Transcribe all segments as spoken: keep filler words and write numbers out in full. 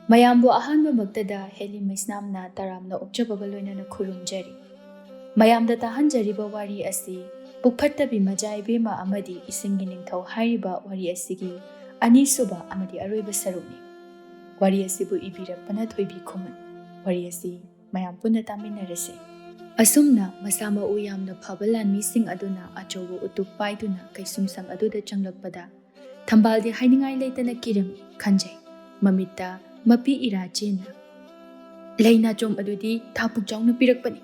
ꯃꯌꯥꯝꯕꯨ ꯑꯍꯥꯟꯕꯃꯛꯇꯗ ꯍꯦꯂꯤ ꯃꯩꯁꯅꯥꯝꯅ ꯇꯔꯥꯝꯅ ꯑꯣꯛꯆꯕꯒ ꯂꯣꯏꯅꯅ ꯈꯨꯔꯨꯝꯖꯔꯤ꯫ ꯃꯌꯥꯝꯗ ꯇꯥꯍꯟꯖꯔꯤꯕ ꯋꯥꯔꯤ ꯑꯁꯤ ꯄꯨꯛꯐꯠꯇꯕꯤ ꯃꯖꯥ ꯏꯕꯦꯝꯃ ꯑꯃꯗꯤ ꯏꯁꯤꯡꯒꯤ ꯅꯤꯡꯊꯧ ꯍꯥꯏꯔꯤꯕ ꯋꯥꯔꯤ ꯑꯁꯤꯒꯤ ꯑꯅꯤꯁꯨꯕ ꯑꯃꯗꯤ ꯑꯔꯣꯏꯕ ꯁꯔꯨꯛꯅꯤ꯫ ꯋꯥꯔꯤ ꯑꯁꯤꯕꯨ ꯏꯕꯤꯔꯛꯄꯅ ꯊꯣꯏꯕꯤ ꯈꯨꯃꯟ꯫ ꯋꯥꯔꯤ ꯑꯁꯤ ꯃꯌꯥꯝ ꯄꯨꯟꯅ ꯇꯥꯃꯤꯟꯅꯔꯁꯤ꯫ ꯑꯁꯨꯝꯅ ꯃꯁꯥ ꯃꯎ ꯌꯥꯝꯅ ꯐꯕ ꯂꯥꯟꯃꯤꯁꯤꯡ ꯑꯗꯨꯅ ꯑꯆꯧꯕ ꯎꯇꯨꯞ ꯄꯥꯏꯗꯨꯅ ꯀꯩꯁꯨꯝꯁꯪ ꯑꯗꯨꯗ ꯆꯪꯂꯛꯄꯗ, ꯊꯝꯕꯥꯜꯗꯤ ꯍꯥꯏꯅꯤꯡꯉꯥꯏ ꯂꯩꯇꯅ ꯀꯤꯔꯝꯃꯤ ꯈꯟꯖꯩ꯫ ꯃꯃꯤꯠꯇ ꯃꯄꯤ ꯏꯔꯥ ꯆꯦꯟꯅ, "ꯂꯩ ꯅꯥꯆꯣꯝ ꯑꯗꯨꯗꯤ ꯊꯥ ꯄꯨꯛꯆꯥꯎꯅ ꯄꯤꯔꯛꯄꯅꯤ꯫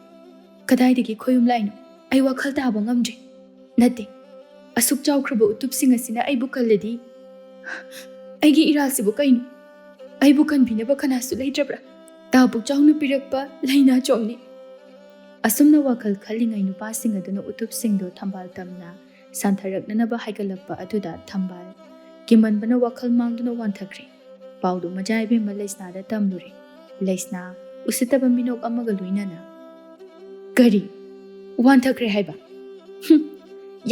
ꯀꯗꯥꯏꯗꯒꯤ ꯈꯣꯌꯨꯝ ꯂꯥꯏꯅꯣ? ꯑꯩ ꯋꯥꯈꯜ ꯇꯥꯕ ꯉꯝꯗ꯭ꯔꯦ꯫ ꯅꯠꯇꯦ, ꯑꯁꯨꯛ ꯆꯥꯎꯈ꯭ꯔꯕ ꯎꯇꯨꯞꯁꯤꯡ ꯑꯁꯤꯅ ꯑꯩꯕꯨ ꯀꯜꯂꯗꯤ? ꯑꯩꯒꯤ ꯏꯔꯥꯜꯁꯤꯕꯨ ꯀꯩꯅꯣ? ꯑꯩꯕꯨ ꯀꯟꯕꯤꯅꯕ ꯀꯅꯥꯁꯨ ꯂꯩꯇ꯭ꯔꯕ꯭ꯔꯥ? ꯊꯥ ꯄꯨꯛꯆꯥꯎꯅ ꯄꯤꯔꯛꯄ ꯂꯩ ꯅꯥꯆꯣꯝꯅꯤ꯫" ꯑꯁꯨꯝꯅ ꯋꯥꯈꯜ ꯈꯜꯂꯤꯉꯩ ꯅꯨꯄꯥꯁꯤꯡ ꯑꯗꯨꯅ ꯎꯇꯨꯞꯁꯤꯡꯗꯨ ꯊꯝꯕꯥꯜ ꯇꯝꯅ ꯁꯥꯟꯊꯔꯛꯅꯅꯕ ꯍꯥꯏꯒꯠꯂꯛꯄ ꯑꯗꯨꯗ ꯊꯝꯕꯥꯜ ꯀꯤꯃꯟꯕꯅ ꯋꯥꯈꯜ ꯃꯥꯡꯗꯨꯅ ꯋꯥꯟꯊꯈ꯭ꯔꯦ꯫ ꯄꯥꯎꯗꯨ ꯃꯖꯥ ꯏꯕꯦꯝꯃ ꯂꯩꯁꯅꯥꯗ ꯇꯝꯂꯨꯔꯦ꯫ ꯂꯩꯁꯅꯥ ꯎꯁꯤꯠꯇꯕ ꯃꯤꯅꯣꯛ ꯑꯃꯒ ꯂꯣꯏꯅꯅ, "ꯀꯔꯤ? ꯋꯥꯟꯊꯈ꯭ꯔꯦ ꯍꯥꯏꯕ? ꯍꯨꯝ,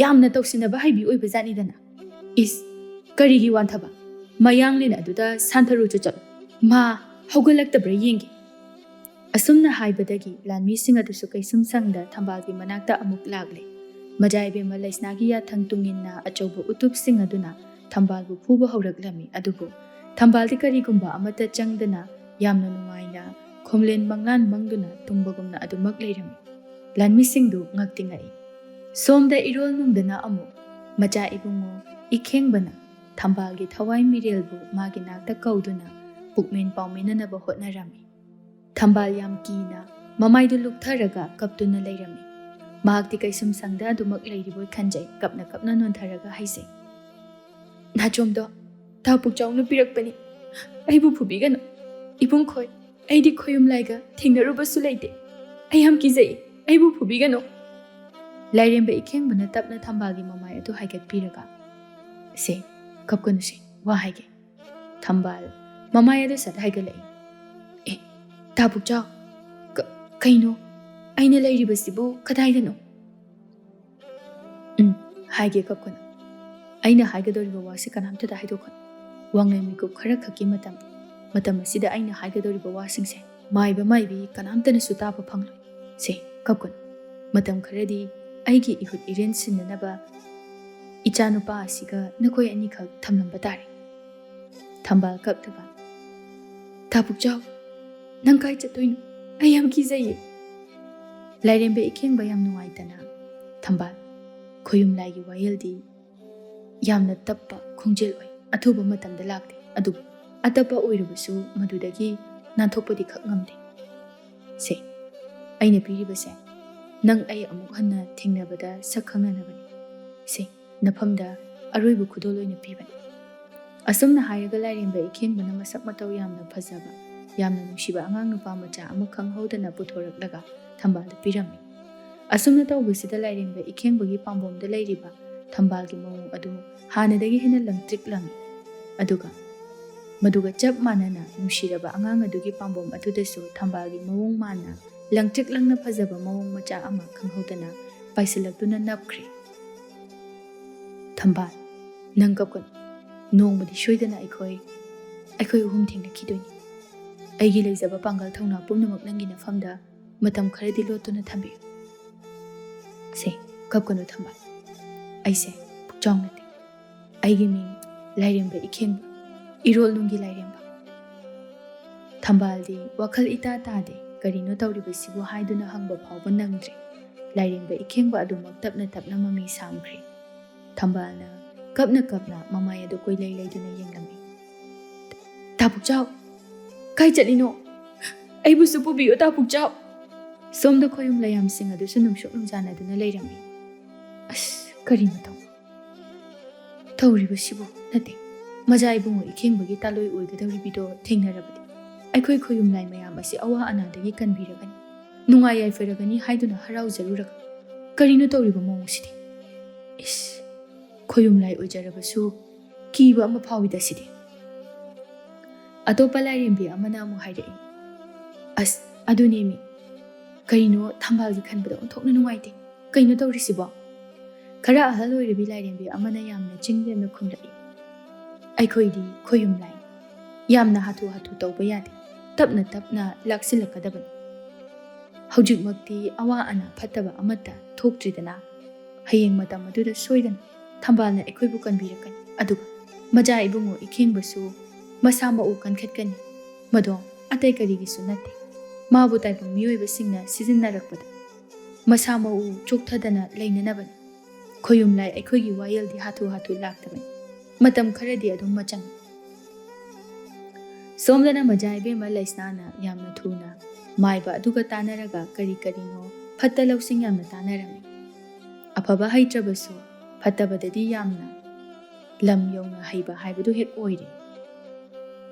ꯌꯥꯝꯅ ꯇꯧꯁꯤꯟꯅꯕ ꯍꯩꯕꯤ ꯑꯣꯏꯕ ꯖꯥꯠꯅꯤꯗꯅ꯫ ꯏꯁ, ꯀꯔꯤꯒꯤ ꯋꯥꯟꯊꯕ? ꯃꯌꯥꯡꯂꯦꯟ ꯑꯗꯨꯗ ꯁꯥꯟꯊꯔꯨꯆꯣ ꯆꯠꯂꯨ꯫ ꯃꯥ ꯍꯧꯒꯠꯂꯛꯇꯕ꯭ꯔꯥ ꯌꯦꯡꯒꯦ꯫" ꯑꯁꯨꯝꯅ ꯍꯥꯏꯕꯗꯒꯤ ꯂꯥꯟꯃꯤꯁꯤꯡ ꯑꯗꯨꯁꯨ ꯀꯩꯁꯨꯝꯁꯪꯗ ꯊꯝꯕꯥꯜꯒꯤ ꯃꯅꯥꯛꯇ ꯑꯃꯨꯛ ꯂꯥꯛꯂꯦ꯫ ꯃꯖꯥ ꯏꯕꯦꯝꯃ ꯂꯩꯁꯅꯥꯒꯤ ꯌꯥꯊꯪ ꯇꯨꯡꯏꯟꯅ ꯑꯆꯧꯕ ꯎꯇꯨꯞꯁꯤꯡ ꯑꯗꯨꯅ ꯊꯝꯕꯥꯜꯕꯨ ꯐꯨꯕ ꯍꯧꯔꯛꯂꯝꯃꯤ꯫ ꯑꯗꯨꯕꯨ ꯊꯝꯕꯥꯜꯗꯤ ꯀꯔꯤꯒꯨꯝꯕ ꯑꯃꯠꯇ ꯆꯪꯗꯅ ꯌꯥꯝꯅ ꯅꯨꯡꯉꯥꯏꯅ ꯈꯣꯝꯂꯦꯟ ꯃꯪꯂꯥꯟ ꯃꯪꯗꯨꯅ ꯇꯨꯝꯕꯒꯨꯝꯅ ꯑꯗꯨꯃꯛ ꯂꯩꯔꯝꯃꯤ꯫ ꯂꯥꯟꯃꯤꯁꯤꯡꯗꯨ ꯉꯛꯇꯤ ꯉꯛꯏ꯫ ꯁꯣꯝꯗ ꯏꯔꯣꯜ ꯅꯨꯡꯗꯅ ꯑꯃꯨꯛ ꯃꯆꯥ ꯏꯕꯨꯡꯉꯣ ꯏꯈꯦꯡꯕꯅ ꯊꯝꯕꯥꯜꯒꯤ ꯊꯋꯥꯏ ꯃꯤꯔꯦꯜꯕꯨ ꯃꯥꯒꯤ ꯅꯥꯛꯇ ꯀꯧꯗꯨꯅ ꯄꯨꯛꯃꯦꯟ ꯄꯥꯎꯃꯤꯟꯅꯅꯕ ꯍꯣꯠꯅꯔꯝꯃꯤ꯫ ꯊꯝꯕꯥꯜ ꯌꯥꯝ ꯀꯤꯅ ꯃꯃꯥꯏꯗꯨ ꯂꯨꯛꯊꯔꯒ ꯀꯞꯇꯨꯅ ꯂꯩꯔꯝꯃꯤ꯫ ꯃꯍꯥꯛꯇꯤ ꯀꯩꯁꯨꯝꯁꯪꯗ ꯑꯗꯨꯃꯛ ꯂꯩꯔꯤꯕꯣꯏ ꯈꯟꯖꯩ꯫ ꯀꯞꯅ ꯀꯞꯅ ꯅꯣꯟꯊꯔꯒ ꯍꯥꯏꯖꯩ, "ꯅꯥꯆꯣꯝꯗꯣ ꯊꯥ ꯄꯨꯛꯆꯥꯎꯅ ꯄꯤꯔꯛꯄꯅꯤ꯫ ꯑꯩꯕꯨ ꯐꯨꯕꯤꯒꯅꯨ꯫ ꯏꯕꯨꯡ ꯈꯣꯏ, ꯑꯩꯗꯤ ꯈꯣꯌꯨꯝ ꯂꯥꯏꯒ ꯊꯦꯡꯅꯔꯨꯕꯁꯨ ꯂꯩꯇꯦ꯫ ꯑꯩ ꯌꯥꯝ ꯀꯤꯖꯩ꯫ ꯑꯩꯕꯨ ꯐꯨꯕꯤꯒꯅꯨ꯫" ꯂꯥꯏꯔꯦꯝꯕ ꯏꯈꯦꯡꯕꯅ ꯇꯞꯅ ꯊꯝꯕꯥꯜꯒꯤ ꯃꯃꯥꯏ ꯑꯗꯨ ꯍꯥꯏꯒꯠꯄꯤꯔꯒ, "ꯁꯦ, ꯀꯞꯀꯅꯨꯁꯦ, ꯋꯥ ꯍꯥꯏꯒꯦ꯫" ꯊꯝꯕꯥꯜ ꯃꯃꯥꯏ ꯑꯗꯨ ꯁꯠ ꯍꯥꯏꯒꯠꯂꯛꯏ꯫ "ꯑꯦ, ꯇꯥ ꯄꯨꯛꯆꯥꯎ, ꯀ-, ꯀꯩꯅꯣ? ꯑꯩꯅ ꯂꯩꯔꯤꯕꯁꯤꯕꯨ ꯀꯗꯥꯏꯗꯅꯣ?" "ꯎꯝ, ꯍꯥꯏꯒꯦ, ꯀꯞꯀꯅꯨ꯫ ꯑꯩꯅ ꯍꯥꯏꯒꯗꯧꯔꯤꯕ ꯋꯥꯁꯤ ꯀꯅꯥꯝꯇꯗ ꯍꯥꯏꯗꯣꯛꯀꯅꯨ꯫ ꯋꯥꯡꯂꯦꯟ ꯃꯤꯀꯨꯞ ꯈꯔ ꯈꯛꯀꯤ ꯃꯇꯝ꯫ ꯃꯇꯝ ꯑꯁꯤꯗ ꯑꯩꯅ ꯍꯥꯏꯒꯗꯧꯔꯤꯕ ꯋꯥꯁꯤꯡꯁꯦ ꯃꯥꯏꯕ ꯃꯥꯏꯕꯤ ꯀꯅꯥꯝꯇꯅꯁꯨ ꯇꯥꯕ ꯐꯪꯂꯣꯏ꯫ ꯁꯦ, ꯀꯞꯀꯅꯨ꯫ ꯃꯇꯝ ꯈꯔꯗꯤ ꯑꯩꯒꯤ ꯏꯍꯨꯠ ꯏꯔꯦꯟ ꯁꯤꯟꯅꯅꯕ ꯏꯆꯥꯅꯨꯄꯥ ꯑꯁꯤꯒ ꯅꯈꯣꯏ ꯑꯅꯤꯈꯛ ꯊꯝꯂꯝꯕ ꯇꯥꯔꯦ꯫ ꯊꯝꯕꯥꯜ ꯀꯞꯇꯕ꯫ "ꯇꯥ ꯄꯨꯛꯆꯥꯎ, ꯅꯪ ꯀꯥꯏ ꯆꯠꯇꯣꯏꯅꯣ? ꯑꯩ ꯌꯥꯝ ꯀꯤꯖꯩꯌꯦ꯫" ꯂꯥꯏꯔꯦꯝꯕ ꯏꯈꯦꯡꯕ ꯌꯥꯝ ꯅꯨꯡꯉꯥꯏꯇꯅ, "ꯊꯝꯕꯥꯜ, ꯈꯣꯌꯨꯝ ꯂꯥꯏꯒꯤ ꯋꯥꯌꯦꯜꯗꯤ ꯌꯥꯝꯅ ꯇꯞꯄ ꯈꯣꯡꯖꯦꯜ ꯑꯣꯏ꯫ ꯑꯊꯨꯕ ꯃꯇꯝꯗ ꯂꯥꯛꯇꯦ꯫ ꯑꯗꯨꯕꯨ ꯑꯇꯞꯄ ꯑꯣꯏꯔꯕꯁꯨ ꯃꯗꯨꯗꯒꯤ ꯅꯥꯟꯊꯣꯛꯄꯗꯤ ꯈꯛ ꯉꯝꯗꯦ꯫ ꯁꯦ, ꯑꯩꯅ ꯄꯤꯔꯤꯕꯁꯦ ꯅꯪ ꯑꯩ ꯑꯃꯨꯛ ꯍꯟꯅ ꯊꯦꯡꯅꯕꯗ ꯁꯛ ꯈꯪꯅꯅꯕꯅꯤ꯫ ꯁꯦ, ꯅꯐꯝꯗ ꯑꯔꯣꯏꯕ ꯈꯨꯗꯣꯜ ꯑꯣꯏꯅ ꯄꯤꯕꯅꯤ꯫" ꯑꯁꯨꯝꯅ ꯍꯥꯏꯔꯒ ꯂꯥꯏꯔꯦꯝꯕ ꯏꯈꯦꯡꯕꯅ ꯃꯁꯛ ꯃꯇꯧ ꯌꯥꯝꯅ ꯐꯖꯕ, ꯌꯥꯝꯅ ꯅꯨꯡꯁꯤꯕ ꯑꯉꯥꯡ ꯅꯨꯄꯥ ꯃꯆꯥ ꯑꯃ ꯈꯪꯍꯧꯗꯅ ꯄꯨꯊꯣꯔꯛꯂꯒ ꯊꯝꯕꯥꯜꯗ ꯄꯤꯔꯝꯃꯤ꯫ ꯑꯁꯨꯝꯅ ꯇꯧꯕꯁꯤꯗ ꯂꯥꯏꯔꯦꯝꯕ ꯏꯈꯦꯡꯕꯒꯤ ꯄꯥꯝꯕꯣꯝꯗ ꯂꯩꯔꯤꯕ ꯊꯝꯕꯥꯜꯒꯤ ꯃꯑꯣꯡ ꯑꯗꯨ ꯍꯥꯟꯅꯗꯒꯤ ꯍꯦꯟꯅ ꯂꯪꯇ꯭ꯔꯤꯛ ꯂꯪꯉꯤ꯫ ꯑꯗꯨꯒ ꯃꯗꯨꯒ ꯆꯞ ꯃꯥꯟꯅꯅ ꯅꯨꯡꯁꯤꯔꯕ ꯑꯉꯥꯡ ꯑꯗꯨꯒꯤ ꯄꯥꯝꯕꯣꯝ ꯑꯗꯨꯗꯁꯨ ꯊꯝꯕꯥꯜꯒꯤ ꯃꯑꯣꯡ ꯃꯥꯟꯅ ꯂꯪꯇ꯭ꯔꯤꯛ ꯂꯪꯅ ꯐꯖꯕ ꯃꯑꯣꯡ ꯃꯆꯥ ꯑꯃ ꯈꯪꯍꯧꯗꯅ ꯄꯥꯏꯁꯤꯜꯂꯛꯇꯨꯅ ꯅꯞꯈ꯭ꯔꯦ꯫ "ꯊꯝꯕꯥꯜ, ꯅꯪ ꯀꯞꯀꯅꯨ꯫ ꯅꯣꯡꯃꯗꯤ ꯁꯣꯏꯗꯅ ꯑꯩꯈꯣꯏ, ꯑꯩꯈꯣꯏ ꯑꯍꯨꯝ ꯊꯦꯡꯅꯈꯤꯗꯣꯏꯅꯤ꯫ ꯑꯩꯒꯤ ꯂꯩꯖꯕ ꯄꯥꯡꯒꯜ ꯊꯧꯅꯥ ꯄꯨꯝꯅꯃꯛ ꯅꯪꯒꯤ ꯅꯐꯝꯗ ꯃꯇꯝ ꯈꯔꯗꯤ ꯂꯣꯠꯇꯨꯅ ꯊꯝꯕꯤꯌꯨ꯫" "ꯁꯦ, ꯀꯞꯀꯅꯨ ꯊꯝꯕꯥꯜ꯫ ꯑꯩꯁꯦ ꯄꯨꯛꯆꯥꯎ ꯅꯠꯇꯦ꯫ ꯑꯩꯒꯤ ꯃꯤꯡ ꯂꯥꯏꯔꯦꯝꯕ ꯏꯈꯦꯡꯕ, ꯏꯔꯣꯜ ꯅꯨꯡꯒꯤ ꯂꯥꯏꯔꯦꯝꯕ꯫" ꯊꯝꯕꯥꯜꯗꯤ ꯋꯥꯈꯜ ꯏꯇꯥ ꯇꯥꯗꯦ, ꯀꯔꯤꯅꯣ ꯇꯧꯔꯤꯕꯁꯤꯕꯨ ꯍꯥꯏꯗꯨꯅ ꯍꯪꯕ ꯐꯥꯎꯕ ꯅꯪꯗ꯭ꯔꯦ꯫ ꯂꯥꯏꯔꯦꯝꯕ ꯏꯈꯦꯡꯕ ꯑꯗꯨꯃꯛ ꯇꯞꯅ ꯇꯞꯅ ꯃꯃꯤ ꯁꯥꯝꯈ꯭ꯔꯦ꯫ ꯊꯝꯕꯥꯜꯅ ꯀꯞꯅ ꯀꯞꯅ ꯃꯃꯥꯏ ꯑꯗꯨ ꯀꯣꯏꯂꯩ ꯂꯩꯗꯨꯅ ꯌꯦꯡꯂꯝꯃꯤ꯫ "ꯇꯥ ꯄꯨꯛꯆꯥꯎ, ꯀꯥꯏ ꯆꯠꯂꯤꯅꯣ? ꯑꯩꯕꯨꯁꯨ ꯄꯨꯕꯤꯌꯨ, ꯇꯥ ꯄꯨꯛꯆꯥꯎ꯫" ꯁꯣꯝꯗ ꯈꯣꯌꯨꯝ ꯂꯥꯏꯌꯥꯝꯁꯤꯡ ꯑꯗꯨꯁꯨ ꯅꯨꯡꯁꯨꯛ ꯅꯨꯡꯖꯥꯅꯗꯨꯅ ꯂꯩꯔꯝꯃꯤ꯫ "ꯑꯁ, ꯀꯔꯤꯅꯣ ꯇꯧ-, ꯇꯧꯔꯤꯕꯁꯤꯕꯨ? ꯅꯠꯇꯦ, ꯃꯖꯥ ꯏꯕꯨꯡꯉꯣ ꯏꯈꯦꯡꯕꯒꯤ ꯇꯥꯂꯣꯏ ꯑꯣꯏꯒꯗꯧꯔꯤꯕꯤꯗꯣ ꯊꯦꯡꯅꯔꯕꯗꯤ ꯑꯩꯈꯣꯏ ꯈꯣꯌꯨꯝ ꯂꯥꯏ ꯃꯌꯥꯝ ꯑꯁꯤ ꯑꯋꯥ ꯑꯅꯥꯗꯒꯤ ꯀꯟꯕꯤꯔꯒꯅꯤ, ꯅꯨꯡꯉꯥꯏ ꯌꯥꯏꯐꯔꯒꯅꯤ ꯍꯥꯏꯗꯨꯅ ꯍꯔꯥꯎꯖꯔꯨꯔꯒ ꯀꯔꯤꯅꯣ ꯇꯧꯔꯤꯕ ꯃꯑꯣꯡꯁꯤꯗꯤ? ꯏꯁ, ꯈꯣꯌꯨꯝ ꯂꯥꯏ ꯑꯣꯏꯖꯔꯕꯁꯨ ꯀꯤꯕ ꯑꯃ ꯐꯥꯎꯏꯗ ꯁꯤꯗꯤ꯫" ꯑꯇꯣꯞꯄ ꯂꯥꯏꯔꯦꯝꯕꯤ ꯑꯃꯅ ꯑꯃꯨꯛ ꯍꯥꯏꯔꯛꯏ, "ꯑꯁ, ꯑꯗꯨꯅꯦꯃꯤ, ꯀꯔꯤꯅꯣ ꯊꯝꯕꯥꯜꯒꯤ ꯈꯟꯕꯗ ꯑꯣꯟꯊꯣꯛꯅ ꯅꯨꯡꯉꯥꯏꯇꯦ꯫ ꯀꯩꯅꯣ ꯇꯧꯔꯤꯁꯤꯕꯣ?" ꯈꯔ ꯑꯍꯜ ꯑꯣꯏꯔꯕꯤ ꯂꯥꯏꯔꯦꯝꯕꯤ ꯑꯃꯅ ꯌꯥꯝꯅ ꯆꯤꯡꯂꯦꯝꯅ ꯈꯨꯝꯂꯛꯏ, "ꯑꯩꯈꯣꯏꯗꯤ ꯈꯣꯌꯨꯝ ꯂꯥꯏꯅꯤ꯫ ꯌꯥꯝꯅ ꯍꯥꯊꯨ ꯍꯥꯊꯨ ꯇꯧꯕ ꯌꯥꯗꯦ꯫ ꯇꯞꯅ ꯇꯞꯅ ꯂꯥꯛꯁꯤꯜꯂꯛꯀꯗꯕꯅꯤ꯫ ꯍꯧꯖꯤꯛꯃꯛꯇꯤ ꯑꯋꯥ ꯑꯅꯥ ꯐꯠꯇꯕ ꯑꯃꯠꯇ ꯊꯣꯛꯇ꯭ꯔꯤꯗꯅ꯫ ꯍꯌꯦꯡ ꯃꯇꯝ ꯑꯗꯨꯗ ꯁꯣꯏꯗꯅ ꯊꯝꯕꯥꯜꯅ ꯑꯩꯈꯣꯏꯕꯨ ꯀꯟꯕꯤꯔꯛꯀꯅꯤ꯫ ꯑꯗꯨꯒ ꯃꯖꯥ ꯏꯕꯨꯡꯉꯣ ꯏꯈꯦꯡꯕꯁꯨ ꯃꯁꯥ ꯃꯎ ꯀꯟꯈꯠꯀꯅꯤ꯫ ꯃꯗꯣ ꯑꯇꯩ ꯀꯔꯤꯒꯤꯁꯨ ꯅꯠꯇꯦ, ꯃꯥꯕꯨ ꯇꯥꯏꯕꯪ ꯃꯤꯑꯣꯏꯕꯁꯤꯡꯅ ꯁꯤꯖꯤꯟꯅꯔꯛꯄꯗ ꯃꯁꯥ ꯃꯎ ꯆꯣꯛꯊꯗꯅ ꯂꯩꯅꯅꯕꯅꯤ꯫ ꯈꯣꯌꯨꯝ ꯂꯥꯏ ꯑꯩꯈꯣꯏꯒꯤ ꯋꯥꯌꯦꯜꯗꯤ ꯍꯥꯊꯨ ꯍꯥꯊꯨ ꯂꯥꯛꯇꯕꯅꯤ꯫ ꯃꯇꯝ ꯈꯔꯗꯤ ꯑꯗꯨꯝ ꯃꯆꯪꯏ꯫ ꯁꯣꯝꯗꯅ ꯃꯖꯥ ꯏꯕꯦꯝꯃ ꯂꯩꯁꯅꯥꯅ ꯌꯥꯝꯅ ꯊꯨꯅ ꯃꯥꯏꯕ ꯑꯗꯨꯒ ꯇꯥꯟꯅꯔꯒ ꯀꯔꯤ ꯀꯔꯤꯅꯣ ꯐꯠꯇ ꯂꯧꯁꯤꯡ ꯌꯥꯝꯅ ꯇꯥꯟꯅꯔꯝꯃꯤ꯫ ꯑꯐꯕ ꯍꯩꯇ꯭ꯔꯕꯁꯨ ꯐꯠꯇꯕꯗꯗꯤ ꯌꯥꯝꯅ ꯂꯝ ꯌꯧꯅ ꯍꯩꯕ ꯍꯥꯏꯕꯗꯨ ꯍꯦꯛ ꯑꯣꯏꯔꯦ꯫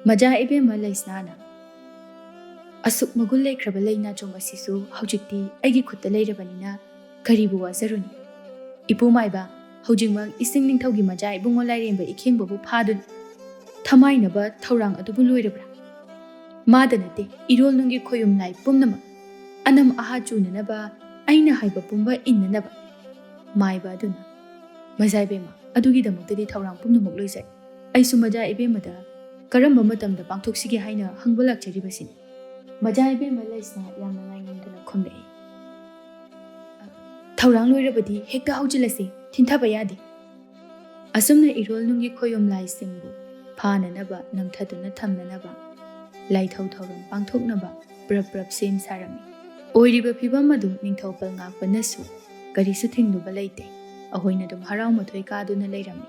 ꯃꯖꯥ ꯏꯕꯦꯝꯃ ꯂꯩꯁꯅꯥꯅ, "ꯑꯁꯨꯛ ꯃꯒꯨꯟ ꯂꯩꯈ꯭ꯔꯕ ꯂꯩꯅꯥꯆꯣꯝ ꯑꯁꯤꯁꯨ ꯍꯧꯖꯤꯛꯇꯤ ꯑꯩꯒꯤ ꯈꯨꯠꯇ ꯂꯩꯔꯕꯅꯤꯅ ꯀꯔꯤꯕꯨ ꯋꯥꯖꯔꯨꯅꯤ? ꯏꯄꯨ ꯃꯥꯏꯕ, ꯍꯧꯖꯤꯛꯃꯛ ꯏꯁꯤꯡ ꯅꯤꯡꯊꯧꯒꯤ ꯃꯖꯥ ꯏꯕꯨꯡꯉꯣ ꯂꯥꯏꯔꯦꯝꯕ ꯏꯈꯦꯡꯕꯕꯨ ꯐꯥꯗꯨꯅ ꯊꯃꯥꯏꯅꯕ ꯊꯧꯔꯥꯡ ꯑꯗꯨꯕꯨ ꯂꯣꯏꯔꯕ꯭ꯔꯥ? ꯃꯥꯗ ꯅꯠꯇꯦ, ꯏꯔꯣꯜ ꯅꯨꯡꯒꯤ ꯈꯣꯌꯨꯝ ꯂꯥꯏ ꯄꯨꯝꯅꯃꯛ ꯑꯅꯝ ꯑꯍꯥ ꯆꯨꯅꯅꯕ, ꯑꯩꯅ ꯍꯥꯏꯕ ꯄꯨꯝꯕ ꯏꯟꯅꯅꯕ꯫" ꯃꯥꯏꯕ ꯑꯗꯨꯅ, "ꯃꯖꯥ ꯏꯕꯦꯝꯃ, ꯑꯗꯨꯒꯤꯗꯃꯛꯇꯗꯤ ꯊꯧꯔꯥꯡ ꯄꯨꯝꯅꯃꯛ ꯂꯣꯏꯖꯩ꯫ ꯑꯩꯁꯨ ꯃꯖꯥ ꯏꯕꯦꯝꯃꯗ ꯀꯔꯝꯕ ꯃꯇꯝꯗ ꯄꯥꯡꯊꯣꯛꯁꯤꯒꯦ ꯍꯥꯏꯅ ꯍꯪꯕ ꯂꯥꯛꯆꯔꯤꯕꯁꯤꯅꯤ꯫" ꯃꯖꯥ ꯏꯕꯦꯝꯃ ꯂꯩꯁꯅꯥ ꯌꯥꯝꯅ ꯉꯥꯏꯉꯝꯗꯅ ꯈꯨꯝꯂꯛꯏ꯫ "ꯊꯧꯔꯥꯡ ꯂꯣꯏꯔꯕꯗꯤ ꯍꯦꯛꯇ ꯍꯧꯖꯤꯜꯂꯁꯤ, ꯊꯤꯟꯊꯕ ꯌꯥꯗꯦ꯫" ꯑꯁꯨꯝꯅ ꯏꯔꯣꯜ ꯅꯨꯡꯒꯤ ꯈꯣꯌꯨꯝ ꯂꯥꯏꯁꯤꯡꯕꯨ ꯐꯥꯅꯅꯕ ꯅꯝꯊꯗꯨꯅ ꯊꯝꯅꯅꯕ ꯂꯥꯏꯊꯧ ꯊꯧꯔꯝ ꯄꯥꯡꯊꯣꯛꯅꯕ ꯄ꯭ꯔꯞ ꯄ꯭ꯔꯞ ꯁꯦꯝ ꯁꯥꯔꯝꯃꯤ꯫ ꯑꯣꯏꯔꯤꯕ ꯐꯤꯕꯝ ꯑꯗꯨ ꯅꯤꯡꯊꯧ ꯄꯜꯉꯥꯛꯄꯅꯁꯨ ꯀꯔꯤꯁꯨ ꯊꯤꯡꯂꯨꯕ ꯂꯩꯇꯦ꯫ ꯑꯩꯈꯣꯏꯅ ꯑꯗꯨꯝ ꯍꯔꯥꯎ ꯃꯊꯣꯏ ꯀꯥꯗꯨꯅ ꯂꯩꯔꯝꯃꯤ꯫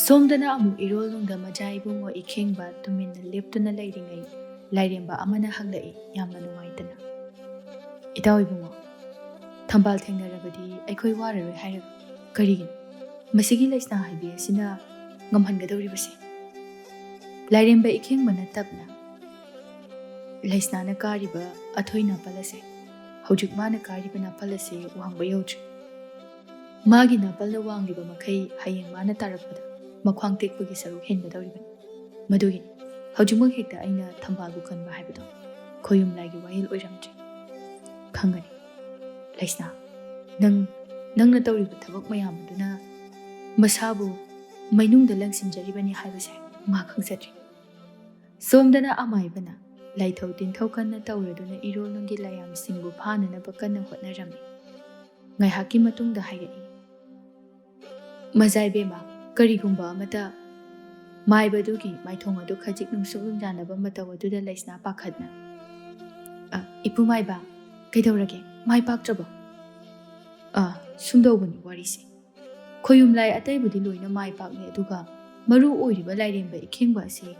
ꯁꯣꯝꯗꯅ ꯑꯃꯨꯛ ꯏꯔꯣꯜ ꯅꯨꯡꯗ ꯃꯖꯥ ꯏꯕꯨꯡꯉꯣ ꯏꯈꯦꯡꯕ ꯇꯨꯃꯤꯟꯅ ꯂꯦꯞꯇꯨꯅ ꯂꯩꯔꯤꯉꯩ ꯂꯥꯏꯔꯦꯝꯕ ꯑꯃꯅ ꯍꯪꯂꯛꯏ, ꯌꯥꯝꯅ ꯅꯨꯡꯉꯥꯏꯇꯅ, "ꯏꯇꯥꯎ ꯏꯕꯨꯡꯉꯣ, ꯊꯝꯕꯥꯜ ꯊꯦꯡꯅꯔꯕꯗꯤ ꯑꯩꯈꯣꯏ ꯋꯥꯔꯔꯣꯏ ꯍꯥꯏꯔꯒ ꯀꯔꯤꯒꯤꯅꯣ ꯃꯁꯤꯒꯤ ꯂꯩꯁꯅꯥ ꯍꯥꯏꯕꯤ ꯑꯁꯤꯅ ꯉꯝꯍꯟꯒꯗꯧꯔꯤꯕꯁꯦ?" ꯂꯥꯏꯔꯦꯝꯕ ꯏꯈꯦꯡꯕꯅ ꯇꯞꯅ, "ꯂꯩꯁꯅꯥꯅ ꯀꯥꯔꯤꯕ ꯑꯊꯣꯏ ꯅꯥꯄꯜ ꯑꯁꯦ, ꯍꯧꯖꯤꯛ ꯃꯥꯅ ꯀꯥꯔꯤꯕ ꯅꯥꯄꯜ ꯑꯁꯦ ꯋꯥꯡꯕ ꯌꯧꯗ꯭ꯔꯤ꯫ ꯃꯥꯒꯤ ꯅꯥꯄꯜꯅ ꯋꯥꯡꯂꯤꯕ ꯃꯈꯩ ꯍꯌꯦꯡ ꯃꯥꯅ ꯇꯥꯔꯛꯄꯗ ꯃꯈ꯭ꯋꯥꯡ ꯇꯦꯛꯄꯒꯤ ꯁꯔꯨꯛ ꯍꯦꯟꯒꯗꯧꯔꯤꯕꯅꯤ꯫ ꯃꯗꯨꯒꯤꯅꯤ ꯍꯧꯖꯤꯛꯃꯛ ꯍꯦꯛꯇ ꯑꯩꯅ ꯊꯝꯕꯥꯜꯕꯨ ꯀꯟꯕ ꯍꯥꯏꯕꯗꯣ ꯈꯣꯌꯨꯝ ꯂꯥꯏꯒꯤ ꯋꯥꯌꯦꯜ ꯑꯣꯏꯔꯝꯗ꯭ꯔꯤ꯫ ꯈꯪꯒꯅꯤ ꯂꯩꯁꯅꯥ, ꯅꯪ, ꯅꯪꯅ ꯇꯧꯔꯤꯕ ꯊꯕꯛ ꯃꯌꯥꯝ ꯑꯗꯨꯅ ꯃꯁꯥꯕꯨ ꯃꯩꯅꯨꯡꯗ ꯂꯪꯁꯤꯟꯖꯔꯤꯕꯅꯤ ꯍꯥꯏꯕꯁꯦ ꯃꯥ ꯈꯪꯖꯗ꯭ꯔꯤ꯫" ꯁꯣꯝꯗꯅ ꯑꯃꯥꯏꯕꯅ ꯂꯥꯏꯊꯧ ꯇꯤꯟꯊꯧ ꯀꯟꯅ ꯇꯧꯔꯗꯨꯅ ꯏꯔꯣꯜꯅꯨꯡꯒꯤ ꯂꯥꯏꯌꯥꯝꯁꯤꯡꯕꯨ ꯐꯥꯅꯅꯕ ꯀꯟꯅ ꯍꯣꯠꯅꯔꯝꯃꯤ꯫ ꯉꯥꯏꯍꯥꯛꯀꯤ ꯃꯇꯨꯡꯗ ꯍꯥꯏꯔꯛꯏ, "ꯃꯖꯥꯏꯕꯦꯝꯃ, ꯀꯔꯤꯒꯨꯝꯕ ꯑꯃꯇ ꯃꯥꯏꯕꯗꯨꯒꯤ ꯃꯥꯏꯊꯣꯡ ꯑꯗꯨ ꯈꯖꯤꯛ ꯅꯨꯡꯁꯨꯛ ꯅꯨꯡꯖꯥꯅꯕ ꯃꯇꯧ ꯑꯗꯨꯗ ꯂꯩꯁꯅꯥ ꯄꯥꯈꯠꯅ꯫" "ꯑ, ꯏꯄꯨ ꯃꯥꯏꯕ, ꯀꯩꯗꯧꯔꯒꯦ? ꯃꯥꯏ ꯄꯥꯛꯇ꯭ꯔꯕꯣ?" "ꯑ, ꯁꯨꯝꯗꯧꯕꯅꯤ ꯋꯥꯔꯤꯁꯦ꯫ ꯈꯣꯌꯨꯝ ꯂꯥꯏ ꯑꯇꯩꯕꯨꯗꯤ ꯂꯣꯏꯅ ꯃꯥꯏ ꯄꯥꯛꯂꯦ, ꯑꯗꯨꯒ ꯃꯔꯨ ꯑꯣꯏꯔꯤꯕ ꯂꯥꯏꯔꯦꯝꯕ ꯏꯈꯦꯡꯕ ꯑꯁꯤ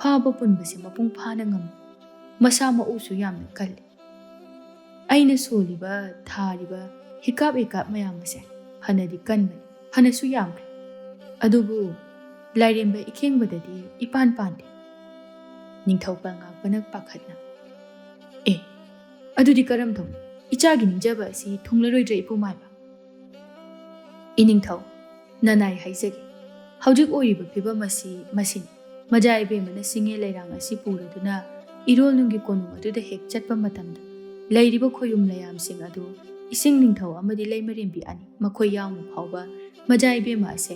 ꯐꯥꯕ ꯄꯨꯟꯕꯁꯦ ꯃꯄꯨꯡ ꯐꯥꯅ ꯉꯝꯃꯤ꯫ ꯃꯁꯥ ꯃꯎꯁꯨ ꯌꯥꯝꯅ ꯀꯜꯂꯤ꯫ ꯑꯩꯅ ꯁꯣꯜꯂꯤꯕ, ꯊꯥꯔꯤꯕ ꯍꯤꯀꯥꯞ ꯍꯤꯀꯥꯞ ꯃꯌꯥꯝ ꯑꯁꯦ ꯐꯅꯗꯤ ꯀꯟꯕꯅꯤ, ꯐꯅꯁꯨ ꯌꯥꯝꯈ꯭ꯔꯦ꯫ ꯑꯗꯨꯕꯨ ꯂꯥꯏꯔꯦꯝꯕ ꯏꯈꯦꯡꯕꯗꯗꯤ ꯏꯄꯥꯟ ꯄꯥꯟꯗꯦ꯫" ꯅꯤꯡꯊꯧ ꯄꯜꯉꯥꯛꯄꯅ ꯄꯥꯈꯠꯅ, "ꯑꯦ, ꯑꯗꯨꯗꯤ ꯀꯔꯝ ꯇꯧꯅꯤ? ꯏꯆꯥꯒꯤ ꯅꯤꯡꯖꯕ ꯑꯁꯤ ꯊꯨꯡꯂꯔꯣꯏꯗ꯭ꯔꯥ, ꯏꯄꯨ ꯃꯥꯏꯕ?" "ꯏꯅꯤꯡꯊꯧ, ꯅꯅꯥꯏ ꯍꯥꯏꯖꯒꯦ, ꯍꯧꯖꯤꯛ ꯑꯣꯏꯔꯤꯕ ꯐꯤꯕꯝ ꯑꯁꯤ ꯃꯁꯤꯅꯤ꯫ ꯃꯖꯥ ꯏꯕꯦꯝꯃꯅ ꯁꯤꯡꯉꯦ ꯂꯩꯔꯥꯡ ꯑꯁꯤ ꯄꯨꯔꯗꯨꯅ ꯏꯔꯣꯜꯅꯨꯡꯒꯤ ꯀꯣꯅꯨꯡ ꯑꯗꯨꯗ ꯍꯦꯛ ꯆꯠꯄ ꯃꯇꯝꯗ, ꯂꯩꯔꯤꯕ ꯈꯣꯌꯨꯝ ꯂꯩꯌꯥꯝꯁꯤꯡ ꯑꯗꯨ ꯏꯁꯤꯡ ꯅꯤꯡꯊꯧ ꯑꯃꯗꯤ ꯂꯩꯃꯔꯦꯝꯕꯤ ꯑꯅꯤ, ꯃꯈꯣꯏ ꯌꯥꯎꯅ ꯐꯥꯎꯕ ꯃꯖꯥ ꯏꯕꯦꯝꯃ ꯑꯁꯦ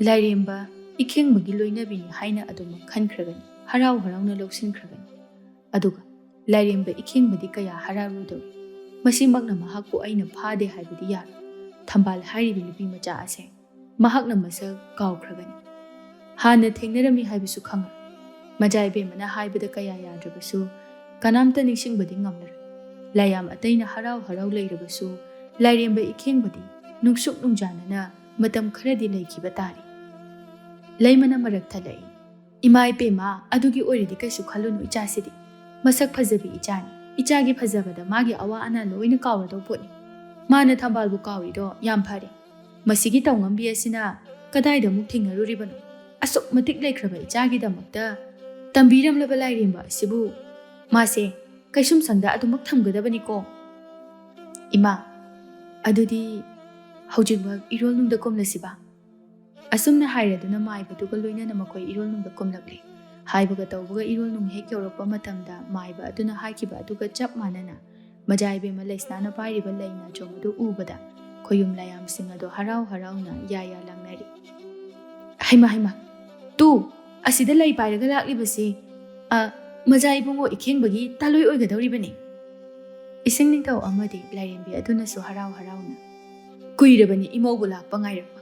ꯂꯥꯏꯔꯦꯝꯕ ꯏꯈꯦꯡꯕꯒꯤ ꯂꯣꯏꯅꯕꯤꯅꯤ ꯍꯥꯏꯅ ꯑꯗꯨꯃꯛ ꯈꯟꯈ꯭ꯔꯒꯅꯤ, ꯍꯔꯥꯎ ꯍꯔꯥꯎꯅ ꯂꯧꯁꯤꯟꯈ꯭ꯔꯒꯅꯤ꯫ ꯑꯗꯨꯒ ꯂꯥꯏꯔꯦꯝꯕ ꯏꯈꯦꯡꯕꯗꯤ ꯀꯌꯥ ꯍꯔꯥꯎꯔꯣꯏꯗꯧꯔꯤ꯫ ꯃꯁꯤꯃꯛꯅ ꯃꯍꯥꯛꯄꯨ ꯑꯩꯅ ꯐꯥꯗꯦ ꯍꯥꯏꯕꯗꯤ ꯌꯥꯔꯣꯏ꯫ ꯊꯝꯕꯥꯜ ꯍꯥꯏꯔꯤꯕ ꯅꯨꯄꯤ ꯃꯆꯥ ꯑꯁꯦ ꯃꯍꯥꯛꯅ ꯃꯁꯛ ꯀꯥꯎꯈ꯭ꯔꯒꯅꯤ꯫ ꯍꯥꯟꯅ ꯊꯦꯡꯅꯔꯝꯃꯤ ꯍꯥꯏꯕꯁꯨ ꯈꯪꯉꯔꯣꯏ꯫ ꯃꯖꯥ ꯏꯕꯦꯝꯃꯅ ꯍꯥꯏꯕꯗ ꯀꯌꯥ ꯌꯥꯗ꯭ꯔꯕꯁꯨ ꯀꯅꯥꯝꯇ ꯅꯤꯡꯁꯤꯡꯕꯗꯤ ꯉꯝꯂꯔꯣꯏ꯫ ꯂꯥꯏꯌꯥꯝ ꯑꯇꯩꯅ ꯍꯔꯥꯎ ꯍꯔꯥꯎ ꯂꯩꯔꯕꯁꯨ ꯂꯥꯏꯔꯦꯝꯕ ꯏꯈꯦꯡꯕꯗꯤ ꯅꯨꯡꯁꯨꯛ ꯅꯨꯡꯖꯥꯅꯅ ꯃꯇꯝ ꯈꯔꯗꯤ ꯂꯩꯈꯤꯕ ꯇꯥꯔꯦ꯫" ꯂꯩꯃꯅ ꯃꯔꯛ ꯊꯠꯂꯛꯏ, "ꯏꯃꯥ ꯏꯄꯦꯝꯃ, ꯑꯗꯨꯒꯤ ꯑꯣꯏꯔꯗꯤ ꯀꯩꯁꯨ ꯈꯜꯂꯨꯅꯨ ꯏꯆꯥꯁꯤꯗꯤ꯫ ꯃꯁꯛ ꯐꯖꯕꯤ ꯏꯆꯥꯅꯤ꯫ ꯏꯆꯥꯒꯤ ꯐꯖꯕꯗ ꯃꯥꯒꯤ ꯑꯋꯥ ꯑꯅꯥ ꯂꯣꯏꯅ ꯀꯥꯎꯔꯗꯧ ꯄꯣꯠꯅꯤ꯫ ꯃꯥꯅ ꯊꯝꯕꯥꯜꯕꯨ ꯀꯥꯎꯔꯤꯗꯣ ꯌꯥꯝ ꯐꯔꯦ꯫ ꯃꯁꯤꯒꯤ ꯇꯧꯉꯝꯕꯤ ꯑꯁꯤꯅ ꯀꯗꯥꯏꯗ ꯑꯃꯨꯛ ꯊꯦꯡꯅꯔꯨꯔꯤꯕꯅꯣ? ꯑꯁꯨꯛ ꯃꯇꯤꯛ ꯂꯩꯈ꯭ꯔꯕ ꯏꯆꯥꯒꯤꯗꯃꯛꯇ ꯇꯝꯕꯤꯔꯝꯂꯕ ꯂꯥꯏꯔꯦꯝꯕ ꯑꯁꯤꯕꯨ ꯃꯥꯁꯦ ꯀꯩꯁꯨꯝꯁꯪꯗ ꯑꯗꯨꯃꯛ ꯊꯝꯒꯗꯕꯅꯤꯀꯣ꯫" "ꯏꯃꯥ, ꯑꯗꯨꯗꯤ ꯍꯧꯖꯤꯛꯃꯛ ꯏꯔꯣꯜꯅꯨꯡꯗ ꯀꯨꯝꯂꯁꯤꯕ?" ꯑꯁꯨꯝꯅ ꯍꯥꯏꯔꯗꯨꯅ ꯃꯥꯏꯕꯗꯨꯒ ꯂꯣꯏꯅꯅ ꯃꯈꯣꯏ ꯏꯔꯣꯜꯅꯨꯡꯗ ꯀꯨꯝꯂꯛꯂꯦ꯫ ꯍꯥꯏꯕꯒ ꯇꯧꯕꯒ ꯏꯔꯣꯜꯅꯨꯡ ꯍꯦꯛ ꯌꯧꯔꯛꯄ ꯃꯇꯝꯗ ꯃꯥꯏꯕ ꯑꯗꯨꯅ ꯍꯥꯏꯈꯤꯕ ꯑꯗꯨꯒ ꯆꯞ ꯃꯥꯟꯅꯅ ꯃꯖꯥ ꯏꯕꯦꯝꯃ ꯂꯩꯁꯅꯥꯅ ꯄꯥꯏꯔꯤꯕ ꯂꯩ ꯅꯥꯆꯣꯝ ꯑꯗꯨ ꯎꯕꯗ ꯈꯣꯌꯨꯝ ꯂꯥꯏꯌꯥꯝꯁꯤꯡ ꯑꯗꯨ ꯍꯔꯥꯎ ꯍꯔꯥꯎꯅ ꯌꯥ ꯌꯥ ꯂꯥꯡꯅꯔꯤ꯫ "ꯍꯩꯃꯥ, ꯍꯩꯃꯥ, ꯇꯨ, ꯑꯁꯤꯗ ꯂꯩ ꯄꯥꯏꯔꯒ ꯂꯥꯛꯂꯤꯕꯁꯤ, ꯑ, ꯃꯖꯥ ꯏꯕꯨꯡꯉꯣ ꯏꯈꯦꯡꯕꯒꯤ ꯇꯥꯂꯣꯏ ꯑꯣꯏꯒꯗꯧꯔꯤꯕꯅꯤ꯫ ꯏꯁꯤꯡ ꯅꯤꯡꯊꯧ ꯑꯃꯗꯤ ꯂꯥꯏꯔꯦꯝꯕꯤ ꯑꯗꯨꯅꯁꯨ ꯍꯔꯥꯎ ꯍꯔꯥꯎꯅ, "ꯀꯨꯏꯔꯕꯅꯤ ꯏꯃꯧꯕꯨ ꯂꯥꯛꯄ ꯉꯥꯏꯔꯛꯄ꯫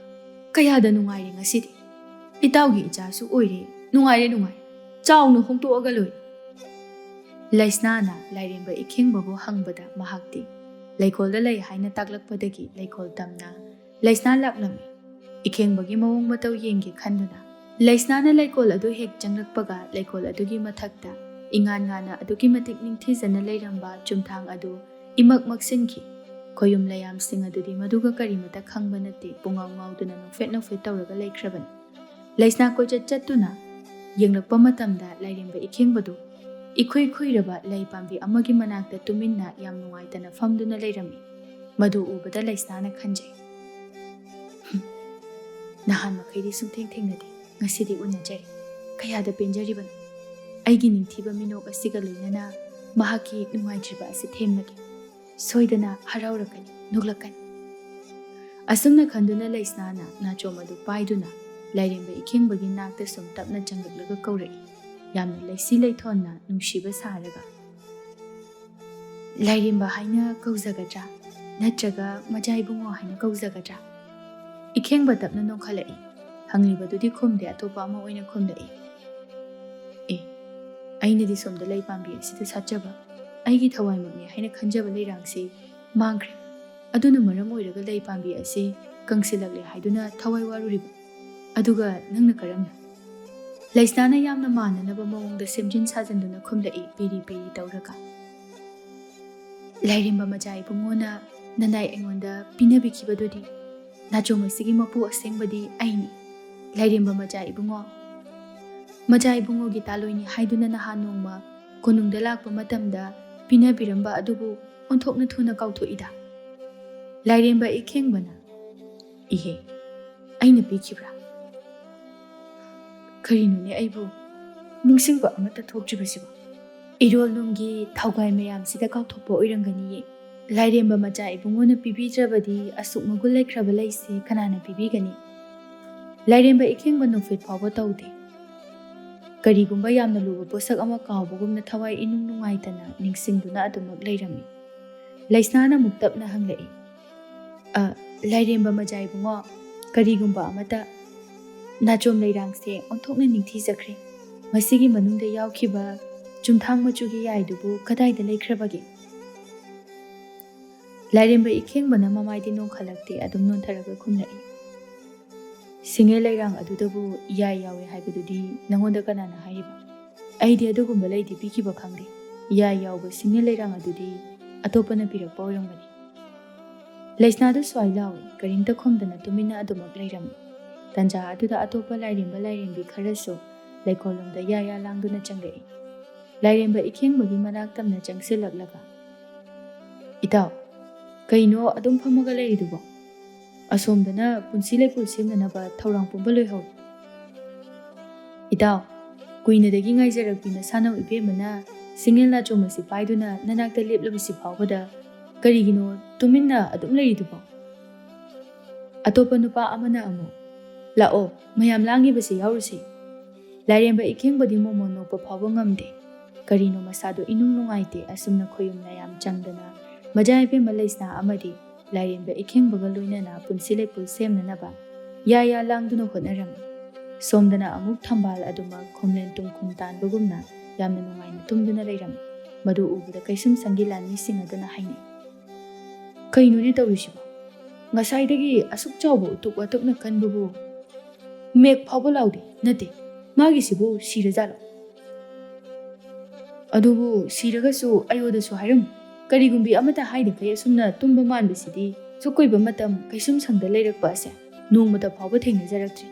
ꯀꯌꯥꯗ ꯅꯨꯡꯉꯥꯏꯔꯦ ꯉꯁꯤꯗꯤ꯫ ꯏꯇꯥꯎꯒꯤ ꯏꯆꯥꯁꯨ ꯑꯣꯏꯔꯦ꯫ ꯅꯨꯡꯉꯥꯏꯔꯦ, ꯅꯨꯡꯉꯥꯏꯔꯦ꯫ ꯆꯥꯎꯅ ꯍꯣꯡꯗꯣꯛꯑꯒ ꯂꯣꯏꯔꯦ꯫" ꯂꯩꯁꯅꯥꯅ ꯂꯥꯏꯔꯦꯝꯕ ꯏꯈꯦꯡꯕꯕꯨ ꯍꯪꯕꯗ ꯃꯍꯥꯛꯇꯤ ꯂꯩꯀꯣꯜꯗ ꯂꯩ ꯍꯥꯏꯅ ꯇꯥꯛꯂꯛꯄꯗꯒꯤ ꯂꯩꯀꯣꯜ ꯇꯝꯅ ꯂꯩꯁꯅꯥ ꯂꯥꯛꯂꯝꯃꯤ꯫ ꯏꯈꯦꯡꯕꯒꯤ ꯃꯑꯣꯡ ꯃꯇꯧ ꯌꯦꯡꯒꯦ ꯈꯟꯗꯨꯅ ꯂꯩꯁꯅꯥꯅ ꯂꯩꯀꯣꯜ ꯑꯗꯨ ꯍꯦꯛ ꯆꯪꯂꯛꯄꯒ ꯂꯩꯀꯣꯜ ꯑꯗꯨꯒꯤ ꯃꯊꯛꯇ ꯏꯉꯥꯟ ꯉꯥꯟꯅ ꯑꯗꯨꯛꯀꯤ ꯃꯇꯤꯛ ꯅꯤꯡꯊꯤꯖꯅ ꯂꯩꯔꯝꯕ ꯆꯨꯝꯊꯥꯡ ꯑꯗꯨ ꯏꯃꯛ ꯃꯛꯁꯤꯟꯈꯤ꯫ ꯈꯣꯌꯨꯝ ꯂꯩꯌꯥꯝꯁꯤꯡ ꯑꯗꯨꯗꯤ ꯃꯗꯨꯒ ꯀꯔꯤꯃꯇ ꯈꯪꯕ ꯅꯠꯇꯦ, ꯄꯨꯡꯉꯥꯎ ꯉꯥꯎꯗꯨꯅ ꯅꯣꯛꯐꯦꯠ ꯅꯣꯛꯐꯦꯠ ꯇꯧꯔꯒ ꯂꯩꯈ꯭ꯔꯕꯅꯤ꯫ ꯂꯩꯁꯅꯥ ꯀꯣꯏꯆꯠ ꯆꯠꯇꯨꯅ ꯌꯦꯡꯂꯛꯄ ꯃꯇꯝꯗ ꯂꯥꯏꯔꯦꯝꯕ ꯏꯈꯦꯡꯕꯗꯨ ꯏꯈꯨꯏ ꯈꯨꯏꯔꯕ ꯂꯩ ꯄꯥꯝꯕꯤ ꯑꯃꯒꯤ ꯃꯅꯥꯛꯇ ꯇꯨꯃꯤꯟꯅ ꯌꯥꯝ ꯅꯨꯡꯉꯥꯏꯇꯅ ꯐꯝꯗꯨꯅ ꯂꯩꯔꯝꯃꯤ꯫ ꯃꯗꯨ ꯎꯕꯗ ꯂꯩꯁꯅꯥꯅ ꯈꯟꯖꯩ, "ꯍꯨꯝ, ꯅꯍꯥꯟ ꯃꯈꯩꯗꯤ ꯁꯨꯡꯊꯦꯡ ꯊꯦꯡꯅꯗꯦ, ꯉꯁꯤꯗꯤ ꯎꯅꯖꯔꯦ꯫ ꯀꯌꯥꯗ ꯄꯦꯟꯖꯔꯤꯕꯅꯣ꯫ ꯑꯩꯒꯤ ꯅꯤꯡꯊꯤꯕ ꯃꯤꯅꯣꯛ ꯑꯁꯤꯒ ꯂꯣꯏꯅꯅ ꯃꯍꯥꯛꯀꯤ ꯅꯨꯡꯉꯥꯏꯇ꯭ꯔꯤꯕ ꯑꯁꯤ ꯊꯦꯝꯂꯒꯦ꯫ ꯁꯣꯏꯗꯅ ꯍꯔꯥꯎꯔꯛꯀꯅꯤ, ꯅꯣꯛꯂꯛꯀꯅꯤ꯫" ꯑꯁꯨꯝꯅ ꯈꯟꯗꯨꯅ ꯂꯩꯁꯅꯥꯅ ꯅꯥꯆꯣꯝ ꯑꯗꯨ ꯄꯥꯏꯗꯨꯅ ꯂꯥꯏꯔꯦꯝꯕ ꯏꯈꯦꯡꯕꯒꯤ ꯅꯥꯛꯇ ꯁꯨꯝ ꯇꯞꯅ ꯆꯪꯂꯛꯂꯒ ꯀꯧꯔꯛꯏ, ꯌꯥꯝꯅ ꯂꯩꯁꯤ ꯂꯩꯊꯣꯟꯅ ꯅꯨꯡꯁꯤꯕ ꯁꯥꯔꯒ꯫ "ꯂꯥꯏꯔꯦꯝꯕ ꯍꯥꯏꯅ ꯀꯧꯖꯒꯗ꯭ꯔꯥ, ꯅꯠꯇ꯭ꯔꯒ ꯃꯖꯥ ꯏꯕꯨꯡꯉꯣ ꯍꯥꯏꯅ ꯀꯧꯖꯒꯗ꯭ꯔꯥ?" ꯏꯈꯦꯡꯕ ꯇꯞꯅ ꯅꯣꯛꯈꯠꯂꯛꯏ꯫ ꯍꯪꯂꯤꯕꯗꯨꯗꯤ ꯈꯨꯝꯗꯦ, ꯑꯇꯣꯞꯄ ꯑꯃ ꯑꯣꯏꯅ ꯈꯨꯝꯂꯛꯏ꯫ "ꯑꯦ, ꯑꯩꯅꯗꯤ ꯁꯣꯝꯗ ꯂꯩ ꯄꯥꯝꯕꯤ ꯑꯁꯤꯗ ꯁꯥꯠꯆꯕ ꯑꯩꯒꯤ ꯊꯋꯥꯏꯃꯛꯅꯤ ꯍꯥꯏꯅ ꯈꯟꯖꯕ ꯂꯩꯔꯥꯡꯁꯤ ꯃꯥꯡꯈ꯭ꯔꯦ꯫ ꯑꯗꯨꯅ ꯃꯔꯝ ꯑꯣꯏꯔꯒ ꯂꯩ ꯄꯥꯝꯕꯤ ꯑꯁꯤ ꯀꯪꯁꯤꯜꯂꯛꯂꯦ ꯍꯥꯏꯗꯨꯅ ꯊꯋꯥꯏ ꯋꯥꯔꯨꯔꯤꯕ꯫ ꯑꯗꯨꯒ ꯅꯪꯅ ꯀꯔꯝꯅ?" ꯂꯩꯁꯅꯥꯅ ꯌꯥꯝꯅ ꯃꯥꯟꯅꯅꯕ ꯃꯑꯣꯡꯗ ꯁꯦꯝꯖꯤꯟ ꯁꯥꯖꯤꯟꯗꯨꯅ ꯈꯨꯝꯂꯛꯏ, ꯄꯤꯔꯤ ꯄꯤꯔꯤ ꯇꯧꯔꯒ꯫ "ꯂꯥꯏꯔꯦꯝꯕ ꯃꯆꯥ ꯏꯕꯨꯡꯉꯣꯅ ꯅꯅꯥꯏ ꯑꯩꯉꯣꯟꯗ ꯄꯤꯅꯕꯤꯈꯤꯕꯗꯨꯗꯤ ꯅꯥꯆꯣꯝ ꯑꯁꯤꯒꯤ ꯃꯄꯨ ꯑꯁꯦꯡꯕꯗꯤ ꯑꯩꯅꯤ꯫ ꯂꯥꯏꯔꯦꯝꯕ ꯃꯆꯥ ꯏꯕꯨꯡꯉꯣ, ꯃꯆꯥ ꯏꯕꯨꯡꯉꯣꯒꯤ ꯇꯥꯂꯣꯏꯅꯤ ꯍꯥꯏꯗꯨꯅ ꯅꯍꯥꯟ ꯅꯣꯡꯃ ꯀꯣꯅꯨꯡꯗ ꯂꯥꯛꯄ ꯃꯇꯝꯗ ꯄꯤꯅꯕꯤꯔꯝꯕ ꯑꯗꯨꯕꯨ ꯑꯣꯟꯊꯣꯛꯅ ꯊꯨꯅ ꯀꯥꯎꯊꯣꯛꯏꯗ꯫" ꯂꯥꯏꯔꯦꯝꯕ ꯏꯈꯦꯡꯕꯅ, "ꯏꯍꯦ, ꯑꯩꯅ ꯄꯤꯈꯤꯕ꯭ꯔꯥ? ꯀꯔꯤꯅꯣꯅꯦ ꯑꯩꯕꯨ ꯅꯤꯡꯁꯤꯡꯕ ꯑꯃꯠꯇ ꯊꯣꯛꯇ꯭ꯔꯤꯕꯁꯤꯕꯨ? ꯏꯔꯣꯜ ꯅꯨꯡꯒꯤ ꯊꯧꯒꯥꯏ ꯃꯌꯥꯝꯁꯤꯗ ꯀꯥꯎꯊꯣꯛꯄ ꯑꯣꯏꯔꯝꯒꯅꯤꯌꯦ꯫ ꯂꯥꯏꯔꯦꯝꯕ ꯃꯆꯥ ꯏꯕꯨꯡꯉꯣꯅ ꯄꯤꯕꯤꯗ꯭ꯔꯕꯗꯤ ꯑꯁꯨꯛ ꯃꯒꯨꯟ ꯂꯩꯈ꯭ꯔꯕ ꯂꯩꯁꯦ ꯀꯅꯥꯅ ꯄꯤꯕꯤꯒꯅꯤ?" ꯂꯥꯏꯔꯦꯝꯕ ꯏꯈꯦꯡꯕ ꯅꯣꯛꯐꯦꯠ ꯐꯥꯎꯕ ꯇꯧꯗꯦ꯫ ꯀꯔꯤꯒꯨꯝꯕ ꯌꯥꯝꯅ ꯂꯨꯕ ꯄꯣꯠꯁꯛ ꯑꯃ ꯀꯥꯎꯕꯒꯨꯝꯅ ꯊꯋꯥꯏ ꯏꯅꯨꯡ ꯅꯨꯡꯉꯥꯏꯇꯅ ꯅꯤꯡꯁꯤꯡꯗꯨꯅ ꯑꯗꯨꯃꯛ ꯂꯩꯔꯝꯃꯤ꯫ ꯂꯩꯁꯅꯥꯅ ꯑꯃꯨꯛ ꯇꯞꯅ ꯍꯪꯂꯛꯏ, "ꯑ, ꯂꯥꯏꯔꯦꯝꯕ ꯃꯖꯥ ꯏꯕꯨꯡꯉꯣ, ꯀꯔꯤꯒꯨꯝꯕ ꯑꯃꯇ ꯅꯥꯆꯣꯝ ꯂꯩꯔꯥꯡꯁꯦ ꯑꯣꯟꯊꯣꯛꯅ ꯅꯤꯡꯊꯤꯖꯈ꯭ꯔꯦ꯫ ꯃꯁꯤꯒꯤ ꯃꯅꯨꯡꯗ ꯌꯥꯎꯈꯤꯕ ꯆꯨꯝꯊꯥꯡ ꯃꯆꯨꯒꯤ ꯌꯥꯏꯗꯨꯕꯨ ꯀꯗꯥꯏꯗ ꯂꯩꯈ꯭ꯔꯕꯒꯦ?" ꯂꯥꯏꯔꯦꯝꯕ ꯏꯈꯦꯡꯕꯅ ꯃꯃꯥꯏꯗꯤ ꯅꯣꯡꯈꯠꯂꯛꯇꯦ, ꯑꯗꯨꯝ ꯅꯣꯟꯊꯔꯒ ꯈꯨꯝꯂꯛꯏ, "ꯁꯤꯡꯉꯦ ꯂꯩꯔꯥꯡ ꯑꯗꯨꯗꯕꯨ ꯌꯥꯏ ꯌꯥꯎꯏ ꯍꯥꯏꯕꯗꯨꯗꯤ ꯅꯉꯣꯟꯗ ꯀꯅꯥꯅ ꯍꯥꯏꯔꯤꯕ? ꯑꯩꯗꯤ ꯑꯗꯨꯒꯨꯝꯕ ꯂꯩꯗꯤ ꯄꯤꯈꯤꯕ ꯈꯪꯗꯦ꯫ ꯌꯥꯏ ꯌꯥꯎꯕ ꯁꯤꯡꯉꯦ ꯂꯩꯔꯥꯡ ꯑꯗꯨꯗꯤ ꯑꯇꯣꯞꯄꯅ ꯄꯤꯔꯛꯄ ꯑꯣꯏꯔꯝꯒꯅꯤ꯫" ꯂꯩꯁꯅꯥꯗꯨ ꯁ꯭ꯋꯥꯏ ꯂꯥꯎꯏ, ꯀꯔꯤꯝꯇ ꯈꯨꯝꯗꯅ ꯇꯨꯃꯤꯟꯅ ꯑꯗꯨꯃꯛ ꯂꯩꯔꯝꯃꯤ꯫ ꯇꯟꯖꯥ ꯑꯗꯨꯗ ꯑꯇꯣꯞꯄ ꯂꯥꯏꯔꯦꯝꯕ ꯂꯥꯏꯔꯦꯝꯕꯤ ꯈꯔꯁꯨ ꯂꯩꯀꯣꯜꯂꯣꯝꯗ ꯌꯥ ꯌꯥ ꯂꯥꯡꯗꯨꯅ ꯆꯪꯂꯛꯏ꯫ ꯂꯥꯏꯔꯦꯝꯕ ꯏꯈꯦꯡꯕꯒꯤ ꯃꯅꯥꯛ ꯇꯝꯅ ꯆꯪꯁꯤꯜꯂꯛꯂꯒ, "ꯏꯇꯥꯎ, ꯀꯩꯅꯣ ꯑꯗꯨꯝ ꯐꯝꯃꯒ ꯂꯩꯔꯤꯗꯨꯕꯣ? ꯑꯁꯣꯝꯗꯅ ꯄꯨꯟꯁꯤ ꯂꯩꯄꯨꯜ ꯁꯦꯝꯅꯅꯕ ꯊꯧꯔꯥꯡ ꯄꯨꯝꯕ ꯂꯣꯏꯍꯧꯔꯦ꯫" "ꯏꯇꯥꯎ, ꯀꯨꯏꯅꯗꯒꯤ ꯉꯥꯏꯖꯔꯛꯄꯤ ꯅꯁꯥꯅꯧ ꯏꯕꯦꯝꯃꯅ ꯁꯤꯡꯉꯦꯜ ꯅꯥꯆꯣꯝ ꯑꯁꯤ ꯄꯥꯏꯗꯨꯅ ꯅꯅꯥꯛꯇ ꯂꯦꯞꯂꯕꯁꯤ ꯐꯥꯎꯕꯗ ꯀꯔꯤꯒꯤꯅꯣ ꯇꯨꯃꯤꯟꯅ ꯑꯗꯨꯝ ꯂꯩꯔꯤꯗꯨꯕꯣ?" ꯑꯇꯣꯞꯄ ꯅꯨꯄꯥ ꯑꯃꯅ ꯑꯃꯨꯛ, "ꯂꯥꯛꯑꯣ, ꯃꯌꯥꯝ ꯂꯥꯡꯉꯤꯕꯁꯤ ꯌꯥꯎꯔꯨꯁꯤ꯫" ꯂꯥꯏꯔꯦꯝꯕ ꯏꯈꯦꯡꯕꯗꯤ ꯃꯣꯃꯣꯟ ꯅꯣꯛꯄ ꯐꯥꯎꯕ ꯉꯝꯗꯦ꯫ ꯀꯔꯤꯅꯣ ꯃꯁꯥꯗꯣ ꯏꯅꯨꯡ ꯅꯨꯡꯉꯥꯏꯇꯦ꯫ ꯑꯁꯨꯝꯅ ꯈꯣꯌꯨꯝ ꯅꯥꯌꯥꯝ ꯆꯪꯗꯅ ꯃꯖꯥ ꯏꯕꯦꯝꯃ ꯂꯩꯁꯅꯥ ꯑꯃꯗꯤ ꯂꯥꯏꯔꯦꯝꯕ ꯏꯈꯦꯡꯕꯒ ꯂꯣꯏꯅꯅ ꯄꯨꯟꯁꯤ ꯂꯩꯄꯨꯜ ꯁꯦꯝꯅꯅꯕ ꯌꯥ ꯌꯥ ꯂꯥꯡꯗꯨꯅ ꯍꯣꯠꯅꯔꯝꯃꯤ꯫ ꯁꯣꯝꯗꯅ ꯑꯃꯨꯛ ꯊꯝꯕꯥꯜ ꯑꯗꯨꯃꯛ ꯈꯣꯝꯂꯦꯟ ꯇꯨꯝꯈꯨꯝ ꯇꯥꯟꯕꯒꯨꯝꯅ ꯌꯥꯝꯅ ꯅꯨꯡꯉꯥꯏꯅ ꯇꯨꯝꯗꯨꯅ ꯂꯩꯔꯝꯃꯤ꯫ ꯃꯗꯨ ꯎꯕꯗ ꯀꯩꯁꯨꯝꯁꯪꯒꯤ ꯂꯥꯟꯃꯤꯁꯤꯡ ꯑꯗꯨꯅ ꯍꯥꯏꯅꯩ, "ꯀꯩꯅꯣꯅꯦ ꯇꯧꯔꯤꯁꯤꯕꯣ? ꯉꯁꯥꯏꯗꯒꯤ ꯑꯁꯨꯛ ꯆꯥꯎꯕ ꯎꯇꯨꯞ ꯋꯥꯇꯨꯞꯅ ꯀꯟꯕꯕꯨ ꯃꯦꯛ ꯐꯥꯎꯕ ꯂꯥꯎꯗꯦ꯫ ꯅꯠꯇꯦ, ꯃꯥꯒꯤꯁꯤꯕꯨ ꯁꯤꯔꯖꯥꯠꯂꯣ? ꯑꯗꯨꯕꯨ ꯁꯤꯔꯒꯁꯨ ꯑꯩꯉꯣꯟꯗꯁꯨ ꯍꯥꯏꯔꯝꯃꯨ꯫ ꯀꯔꯤꯒꯨꯝꯕꯤ ꯑꯃꯠꯇ ꯍꯥꯏꯗꯈꯩ ꯑꯁꯨꯝꯅ ꯇꯨꯝꯕ ꯃꯥꯟꯕꯁꯤꯗꯤ ꯁꯨꯛ ꯀꯨꯏꯕ ꯃꯇꯝ ꯀꯩꯁꯨꯝꯁꯪꯗ ꯂꯩꯔꯛꯄ ꯑꯁꯦ ꯅꯣꯡꯃꯇ ꯐꯥꯎꯕ ꯊꯦꯡꯅꯖꯔꯛꯇ꯭ꯔꯤ꯫"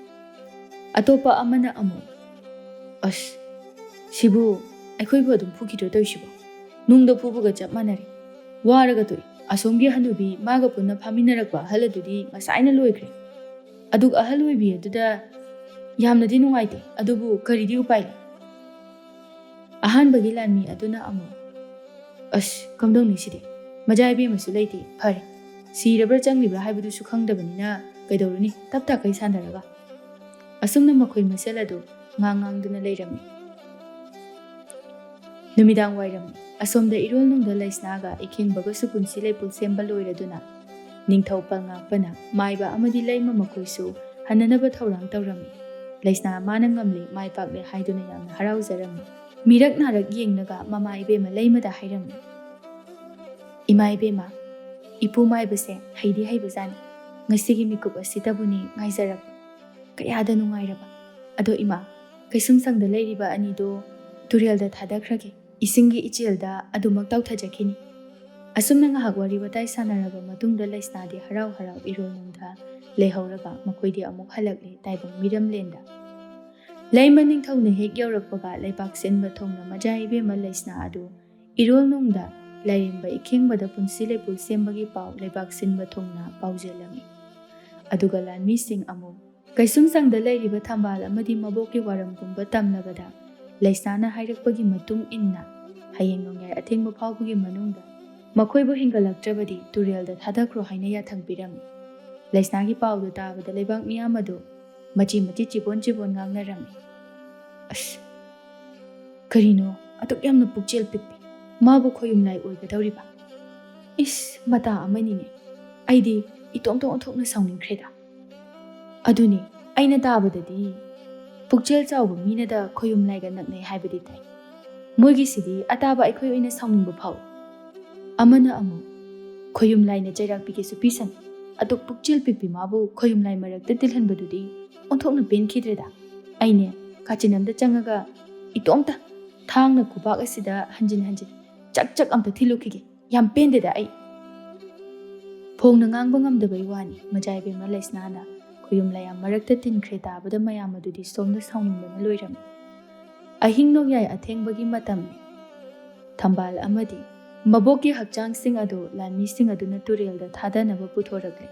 ꯑꯇꯣꯞꯄ ꯑꯃꯅ ꯑꯃꯨꯛ, "ꯑꯁ, ꯁꯤꯕꯨ ꯑꯩꯈꯣꯏꯕꯨ ꯑꯗꯨꯝ ꯐꯨꯈꯤꯗ꯭ꯔꯣ ꯇꯧꯔꯤꯁꯤꯕꯣ? ꯅꯨꯡꯗ ꯐꯨꯕꯒ ꯆꯞ ꯃꯥꯟꯅꯔꯦ꯫ ꯋꯥꯔꯒ ꯇꯣꯛꯏ꯫ ꯑꯁꯣꯝꯒꯤ ꯍꯅꯨꯕꯤ ꯃꯥꯒ ꯄꯨꯟꯅ ꯐꯥꯃꯤꯟꯅꯔꯛꯄ ꯑꯍꯜ ꯑꯗꯨꯗꯤ ꯉꯁꯥꯏꯅ ꯂꯣꯏꯈ꯭ꯔꯦ꯫ ꯑꯗꯨꯒ ꯑꯍꯜ ꯑꯣꯏꯕꯤ ꯑꯗꯨꯗ ꯌꯥꯝꯅꯗꯤ ꯅꯨꯡꯉꯥꯏꯇꯦ, ꯑꯗꯨꯕꯨ ꯀꯔꯤꯗꯤ ꯎꯄꯥꯏ ꯂꯩ?" ꯑꯍꯥꯟꯕꯒꯤ ꯂꯥꯟꯃꯤ ꯑꯗꯨꯅ ꯑꯃꯨꯛ, "ꯑꯁ, ꯀꯝꯗꯧꯅꯤ ꯁꯤꯗꯤ? ꯃꯖꯥ ꯏꯕꯦꯝꯃꯁꯨ ꯂꯩꯇꯦ꯫ ꯐꯔꯦ, ꯁꯤꯔꯕ꯭ꯔꯥ ꯆꯪꯂꯤꯕ꯭ꯔꯥ ꯍꯥꯏꯕꯗꯨꯁꯨ ꯈꯪꯗꯕꯅꯤꯅ ꯀꯩꯗꯧꯔꯨꯅꯤ, ꯇꯞ ꯇꯥꯈꯩ ꯁꯥꯟꯅꯔꯒ꯫" ꯑꯁꯨꯝꯅ ꯃꯈꯣꯏ ꯃꯁꯦꯜ ꯑꯗꯨ ꯉꯥꯡ ꯉꯥꯡꯗꯨꯅ ꯂꯩꯔꯝꯃꯤ꯫ ꯅꯨꯃꯤꯗꯥꯡ ꯋꯥꯏꯔꯝ꯫ ꯑꯁꯣꯝꯗ ꯏꯔꯣꯜꯅꯨꯡꯗ ꯂꯩꯁꯅꯥꯒ ꯏꯈꯦꯡꯕꯒꯁꯨ ꯄꯨꯟꯁꯤ ꯂꯩꯄꯨꯜ ꯁꯦꯝꯕ ꯂꯣꯏꯔꯗꯨꯅ ꯅꯤꯡꯊꯧ ꯄꯜꯉꯥꯛꯄꯅ ꯃꯥꯏꯕ ꯑꯃꯗꯤ ꯂꯩꯃ ꯃꯈꯣꯏꯁꯨ ꯍꯟꯅꯅꯕ ꯊꯧꯔꯥꯡ ꯇꯧꯔꯝꯃꯤ꯫ ꯂꯩꯁꯅꯥ ꯃꯥꯅ ꯉꯝꯂꯦ, ꯃꯥꯏ ꯄꯥꯛꯂꯦ ꯍꯥꯏꯗꯨꯅ ꯌꯥꯝꯅ ꯍꯔꯥꯎꯖꯔꯝꯃꯤ꯫ ꯃꯤꯔꯛ ꯅꯥꯔꯛ ꯌꯦꯡꯂꯒ ꯃꯃꯥ ꯏꯕꯦꯝꯃ ꯂꯩꯃꯗ ꯍꯥꯏꯔꯝꯃꯤ, "ꯏꯃꯥ ꯏꯕꯦꯝꯃ, ꯏꯄꯨ ꯃꯥꯏꯕꯁꯦ ꯍꯩꯗꯤ ꯍꯩꯕꯖꯥꯠꯅꯤ꯫ ꯉꯁꯤꯒꯤ ꯃꯤꯀꯨꯞ ꯑꯁꯤꯇꯕꯨꯅꯤ ꯉꯥꯏꯖꯔꯕ꯫ ꯀꯌꯥꯗ ꯅꯨꯡꯉꯥꯏꯔꯕ꯫ ꯑꯗꯣ ꯏꯃꯥ, ꯀꯩꯁꯨꯝꯁꯪꯗ ꯂꯩꯔꯤꯕ ꯑꯅꯤꯗꯣ ꯇꯨꯔꯦꯜꯗ ꯊꯥꯗꯈ꯭ꯔꯒꯦ꯫ ꯏꯁꯤꯡꯒꯤ ꯏꯆꯦꯜꯗ ꯑꯗꯨꯃꯛ ꯇꯥꯎꯊꯖꯈꯤꯅꯤ꯫" ꯑꯁꯨꯝꯅ ꯉꯥꯏꯍꯥꯛ ꯋꯥꯔꯤ ꯋꯥꯇꯥꯏ ꯁꯥꯟꯅꯔꯕ ꯃꯇꯨꯡꯗ ꯂꯩꯁꯅꯥꯗꯤ ꯍꯔꯥꯎ ꯍꯔꯥꯎ ꯏꯔꯣꯜꯅꯨꯡꯗ ꯂꯩꯍꯧꯔꯒ ꯃꯈꯣꯏꯗꯤ ꯑꯃꯨꯛ ꯍꯜꯂꯛꯂꯦ ꯇꯥꯏꯕꯪ ꯃꯤꯔꯝꯂꯦꯟꯗ꯫ ꯂꯩꯃ ꯅꯤꯡꯊꯧꯅ ꯍꯦꯛ ꯌꯧꯔꯛꯄꯒ ꯂꯩꯕꯥꯛ ꯁꯤꯟꯕ ꯊꯨꯡꯅ ꯃꯆꯥ ꯏꯕꯦꯝꯃ ꯂꯩꯁꯅꯥ ꯑꯗꯨ ꯏꯔꯣꯜꯅꯨꯡꯗ ꯂꯥꯏꯔꯦꯝꯕ ꯏꯈꯦꯡꯕꯗ ꯄꯨꯟꯁꯤ ꯂꯩꯄꯨꯜ ꯁꯦꯝꯕꯒꯤ ꯄꯥꯎ ꯂꯩꯕꯥꯛ ꯁꯤꯟꯕ ꯊꯨꯡꯅ ꯄꯥꯎꯖꯦꯜꯂꯝꯃꯤ꯫ ꯑꯗꯨꯒ ꯂꯥꯟꯃꯤꯁꯤꯡ ꯑꯃꯨꯛ ꯀꯩꯁꯨꯝꯁꯪꯗ ꯂꯩꯔꯤꯕ ꯊꯝꯕꯥꯜ ꯑꯃꯗꯤ ꯃꯕꯣꯛꯀꯤ ꯋꯥꯔꯝ ꯄꯨꯝꯕ ꯇꯝꯂꯕꯗ ꯂꯩꯁꯅꯥꯅ ꯍꯥꯏꯔꯛꯄꯒꯤ ꯃꯇꯨꯡ ꯏꯟꯅ ꯍꯌꯦꯡ ꯅꯣꯡꯌꯥꯏ ꯑꯊꯦꯡꯕ ꯐꯥꯎꯕꯒꯤ ꯃꯅꯨꯡꯗ ꯃꯈꯣꯏꯕꯨ ꯍꯤꯡꯒꯠꯂꯛꯇ꯭ꯔꯕꯗꯤ ꯇꯨꯔꯦꯜꯗ ꯊꯥꯗꯈ꯭ꯔꯣ ꯍꯥꯏꯅ ꯌꯥꯊꯪ ꯄꯤꯔꯝꯃꯤ꯫ ꯂꯩꯁꯅꯥꯒꯤ ꯄꯥꯎꯗꯨ ꯇꯥꯕꯗ ꯂꯩꯕꯥꯛ ꯃꯤꯌꯥꯝ ꯑꯗꯨ ꯃꯆꯤ ꯃꯆꯤ ꯆꯤꯕꯣꯟ ꯆꯤꯕꯣꯟ ꯉꯥꯡꯅꯔꯝꯃꯤ꯫ "ꯑꯁ, ꯀꯔꯤꯅꯣ ꯑꯗꯨꯛ ꯌꯥꯝꯅ ꯄꯨꯛꯆꯦꯜ ꯄꯤꯛꯄꯤ? ꯃꯥꯕꯨ ꯈꯣꯌꯨꯝ ꯂꯥꯏ ꯑꯣꯏꯒꯗꯧꯔꯤꯕ? ꯏꯁ, ꯃꯇꯥ ꯑꯃꯅꯤꯅꯦ꯫ ꯑꯩꯗꯤ ꯏꯇꯣꯝꯇ ꯑꯣꯟꯊꯣꯛꯅ ꯁꯥꯎꯅꯤꯡꯈ꯭ꯔꯦꯗ꯫ ꯑꯗꯨꯅꯤ, ꯑꯩꯅ ꯇꯥꯕꯗꯗꯤ ꯄꯨꯛꯆꯦꯜ ꯆꯥꯎꯕ ꯃꯤꯅꯗ ꯈꯣꯌꯨꯝ ꯂꯥꯏꯒ ꯅꯛꯅꯩ ꯍꯥꯏꯕꯗꯤ ꯇꯥꯏ꯫ ꯃꯣꯏꯒꯤꯁꯤꯗꯤ ꯑꯇꯥꯕ ꯑꯩꯈꯣꯏ ꯑꯣꯏꯅ ꯁꯥꯎꯅꯤꯡꯕ ꯐꯥꯎꯏ꯫" ꯑꯃꯅ ꯑꯃꯨꯛ, "ꯈꯣꯌꯨꯝ ꯂꯥꯏꯅ ꯆꯩꯔꯥꯛ ꯄꯤꯒꯦꯁꯨ ꯄꯤꯁꯅꯨ, ꯑꯗꯨꯛ ꯄꯨꯛꯆꯦꯜ ꯄꯤꯛꯄꯤ ꯃꯥꯕꯨ ꯈꯣꯌꯨꯝ ꯂꯥꯏ ꯃꯔꯛꯇ ꯇꯤꯜꯍꯟꯕꯗꯨꯗꯤ ꯑꯣꯟꯊꯣꯛꯅ ꯄꯦꯟꯈꯤꯗ꯭ꯔꯦꯗ꯫ ꯑꯩꯅꯦ ꯀꯥꯆꯤꯟ ꯑꯃꯗ ꯆꯪꯉꯒ ꯏꯇꯣꯝꯇ ꯊꯥꯡꯅ ꯈꯨꯕꯥꯛ ꯑꯁꯤꯗ ꯍꯟꯖꯤꯟ ꯍꯟꯖꯤꯟ ꯆꯛ ꯆꯛ ꯑꯝꯇ ꯊꯤꯜꯂꯨꯈꯤꯒꯦ꯫ ꯌꯥꯝ ꯄꯦꯟꯗꯦꯗ ꯑꯩ꯫" ꯐꯣꯡꯅ ꯉꯥꯡꯕ ꯉꯝꯗꯕꯩ ꯋꯥꯅꯤ꯫ ꯃꯆꯥ ꯏꯕꯦꯝꯃ ꯂꯩꯁꯅꯥꯅ ꯈꯣꯌꯨꯝ ꯂꯥꯏ ꯃꯔꯛꯇ ꯇꯤꯟꯈ꯭ꯔꯦ ꯇꯥꯕꯗ ꯃꯌꯥꯝ ꯑꯗꯨꯗꯤ ꯁꯣꯝꯗ ꯁꯥꯎꯅꯤꯡꯕꯅ ꯂꯣꯏꯔꯝꯃꯤ꯫ ꯑꯍꯤꯡ ꯅꯣꯡꯌꯥꯏ ꯑꯊꯦꯡꯕꯒꯤ ꯃꯇꯝꯅꯤ꯫ ꯊꯝꯕꯥꯜ ꯑꯃꯗꯤ ꯃꯕꯣꯛꯀꯤ ꯍꯛꯆꯥꯡꯁꯤꯡ ꯑꯗꯨ ꯂꯥꯟꯃꯤꯁꯤꯡ ꯑꯗꯨꯅ ꯇꯨꯔꯦꯜꯗ ꯊꯥꯗꯅꯕ ꯄꯨꯊꯣꯔꯛꯂꯦ꯫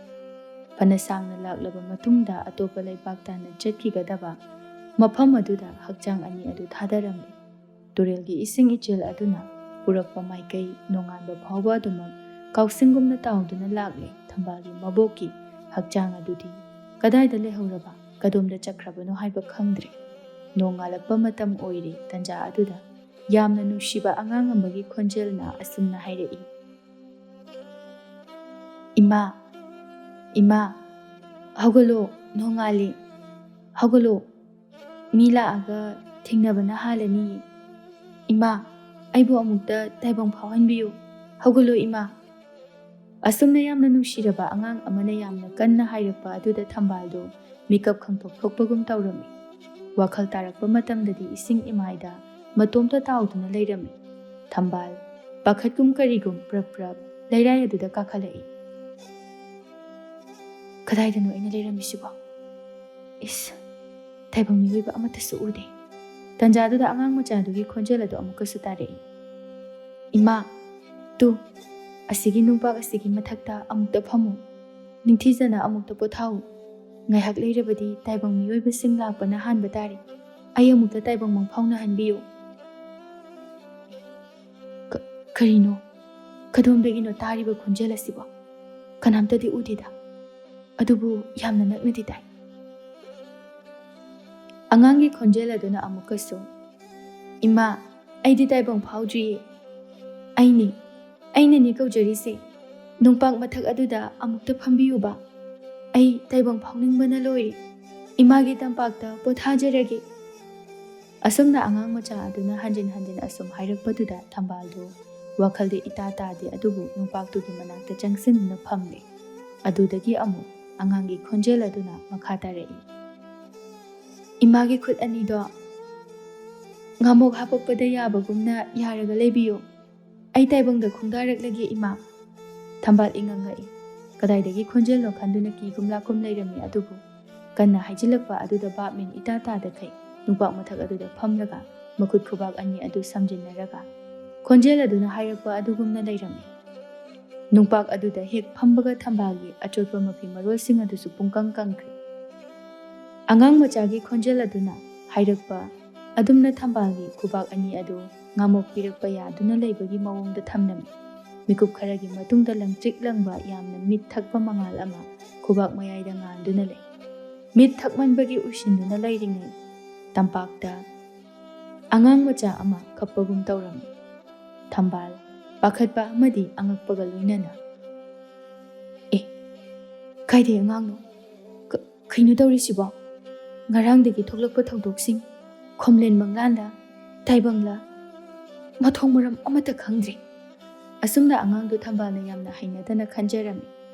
ꯐꯅ ꯁꯥꯡꯅ ꯂꯥꯛꯂꯕ ꯃꯇꯨꯡꯗ ꯑꯇꯣꯞꯄ ꯂꯩꯕꯥꯛ ꯇꯥꯟꯅ ꯆꯠꯈꯤꯒꯗꯕ ꯃꯐꯝ ꯑꯗꯨꯗ ꯍꯛꯆꯥꯡ ꯑꯅꯤ ꯑꯗꯨ ꯊꯥꯗꯔꯝꯂꯦ꯫ ꯇꯨꯔꯦꯜꯒꯤ ꯏꯁꯤꯡ ꯏꯆꯦꯜ ꯑꯗꯨꯅ ꯄꯨꯔꯛꯄ ꯃꯥꯏꯀꯩ ꯅꯣꯡꯉꯥꯟꯕ ꯐꯥꯎꯕ ꯑꯗꯨꯃꯛ ꯀꯥꯎꯁꯤꯡꯒꯨꯝꯅ ꯇꯥꯎꯗꯨꯅ ꯂꯥꯛꯂꯦ꯫ ꯊꯝꯕꯥꯜꯒꯤ ꯃꯕꯣꯛꯀꯤ ꯍꯛꯆꯥꯡ ꯑꯗꯨꯗꯤ ꯀꯗꯥꯏꯗ ꯂꯩꯍꯧꯔꯕ, ꯀꯗꯣꯝꯗ ꯆꯠꯈ꯭ꯔꯕꯅꯣ ꯍꯥꯏꯕ ꯈꯪꯗ꯭ꯔꯦ꯫ ꯅꯣꯡꯉꯥꯜꯂꯛꯄ ꯃꯇꯝ ꯑꯣꯏꯔꯦ꯫ ꯇꯟꯖꯥ ꯑꯗꯨꯗ ꯌꯥꯝꯅ ꯅꯨꯡꯁꯤꯕ ꯑꯉꯥꯡ ꯑꯃꯒꯤ ꯈꯣꯟꯖꯦꯜꯅ ꯑꯁꯨꯝꯅ ꯍꯥꯏꯔꯛꯏ, "ꯏꯃꯥ, ꯏꯃꯥ, ꯍꯧꯒꯠꯂꯣ, ꯅꯣꯡꯉꯥꯜꯂꯦ, ꯍꯧꯒꯠꯂꯣ, ꯃꯤ ꯂꯥꯛꯑꯒ ꯊꯦꯡꯅꯕꯅ ꯍꯥꯜꯂꯅꯤ꯫ ꯏꯃꯥ, ꯑꯩꯕꯨ ꯑꯃꯨꯛꯇ ꯇꯥꯏꯕꯪ ꯐꯥꯎꯍꯟꯕꯤꯌꯨ, ꯍꯧꯒꯠꯂꯣ ꯏꯃꯥ꯫" ꯑꯁꯨꯝꯅ ꯌꯥꯝꯅ ꯅꯨꯡꯁꯤꯔꯕ ꯑꯉꯥꯡ ꯑꯃꯅ ꯌꯥꯝꯅ ꯀꯟꯅ ꯍꯥꯏꯔꯛꯄ ꯑꯗꯨꯗ ꯊꯝꯕꯥꯜꯗꯣ ꯃꯤꯀꯞ ꯈꯪꯊꯣꯛ ꯊꯣꯛꯄꯒꯨꯝ ꯇꯧꯔꯝꯃꯤ꯫ ꯋꯥꯈꯜ ꯇꯥꯔꯛꯄ ꯃꯇꯝꯗꯗꯤ ꯏꯁꯤꯡ ꯏꯃꯥꯏꯗ ꯃꯇꯣꯝꯇ ꯇꯥꯎꯗꯨꯅ ꯂꯩꯔꯝꯃꯤ꯫ ꯊꯝꯕꯥꯜ ꯄꯥꯈꯠꯀꯨꯝ ꯀꯔꯤꯒꯨꯝ ꯄ꯭ꯔꯞ ꯄ꯭ꯔꯞ ꯂꯩꯔꯥꯏ ꯑꯗꯨꯗ ꯀꯥꯈꯠꯂꯛꯏ꯫ "ꯀꯗꯥꯏꯗꯅꯣ ꯑꯩꯅ ꯂꯩꯔꯝꯃꯤꯁꯤꯕꯣ? ꯏꯁ, ꯇꯥꯏꯕꯪ ꯃꯤꯑꯣꯏꯕ ꯑꯃꯠꯇꯁꯨ ꯎꯗꯦ꯫" ꯇꯟꯖꯥꯗꯨꯗ ꯑꯉꯥꯡ ꯃꯆꯥꯗꯨꯒꯤ ꯈꯣꯟꯖꯦꯜ ꯑꯗꯨ ꯑꯃꯨꯛꯀꯁꯨ ꯇꯥꯔꯛꯏ, "ꯏꯃꯥ, ꯇꯨ, ꯑꯁꯤꯒꯤ ꯅꯨꯡꯄꯥꯛ ꯑꯁꯤꯒꯤ ꯃꯊꯛꯇ ꯑꯃꯨꯛꯇ ꯐꯝꯃꯨ꯫ ꯅꯤꯡꯊꯤꯖꯅ ꯑꯃꯨꯛꯇ ꯄꯣꯊꯥꯎ꯫ ꯉꯥꯏꯍꯥꯛ ꯂꯩꯔꯕꯗꯤ ꯇꯥꯏꯕꯪ ꯃꯤꯑꯣꯏꯕꯁꯤꯡ ꯂꯥꯛꯄꯅ ꯍꯥꯟꯕ ꯇꯥꯔꯦ꯫ ꯑꯩ ꯑꯃꯨꯛꯇ ꯇꯥꯏꯕꯪ ꯃꯪꯐꯥꯎꯅꯍꯟꯕꯤꯌꯨ꯫" ꯀ-, ꯀꯔꯤꯅꯣ? ꯀꯗꯣꯝꯗꯒꯤꯅꯣ ꯇꯥꯔꯤꯕ ꯈꯣꯟꯖꯦꯜ ꯑꯁꯤꯕꯣ? ꯀꯅꯥꯝꯇꯗꯤ ꯎꯗꯦꯗ꯫ ꯑꯗꯨꯕꯨ ꯌꯥꯝꯅ ꯅꯛꯅꯗꯤ ꯇꯥꯏ꯫ ꯑꯉꯥꯡꯒꯤ ꯈꯣꯟꯖꯦꯜ ꯑꯗꯨꯅ ꯑꯃꯨꯛꯀꯁꯨ, "ꯏꯃꯥ, ꯑꯩꯗꯤ ꯇꯥꯏꯕꯪ ꯐꯥꯎꯗ꯭ꯔꯤꯌꯦ꯫ ꯑꯩꯅꯤ, ꯑꯩꯅꯅꯤ ꯀꯧꯖꯔꯤꯁꯦ꯫ ꯅꯨꯡꯄꯥꯛ ꯃꯊꯛ ꯑꯗꯨꯗ ꯑꯃꯨꯛꯇ ꯐꯝꯕꯤꯌꯨꯕ꯫ ꯑꯩ ꯇꯥꯏꯕꯪ ꯐꯥꯎꯅꯤꯡꯕꯅ ꯂꯣꯏꯔꯦ꯫ ꯏꯃꯥꯒꯤ ꯇꯝꯄꯥꯛꯇ ꯄꯣꯊꯥꯖꯔꯒꯦ꯫" ꯑꯁꯨꯝꯅ ꯑꯉꯥꯡ ꯃꯆꯥ ꯑꯗꯨꯅ ꯍꯟꯖꯤꯟ ꯍꯟꯖꯤꯟ ꯑꯁꯨꯝ ꯍꯥꯏꯔꯛꯄꯗꯨꯗ ꯊꯝꯕꯥꯜꯗꯨ ꯋꯥꯈꯜꯗ ꯏꯇꯥ ꯇꯥꯗꯦ, ꯑꯗꯨꯕꯨ ꯅꯨꯡꯄꯥꯛꯇꯨꯒꯤ ꯃꯅꯥꯛꯇ ꯆꯪꯁꯤꯟꯗꯨꯅ ꯐꯝꯂꯦ꯫ ꯑꯗꯨꯗꯒꯤ ꯑꯃꯨꯛ ꯑꯉꯥꯡꯒꯤ ꯈꯣꯟꯖꯦꯜ ꯑꯗꯨꯅ ꯃꯈꯥ ꯇꯥꯔꯛꯏ, "ꯏꯃꯥꯒꯤ ꯈꯨꯠ ꯑꯅꯤꯗꯣ ꯉꯥꯃꯣꯛ ꯍꯥꯄꯛꯄꯗ ꯌꯥꯕꯒꯨꯝꯅ ꯌꯥꯔꯒ ꯂꯩꯕꯤꯌꯨ꯫ ꯑꯩ ꯇꯥꯏꯕꯪꯗ ꯈꯣꯡꯗꯥꯔꯛꯂꯒꯦ ꯏꯃꯥ꯫" ꯊꯝꯕꯥꯜ ꯏꯉꯪ ꯉꯛꯏ꯫ ꯀꯗꯥꯏꯗꯒꯤ ꯈꯣꯟꯖꯦꯜꯅꯣ ꯈꯟꯗꯨꯅ ꯀꯤꯒꯨꯝ ꯂꯥꯛꯀꯨꯝ ꯂꯩꯔꯝꯃꯤ, ꯑꯗꯨꯕꯨ ꯀꯟꯅ ꯍꯥꯏꯖꯤꯜꯂꯛꯄ ꯑꯗꯨꯗ ꯚꯥꯞ ꯃꯦꯟ ꯏꯇꯥ ꯇꯥꯗꯈꯩ ꯅꯨꯡꯄꯥꯛ ꯃꯊꯛ ꯑꯗꯨꯗ ꯐꯝꯂꯒ ꯃꯈꯨꯠ ꯈꯨꯕꯥꯛ ꯑꯅꯤ ꯑꯗꯨ ꯁꯝꯖꯤꯟꯅꯔꯒ ꯈꯣꯟꯖꯦꯜ ꯑꯗꯨꯅ ꯍꯥꯏꯔꯛꯄ ꯑꯗꯨꯒꯨꯝꯅ ꯂꯩꯔꯝꯃꯤ꯫ ꯅꯨꯡꯄꯥꯛ ꯑꯗꯨꯗ ꯍꯦꯛ ꯐꯝꯕꯒ ꯊꯝꯕꯥꯜꯒꯤ ꯑꯆꯣꯠꯄ ꯃꯐꯤ ꯃꯔꯣꯜꯁꯤꯡ ꯑꯗꯨꯁꯨ ꯄꯨꯡꯀꯪ ꯀꯪꯈ꯭ꯔꯦ꯫ ꯑꯉꯥꯡ ꯃꯆꯥꯒꯤ ꯈꯣꯟꯖꯦꯜ ꯑꯗꯨꯅ ꯍꯥꯏꯔꯛꯄ ꯑꯗꯨꯝꯅ ꯊꯝꯕꯥꯜꯒꯤ ꯈꯨꯕꯥꯛ ꯑꯅꯤ ꯑꯗꯨ ꯉꯥꯃꯣꯛ ꯄꯤꯔꯛꯄ ꯌꯥꯗꯨꯅ ꯂꯩꯕꯒꯤ ꯃꯑꯣꯡꯗ ꯊꯝꯂꯝꯃꯤ꯫ ꯃꯤꯀꯨꯞ ꯈꯔꯒꯤ ꯃꯇꯨꯡꯗ ꯂꯪꯇ꯭ꯔꯤꯛ ꯂꯪꯕ ꯌꯥꯝꯅ ꯃꯤꯠ ꯊꯛꯄ ꯃꯉꯥꯜ ꯑꯃ ꯈꯨꯕꯥꯛ ꯃꯌꯥꯏꯗ ꯉꯥꯟꯗꯨꯅ ꯂꯩ꯫ ꯃꯤꯠ ꯊꯛꯃꯟꯕꯒꯤ ꯎꯏꯁꯤꯟꯗꯨꯅ ꯂꯩꯔꯤꯉꯩ ꯇꯝꯄꯥꯛꯇ ꯑꯉꯥꯡ ꯃꯆꯥ ꯑꯃ ꯀꯞꯄꯒꯨꯝ ꯇꯧꯔꯝꯃꯤ꯫ ꯊꯝꯕꯥꯜ ꯄꯥꯈꯠꯄ ꯑꯃꯗꯤ ꯑꯉꯛꯄꯒ ꯂꯣꯏꯅꯅ, "ꯑꯦ, ꯀꯥꯏꯗꯩ ꯑꯉꯥꯡꯅꯣ? ꯀ-, ꯀꯩꯅꯣ ꯇꯧꯔꯤꯁꯤꯕꯣ? ꯉꯔꯥꯡꯗꯒꯤ ꯊꯣꯛꯂꯛꯄ ꯊꯧꯗꯣꯛꯁꯤꯡ, ꯈꯣꯝꯂꯦꯟ ꯃꯪꯂꯥꯟꯗ, ꯇꯥꯏꯕꯪꯂ, ꯃꯊꯣꯡ ꯃꯔꯝ ꯑꯃꯠꯇ ꯈꯪꯗ꯭ꯔꯦ꯫" ꯑꯁꯨꯝꯅ ꯑꯉꯥꯡꯗꯨ ꯊꯝꯕꯥꯜꯅ ꯌꯥꯝꯅ ꯍꯩꯅꯗꯅ ꯈꯟꯖꯔꯝꯃꯤ꯫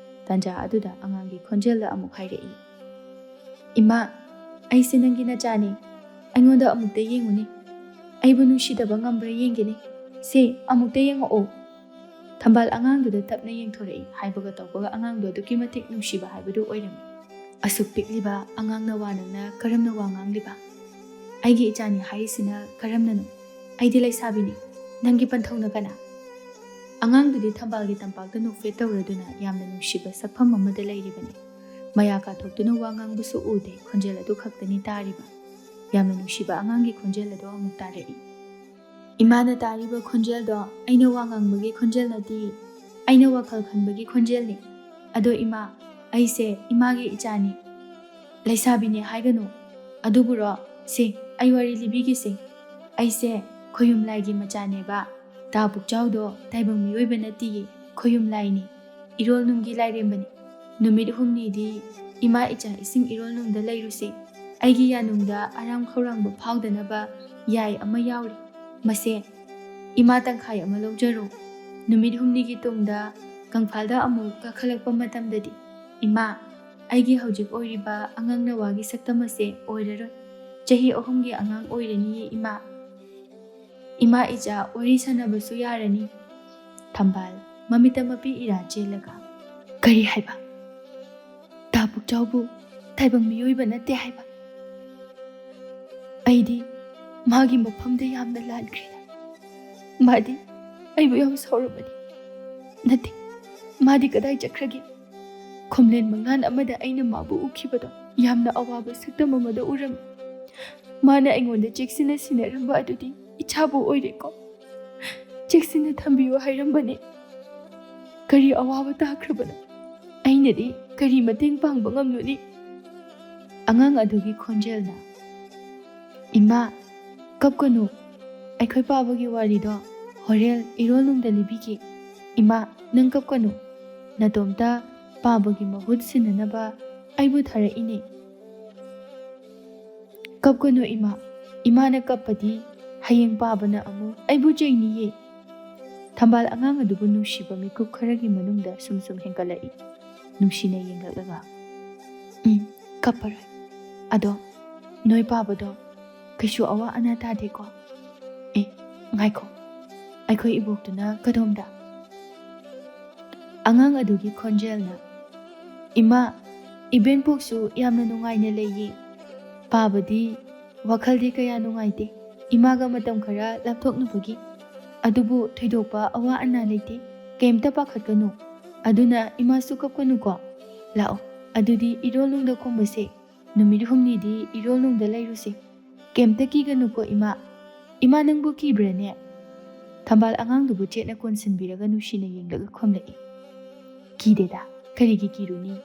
ꯇꯥꯟꯖꯥ ꯑꯗꯨꯗ ꯑꯉꯥꯡꯒꯤ ꯈꯣꯟꯖꯦꯜꯗ ꯑꯃꯨꯛ ꯍꯥꯏꯔꯛꯏ, "ꯏꯃꯥ, ꯑꯩꯁꯦ ꯅꯪꯒꯤ ꯅꯆꯥꯅꯤ꯫ ꯑꯩꯉꯣꯟꯗ ꯑꯃꯨꯛꯇ ꯌꯦꯡꯉꯨꯅꯦ꯫ ꯑꯩꯕꯨ ꯅꯨꯡꯁꯤꯗꯕ ꯉꯝꯕ꯭ꯔꯥ ꯌꯦꯡꯒꯦꯅꯦ꯫ ꯁꯦ, ꯑꯃꯨꯛꯇ ꯌꯦꯡꯉꯛꯑꯣ꯫" ꯊꯝꯕꯥꯜ ꯑꯉꯥꯡꯗꯨꯗ ꯇꯞꯅ ꯌꯦꯡꯊꯣꯔꯛꯏ꯫ ꯍꯥꯏꯕꯒ ꯇꯧꯕꯒ ꯑꯉꯥꯡꯗꯨ ꯑꯗꯨꯛꯀꯤ ꯃꯇꯤꯛ ꯅꯨꯡꯁꯤꯕ ꯍꯥꯏꯕꯗꯨ ꯑꯣꯏꯔꯝꯃꯤ꯫ "ꯑꯁꯨꯛ ꯄꯤꯛꯂꯤꯕ ꯑꯉꯥꯡꯅ ꯋꯥ ꯅꯪꯅ ꯀꯔꯝꯅ ꯋꯥ ꯉꯥꯡꯂꯤꯕ? ꯑꯩꯒꯤ ꯏꯆꯥꯅꯤ ꯍꯥꯏꯔꯤꯁꯤꯅ ꯀꯔꯝꯅꯅꯣ? ꯑꯩꯗꯤ ꯂꯩꯁꯥꯕꯤꯅꯤ꯫ ꯅꯪꯒꯤ ꯄꯟꯊꯧꯅ ꯀꯅꯥ?" ꯑꯉꯥꯡꯗꯨꯗꯤ ꯊꯝꯕꯥꯜꯒꯤ ꯇꯝꯄꯥꯛꯇ ꯅꯣꯛꯐꯦꯠ ꯇꯧꯔꯗꯨꯅ ꯌꯥꯝꯅ ꯅꯨꯡꯁꯤꯕ ꯁꯛꯐꯝ ꯑꯃꯗ ꯂꯩꯔꯤꯕꯅꯤ꯫ ꯃꯌꯥ ꯀꯥꯊꯣꯛꯇꯨꯅ ꯋꯥ ꯉꯥꯡꯕꯁꯨ ꯎꯗꯦ, ꯈꯣꯟꯖꯦꯜ ꯑꯗꯨ ꯈꯛꯇꯅꯤ ꯇꯥꯔꯤꯕ꯫ ꯌꯥꯝꯅ ꯅꯨꯡꯁꯤꯕ ꯑꯉꯥꯡꯒꯤ ꯈꯣꯟꯖꯦꯜ ꯑꯗꯨ ꯑꯃꯨꯛ ꯇꯥꯔꯛꯏ꯫ "ꯏꯃꯥꯅ ꯇꯥꯔꯤꯕ ꯈꯣꯟꯖꯦꯜꯗꯣ ꯑꯩꯅ ꯋꯥ ꯉꯥꯡꯕꯒꯤ ꯈꯣꯟꯖꯦꯜ ꯅꯠꯇꯦ, ꯑꯩꯅ ꯋꯥꯈꯜ ꯈꯟꯕꯒꯤ ꯈꯣꯟꯖꯦꯜꯅꯤ꯫ ꯑꯗꯣ ꯏꯃꯥ, ꯑꯩꯁꯦ ꯏꯃꯥꯒꯤ ꯏꯆꯥꯅꯤ꯫ ꯂꯩꯁꯥꯕꯤꯅꯦ ꯍꯥꯏꯒꯅꯨ꯫ ꯑꯗꯨꯕꯨꯔꯣ, ꯁꯦ, ꯑꯩ ꯋꯥꯔꯤ ꯂꯤꯕꯤꯒꯦꯁꯦ꯫ ꯑꯩꯁꯦ ꯈꯣꯌꯨꯝ ꯂꯥꯏꯒꯤ ꯃꯆꯥꯅꯦꯕ꯫ ꯇꯥ ꯄꯨꯛꯆꯥꯎꯗꯣ ꯇꯥꯏꯕꯪ ꯃꯤꯑꯣꯏꯕ ꯅꯠꯇꯤꯌꯦ, ꯈꯣꯌꯨꯝ ꯂꯥꯏꯅꯤ꯫ ꯏꯔꯣꯜꯅꯨꯡꯒꯤ ꯂꯥꯏꯔꯦꯝꯕꯅꯤ꯫ ꯅꯨꯃꯤꯠ ꯍꯨꯝꯅꯤꯗꯤ ꯏꯃꯥ ꯏꯆꯥ ꯏꯁꯤꯡ ꯏꯔꯣꯜꯅꯨꯡꯗ ꯂꯩꯔꯨꯁꯤ꯫ ꯑꯩꯒꯤ ꯌꯥꯅꯨꯡꯗ ꯑꯔꯥꯝ ꯈꯧꯔꯥꯡꯕ ꯐꯥꯎꯗꯅꯕ ꯌꯥꯏ ꯑꯃ ꯌꯥꯎꯔꯤ꯫ ꯃꯁꯦ ꯏꯃꯥ ꯇꯪꯈꯥꯏ ꯑꯃ ꯂꯧꯖꯔꯣ꯫ ꯅꯨꯃꯤꯠ ꯍꯨꯝꯅꯤꯒꯤ ꯇꯨꯡꯗ ꯀꯪꯐꯥꯜꯗ ꯑꯃꯨꯛ ꯀꯥꯈꯠꯂꯛꯄ ꯃꯇꯝꯗꯗꯤ, ꯏꯃꯥ, ꯑꯩꯒꯤ ꯍꯧꯖꯤꯛ ꯑꯣꯏꯔꯤꯕ ꯑꯉꯥꯡ ꯅꯋꯥꯒꯤ ꯁꯛꯇꯝ ꯑꯁꯦ ꯑꯣꯏꯔꯔꯣꯏ꯫ ꯆꯍꯤ ꯑꯍꯨꯝꯒꯤ ꯑꯉꯥꯡ ꯑꯣꯏꯔꯅꯤꯌꯦ ꯏꯃꯥ꯫ ꯏꯃꯥ ꯏꯆꯥ ꯋꯥꯔꯤ ꯁꯥꯟꯅꯕꯁꯨ ꯌꯥꯔꯅꯤ꯫" ꯊꯝꯕꯥꯜ ꯃꯃꯤꯠꯇ ꯃꯄꯤ ꯏꯔꯥ ꯆꯦꯜꯂꯒ, "ꯀꯔꯤ ꯍꯥꯏꯕ? ꯇꯥ ꯄꯨꯛꯆꯥꯎꯕꯨ ꯇꯥꯏꯕꯪ ꯃꯤꯑꯣꯏꯕ ꯅꯠꯇꯦ ꯍꯥꯏꯕ? ꯑꯩꯗꯤ ꯃꯥꯒꯤ ꯃꯐꯝꯗ ꯌꯥꯝꯅ ꯂꯥꯟꯈ꯭ꯔꯦꯗ꯫ ꯃꯥꯗꯤ ꯑꯩꯕꯨ ꯌꯥꯝ ꯁꯥꯎꯔꯝꯃꯅꯤ꯫ ꯅꯠꯇꯦ, ꯃꯥꯗꯤ ꯀꯗꯥꯏ ꯆꯠꯈ꯭ꯔꯒꯦ? ꯈꯣꯝꯂꯦꯟ ꯃꯪꯂꯥꯟ ꯑꯃꯗ ꯑꯩꯅ ꯃꯥꯕꯨ ꯎꯈꯤꯕꯗꯣ ꯌꯥꯝꯅ ꯑꯋꯥꯕ ꯁꯛꯇꯝ ꯑꯃꯗ ꯎꯔꯝꯃꯤ꯫ ꯃꯥꯅ ꯑꯩꯉꯣꯟꯗ ꯆꯦꯛꯁꯤꯟꯅ ꯁꯤꯟꯅꯔꯝꯕ ꯑꯗꯨꯗꯤ ꯏꯆꯥꯕꯨ ꯑꯣꯏꯔꯦꯀꯣ꯫ ꯆꯦꯛꯁꯤꯟꯅ ꯊꯝꯕꯤꯌꯨ ꯍꯥꯏꯔꯝꯕꯅꯦ꯫ ꯀꯔꯤ ꯑꯋꯥꯕ ꯇꯥꯈ꯭ꯔꯕꯅꯣ? ꯑꯩꯅꯗꯤ ꯀꯔꯤ ꯃꯇꯦꯡ ꯄꯥꯡꯕ ꯉꯝꯂꯨꯅꯤ?" ꯑꯉꯥꯡ ꯑꯗꯨꯒꯤ ꯈꯣꯟꯖꯦꯜꯅ, "ꯏꯃꯥ, ꯀꯞꯀꯅꯨ꯫ ꯑꯩꯈꯣꯏ ꯄꯥꯕꯒꯤ ꯋꯥꯔꯤꯗꯣ ꯍꯣꯔꯦꯟ ꯏꯔꯣꯜꯅꯨꯡꯗ ꯂꯤꯕꯤꯒꯦ꯫ ꯏꯃꯥ, ꯅꯪ ꯀꯞꯀꯅꯨ꯫ ꯅꯇꯣꯝꯇ ꯄꯥꯕꯒꯤ ꯃꯍꯨꯠ ꯁꯤꯟꯅꯅꯕ ꯑꯩꯕꯨ ꯊꯥꯔꯛꯏꯅꯦ꯫" "ꯀꯞꯀꯅꯨ ꯏꯃꯥ꯫ ꯏꯃꯥꯅ ꯀꯞꯄꯗꯤ ꯍꯌꯦꯡ ꯄꯥꯕꯅ ꯑꯃꯨꯛ ꯑꯩꯕꯨ ꯆꯩꯅꯤꯌꯦ꯫" ꯊꯝꯕꯥꯜ ꯑꯉꯥꯡ ꯑꯗꯨꯕꯨ ꯅꯨꯡꯁꯤꯕ ꯃꯤꯀꯨꯞ ꯈꯔꯒꯤ ꯃꯅꯨꯡꯗ ꯁꯨꯝ ꯁꯨꯝ ꯍꯦꯟꯒꯠꯂꯛꯏ꯫ ꯅꯨꯡꯁꯤꯅ ꯌꯦꯡꯂꯛꯂꯒ, "ꯎꯝ, ꯀꯞꯄꯔꯣꯏ꯫ ꯑꯗꯣ ꯅꯣꯏ ꯄꯥꯕꯗꯣ ꯀꯩꯁꯨ ꯑꯋꯥ ꯑꯅꯥ ꯇꯥꯗꯦꯀꯣ? ꯑꯦ, ꯉꯥꯏꯈꯣ, ꯑꯩꯈꯣꯏ ꯏꯕꯣꯛꯇꯨꯅ ꯀꯗꯣꯝꯗ?" ꯑꯉꯥꯡ ꯑꯗꯨꯒꯤ ꯈꯣꯟꯖꯦꯜꯅ, "ꯏꯃꯥ, ꯏꯕꯦꯟꯄꯣꯛꯁꯨ ꯌꯥꯝꯅ ꯅꯨꯡꯉꯥꯏꯅ ꯂꯩꯌꯦ꯫ ꯄꯥꯕꯗꯤ ꯋꯥꯈꯜꯗꯤ ꯀꯌꯥ ꯅꯨꯡꯉꯥꯏꯇꯦ, ꯏꯃꯥꯒ ꯃꯇꯝ ꯈꯔ ꯂꯥꯞꯊꯣꯛꯅꯕꯒꯤ꯫ ꯑꯗꯨꯕꯨ ꯊꯣꯏꯗꯣꯛꯄ ꯑꯋꯥ ꯑꯅꯥ ꯂꯩꯇꯦ꯫ ꯀꯩꯝꯇ ꯄꯥꯈꯠꯀꯅꯨ꯫ ꯑꯗꯨꯅ ꯏꯃꯥꯁꯨ ꯀꯞꯀꯅꯨꯀꯣ꯫ ꯂꯥꯛꯑꯣ, ꯑꯗꯨꯗꯤ ꯏꯔꯣꯜꯅꯨꯡꯗ ꯀꯨꯝꯃꯁꯦ꯫ ꯅꯨꯃꯤꯠ ꯍꯨꯝꯅꯤꯗꯤ ꯏꯔꯣꯜꯅꯨꯡꯗ ꯂꯩꯔꯨꯁꯦ꯫ ꯀꯩꯝꯇ ꯀꯤꯒꯅꯨꯀꯣ ꯏꯃꯥ꯫ ꯏꯃꯥ, ꯅꯪꯕꯨ ꯀꯤꯕ꯭ꯔꯥꯅꯦ?" ꯊꯝꯕꯥꯜ ꯑꯉꯥꯡꯗꯨꯕꯨ ꯆꯦꯠꯅ ꯀꯣꯟꯁꯤꯟꯕꯤꯔꯒ ꯅꯨꯡꯁꯤꯅ ꯌꯦꯡꯂꯒ ꯈꯨꯝꯂꯛꯏ꯫ "ꯀꯤꯗꯦꯗ, ꯀꯔꯤꯒꯤ ꯀꯤꯔꯨꯅꯤ?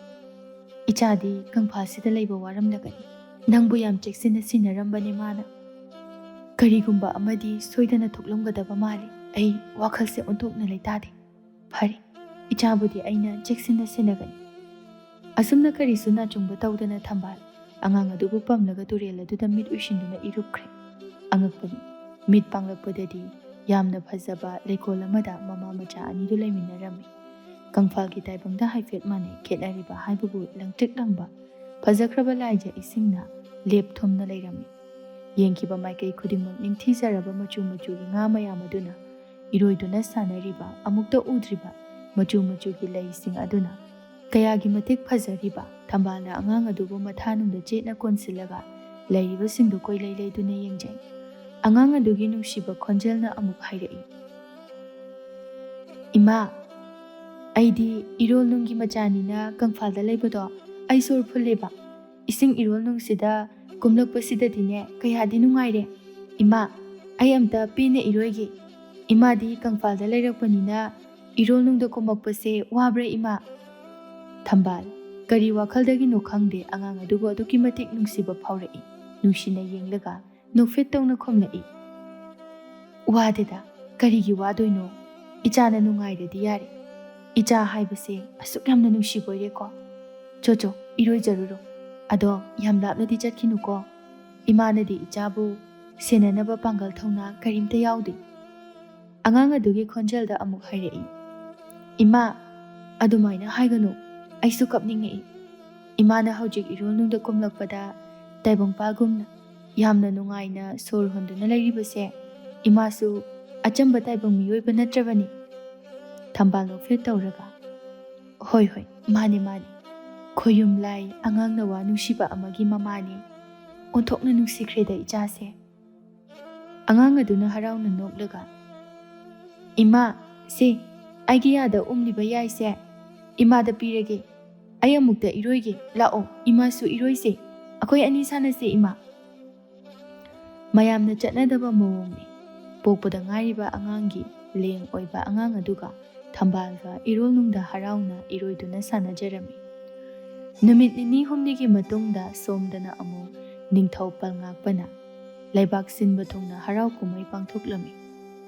ꯏꯆꯥꯗꯤ ꯀꯪꯐꯥꯜꯁꯤꯗ ꯂꯩꯕ ꯋꯥꯔꯝꯂꯒꯅꯤ꯫ ꯅꯪꯕꯨ ꯌꯥꯝ ꯆꯦꯛꯁꯤꯟꯅ ꯁꯤꯟꯅꯔꯝꯕꯅꯦ ꯃꯥꯅ꯫ ꯀꯔꯤꯒꯨꯝꯕ ꯑꯃꯗꯤ ꯁꯣꯏꯗꯅ ꯊꯣꯛꯂꯝꯒꯗꯕ ꯃꯥꯜꯂꯤ꯫ ꯑꯩ ꯋꯥꯈꯜꯁꯦ ꯑꯣꯟꯊꯣꯛꯅ ꯂꯩꯇꯥꯗꯦ꯫ ꯐꯔꯦ, ꯏꯆꯥꯕꯨꯗꯤ ꯑꯩꯅ ꯆꯦꯛꯁꯤꯟꯅ ꯁꯦꯟꯅꯒꯅꯤ꯫" ꯑꯁꯨꯝꯅ ꯀꯔꯤꯁꯨ ꯅꯥꯆꯨꯡꯕ ꯇꯧꯗꯅ ꯊꯝꯕꯥꯜ ꯑꯉꯥꯡ ꯑꯗꯨꯕꯨ ꯄꯝꯂꯒ ꯇꯨꯔꯦꯜ ꯑꯗꯨꯗ ꯃꯤꯠ ꯎꯏꯁꯤꯟꯗꯨꯅ ꯏꯔꯨꯞꯈ꯭ꯔꯦ꯫ ꯑꯉꯛꯄꯅꯤ, ꯃꯤꯠ ꯄꯥꯡꯂꯛꯄꯗꯗꯤ ꯌꯥꯝꯅ ꯐꯖꯕ ꯂꯩꯀꯣꯜ ꯑꯃꯗ ꯃꯃꯥ ꯃꯆꯥ ꯑꯅꯤꯗꯨ ꯂꯩꯃꯤꯟꯅꯔꯝꯃꯤ꯫ ꯀꯪꯐꯥꯜꯒꯤ ꯇꯥꯏꯕꯪꯗ ꯍꯥꯏꯐꯦꯠ ꯃꯥꯟꯅꯩ, ꯈꯦꯠꯅꯔꯤꯕ ꯍꯥꯏꯕꯕꯨ ꯂꯪꯇ꯭ꯔꯤꯛ ꯂꯪꯕ ꯐꯖꯈ꯭ꯔꯕ ꯂꯥꯏꯖ ꯏꯁꯤꯡꯅ ꯂꯦꯞ ꯊꯨꯝꯅ ꯂꯩꯔꯝꯃꯤ꯫ ꯌꯦꯡꯈꯤꯕ ꯃꯥꯏꯀꯩ ꯈꯨꯗꯤꯡꯃꯛ ꯅꯤꯡꯊꯤꯖꯔꯕ ꯃꯆꯨ ꯃꯆꯨꯒꯤ ꯉꯥ ꯃꯌꯥꯝ ꯑꯗꯨꯅ ꯏꯔꯣꯏꯗꯨꯅ ꯁꯥꯟꯅꯔꯤꯕ, ꯑꯃꯨꯛꯇ ꯎꯗ꯭ꯔꯤꯕ ꯃꯆꯨ ꯃꯆꯨꯒꯤ ꯂꯩꯁꯤꯡ ꯑꯗꯨꯅ ꯀꯌꯥꯒꯤ ꯃꯇꯤꯛ ꯐꯖꯔꯤꯕ꯫ ꯊꯝꯕꯥꯜꯅ ꯑꯉꯥꯡ ꯑꯗꯨꯕꯨ ꯃꯊꯥꯅꯨꯡꯗ ꯆꯦꯠꯅ ꯀꯣꯟꯁꯤꯜꯂꯒ ꯂꯩꯔꯤꯕꯁꯤꯡꯗꯨ ꯀꯣꯏꯂꯩ ꯂꯩꯗꯨꯅ ꯌꯦꯡꯖꯩ꯫ ꯑꯉꯥꯡ ꯑꯗꯨꯒꯤ ꯅꯨꯡꯁꯤꯕ ꯈꯣꯟꯖꯦꯜꯅ ꯑꯃꯨꯛ ꯍꯥꯏꯔꯛꯏ, "ꯏꯃꯥ, ꯑꯩꯗꯤ ꯏꯔꯣꯜꯅꯨꯡꯒꯤ ꯃꯆꯥꯅꯤꯅ ꯀꯪꯐꯥꯜꯗ ꯂꯩꯕꯗꯣ ꯑꯩ ꯁꯣꯔ ꯐꯨꯜꯂꯦꯕ꯫ ꯏꯁꯤꯡ ꯏꯔꯣꯜꯅꯨꯡꯁꯤꯗ ꯀꯨꯝꯂꯛꯄꯁꯤꯗꯗꯤꯅꯦ ꯀꯌꯥꯗꯤ ꯅꯨꯡꯉꯥꯏꯔꯦ꯫ ꯏꯃꯥ, ꯑꯩ ꯑꯝꯇ ꯄꯦꯟꯅ ꯏꯔꯣꯏꯒꯦ꯫ ꯏꯃꯥꯗꯤ ꯀꯪꯐꯥꯜꯗ ꯂꯩꯔꯛꯄꯅꯤꯅ ꯏꯔꯣꯜꯅꯨꯡꯗ ꯀꯨꯝꯃꯛꯄꯁꯦ ꯋꯥꯕ꯭ꯔꯥ ꯏꯃꯥ?" ꯊꯝꯕꯥꯜ, ꯀꯔꯤ ꯋꯥꯈꯜꯗꯒꯤꯅꯣ ꯈꯪꯗꯦ, ꯑꯉꯥꯡ ꯑꯗꯨꯕꯨ ꯑꯗꯨꯛꯀꯤ ꯃꯇꯤꯛ ꯅꯨꯡꯁꯤꯕ ꯐꯥꯎꯔꯛꯏ꯫ ꯅꯨꯡꯁꯤꯅ ꯌꯦꯡꯂꯒ, ꯅꯣꯛꯐꯦꯠ ꯇꯧꯅ ꯈꯨꯝꯂꯛꯏ꯫ "ꯋꯥꯗꯦꯗ, ꯀꯔꯤꯒꯤ ꯋꯥꯗꯣꯏꯅꯣ? ꯏꯆꯥꯅ ꯅꯨꯡꯉꯥꯏꯔꯗꯤ ꯌꯥꯔꯦ꯫ ꯏꯆꯥ ꯍꯥꯏꯕꯁꯦ ꯑꯁꯨꯛ ꯌꯥꯝꯅ ꯅꯨꯡꯁꯤꯕꯣꯏꯔꯦꯀꯣ꯫ ꯆꯣ ꯆꯣ, ꯏꯔꯣꯏꯖꯔꯨꯔꯣ꯫ ꯑꯗꯣ ꯌꯥꯝ ꯂꯥꯞꯅꯗꯤ ꯆꯠꯈꯤꯅꯨꯀꯣ꯫ ꯏꯃꯥꯅꯗꯤ ꯏꯆꯥꯕꯨ ꯁꯦꯟꯅꯅꯕ ꯄꯥꯡꯒꯜ ꯊꯧꯅꯥ ꯀꯔꯤꯝꯇ ꯌꯥꯎꯗꯦ꯫" ꯑꯉꯥꯡ ꯑꯗꯨꯒꯤ ꯈꯣꯟꯖꯦꯜꯗ ꯑꯃꯨꯛ ꯍꯥꯏꯔꯛꯏ, "ꯏꯃꯥ, ꯑꯗꯨꯃꯥꯏꯅ ꯍꯥꯏꯒꯅꯨ, ꯑꯩꯁꯨ ꯀꯞꯅꯤꯡꯉꯛꯏ꯫ ꯏꯃꯥꯅ ꯍꯧꯖꯤꯛ ꯏꯔꯣꯜꯅꯨꯡꯗ ꯀꯨꯝꯂꯛꯄꯗ ꯇꯥꯏꯕꯪꯄꯥꯜꯒꯨꯝꯅ ꯌꯥꯝꯅ ꯅꯨꯡꯉꯥꯏꯅ ꯁꯣꯔ ꯍꯣꯟꯗꯨꯅ ꯂꯩꯔꯤꯕꯁꯦ, ꯏꯃꯥꯁꯨ ꯑꯆꯝꯕ ꯇꯥꯏꯕꯪ ꯃꯤꯑꯣꯏꯕ ꯅꯠꯇ꯭ꯔꯕꯅꯤ꯫" ꯊꯝꯕꯥꯜ ꯅꯣꯛꯐꯦꯠ ꯇꯧꯔꯒ, "ꯍꯣꯏ ꯍꯣꯏ, ꯃꯥꯅꯤ ꯃꯥꯅꯤ, ꯈꯣꯌꯨꯝ ꯂꯥꯏ ꯑꯉꯥꯡ ꯅꯋꯥ ꯅꯨꯡꯁꯤꯕ ꯑꯃꯒꯤ ꯃꯃꯥꯅꯤ꯫ ꯑꯣꯟꯊꯣꯛꯅ ꯅꯨꯡꯁꯤꯈ꯭ꯔꯦꯗ ꯏꯆꯥꯁꯦ꯫" ꯑꯉꯥꯡ ꯑꯗꯨꯅ ꯍꯔꯥꯎꯅ ꯅꯣꯛꯂꯒ, "ꯏꯃꯥ, ꯁꯦ, ꯑꯩꯒꯤ ꯌꯥꯗ ꯎꯝꯂꯤꯕ ꯌꯥꯏꯁꯦ, ꯏꯃꯥꯗ ꯄꯤꯔꯒꯦ꯫ ꯑꯩ ꯑꯃꯨꯛꯇ ꯏꯔꯣꯏꯒꯦ꯫ ꯂꯥꯛꯑꯣ, ꯏꯃꯥꯁꯨ ꯏꯔꯣꯏꯁꯦ꯫ ꯑꯩꯈꯣꯏ ꯑꯅꯤ ꯁꯥꯟꯅꯁꯦ, ꯏꯃꯥ꯫" ꯃꯌꯥꯝꯅ ꯆꯠꯅꯗꯕ ꯃꯑꯣꯡꯅꯤ꯫ ꯄꯣꯛꯄꯗ ꯉꯥꯏꯔꯤꯕ ꯑꯉꯥꯡꯒꯤ ꯂꯦꯡ ꯑꯣꯏꯕ ꯑꯉꯥꯡ ꯑꯗꯨꯒ ꯊꯝꯕꯥꯜꯒ ꯏꯔꯣꯜꯅꯨꯡꯗ ꯍꯔꯥꯎꯅ ꯏꯔꯣꯏꯗꯨꯅ ꯁꯥꯟꯅꯖꯔꯝꯃꯤ꯫ ꯅꯨꯃꯤꯠ ꯅꯤꯅꯤ ꯍꯨꯝꯅꯤꯒꯤ ꯃꯇꯨꯡꯗ ꯁꯣꯝꯗꯅ ꯑꯃꯨꯛ ꯅꯤꯡꯊꯧ ꯄꯜꯉꯥꯛꯄꯅ ꯂꯩꯕꯥꯛ ꯁꯤꯟꯕ ꯊꯨꯡꯅ ꯍꯔꯥꯎ ꯀꯨꯝꯍꯩ ꯄꯥꯡꯊꯣꯛꯂꯝꯃꯤ꯫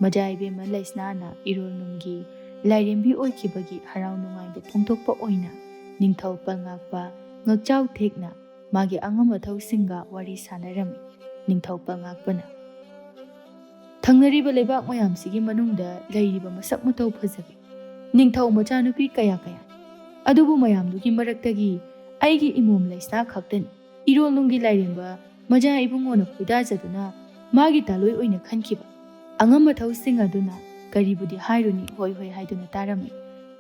ꯃꯖꯥ ꯏꯕꯦꯝꯃ ꯂꯩꯁꯅꯥꯅ ꯏꯔꯣꯜꯅꯨꯡꯒꯤ ꯂꯥꯏꯔꯦꯝꯕꯤ ꯑꯣꯏꯈꯤꯕꯒꯤ ꯍꯔꯥꯎ ꯅꯨꯡꯉꯥꯏꯕ ꯐꯣꯡꯗꯣꯛꯄ ꯑꯣꯏꯅ ꯅꯤꯡꯊꯧ ꯄꯜꯉꯥꯛꯄ ꯉꯛꯆꯥꯎ ꯊꯦꯛꯅ ꯃꯥꯒꯤ ꯑꯉꯝ ꯑꯊꯧꯁꯤꯡꯒ ꯋꯥꯔꯤ ꯁꯥꯟꯅꯔꯝꯃꯤ꯫ ꯅꯤꯡꯊꯧ ꯄꯜꯉꯥꯛꯄꯅ, "ꯊꯪꯅꯔꯤꯕ ꯂꯩꯕꯥꯛ ꯃꯌꯥꯝꯁꯤꯒꯤ ꯃꯅꯨꯡꯗ ꯂꯩꯔꯤꯕ ꯃꯁꯛ ꯃꯇꯧ ꯐꯖꯕꯤ ꯅꯤꯡꯊꯧ ꯃꯆꯥꯅꯨꯄꯤ ꯀꯌꯥ ꯀꯌꯥ, ꯑꯗꯨꯕꯨ ꯃꯌꯥꯝꯗꯨꯒꯤ ꯃꯔꯛꯇꯒꯤ ꯑꯩꯒꯤ ꯏꯃꯣꯝ ꯂꯩꯁꯅꯥ ꯈꯛꯇꯅꯤ ꯏꯔꯣꯜꯅꯨꯡꯒꯤ ꯂꯥꯏꯔꯦꯝꯕ ꯃꯖꯥ ꯏꯕꯨꯡꯉꯣꯅ ꯈꯣꯏꯗꯥꯖꯗꯨꯅ ꯃꯥꯒꯤ ꯇꯥꯂꯣꯏ ꯑꯣꯏꯅ ꯈꯟꯈꯤꯕ꯫ ꯑꯉꯝ ꯑꯊꯧꯁꯤꯡ ꯑꯗꯨꯅ ꯀꯔꯤꯕꯨꯗꯤ ꯍꯥꯏꯔꯨꯅꯤ, ꯍꯣꯏ ꯍꯣꯏ ꯍꯥꯏꯗꯨꯅ ꯇꯥꯔꯝꯃꯤ꯫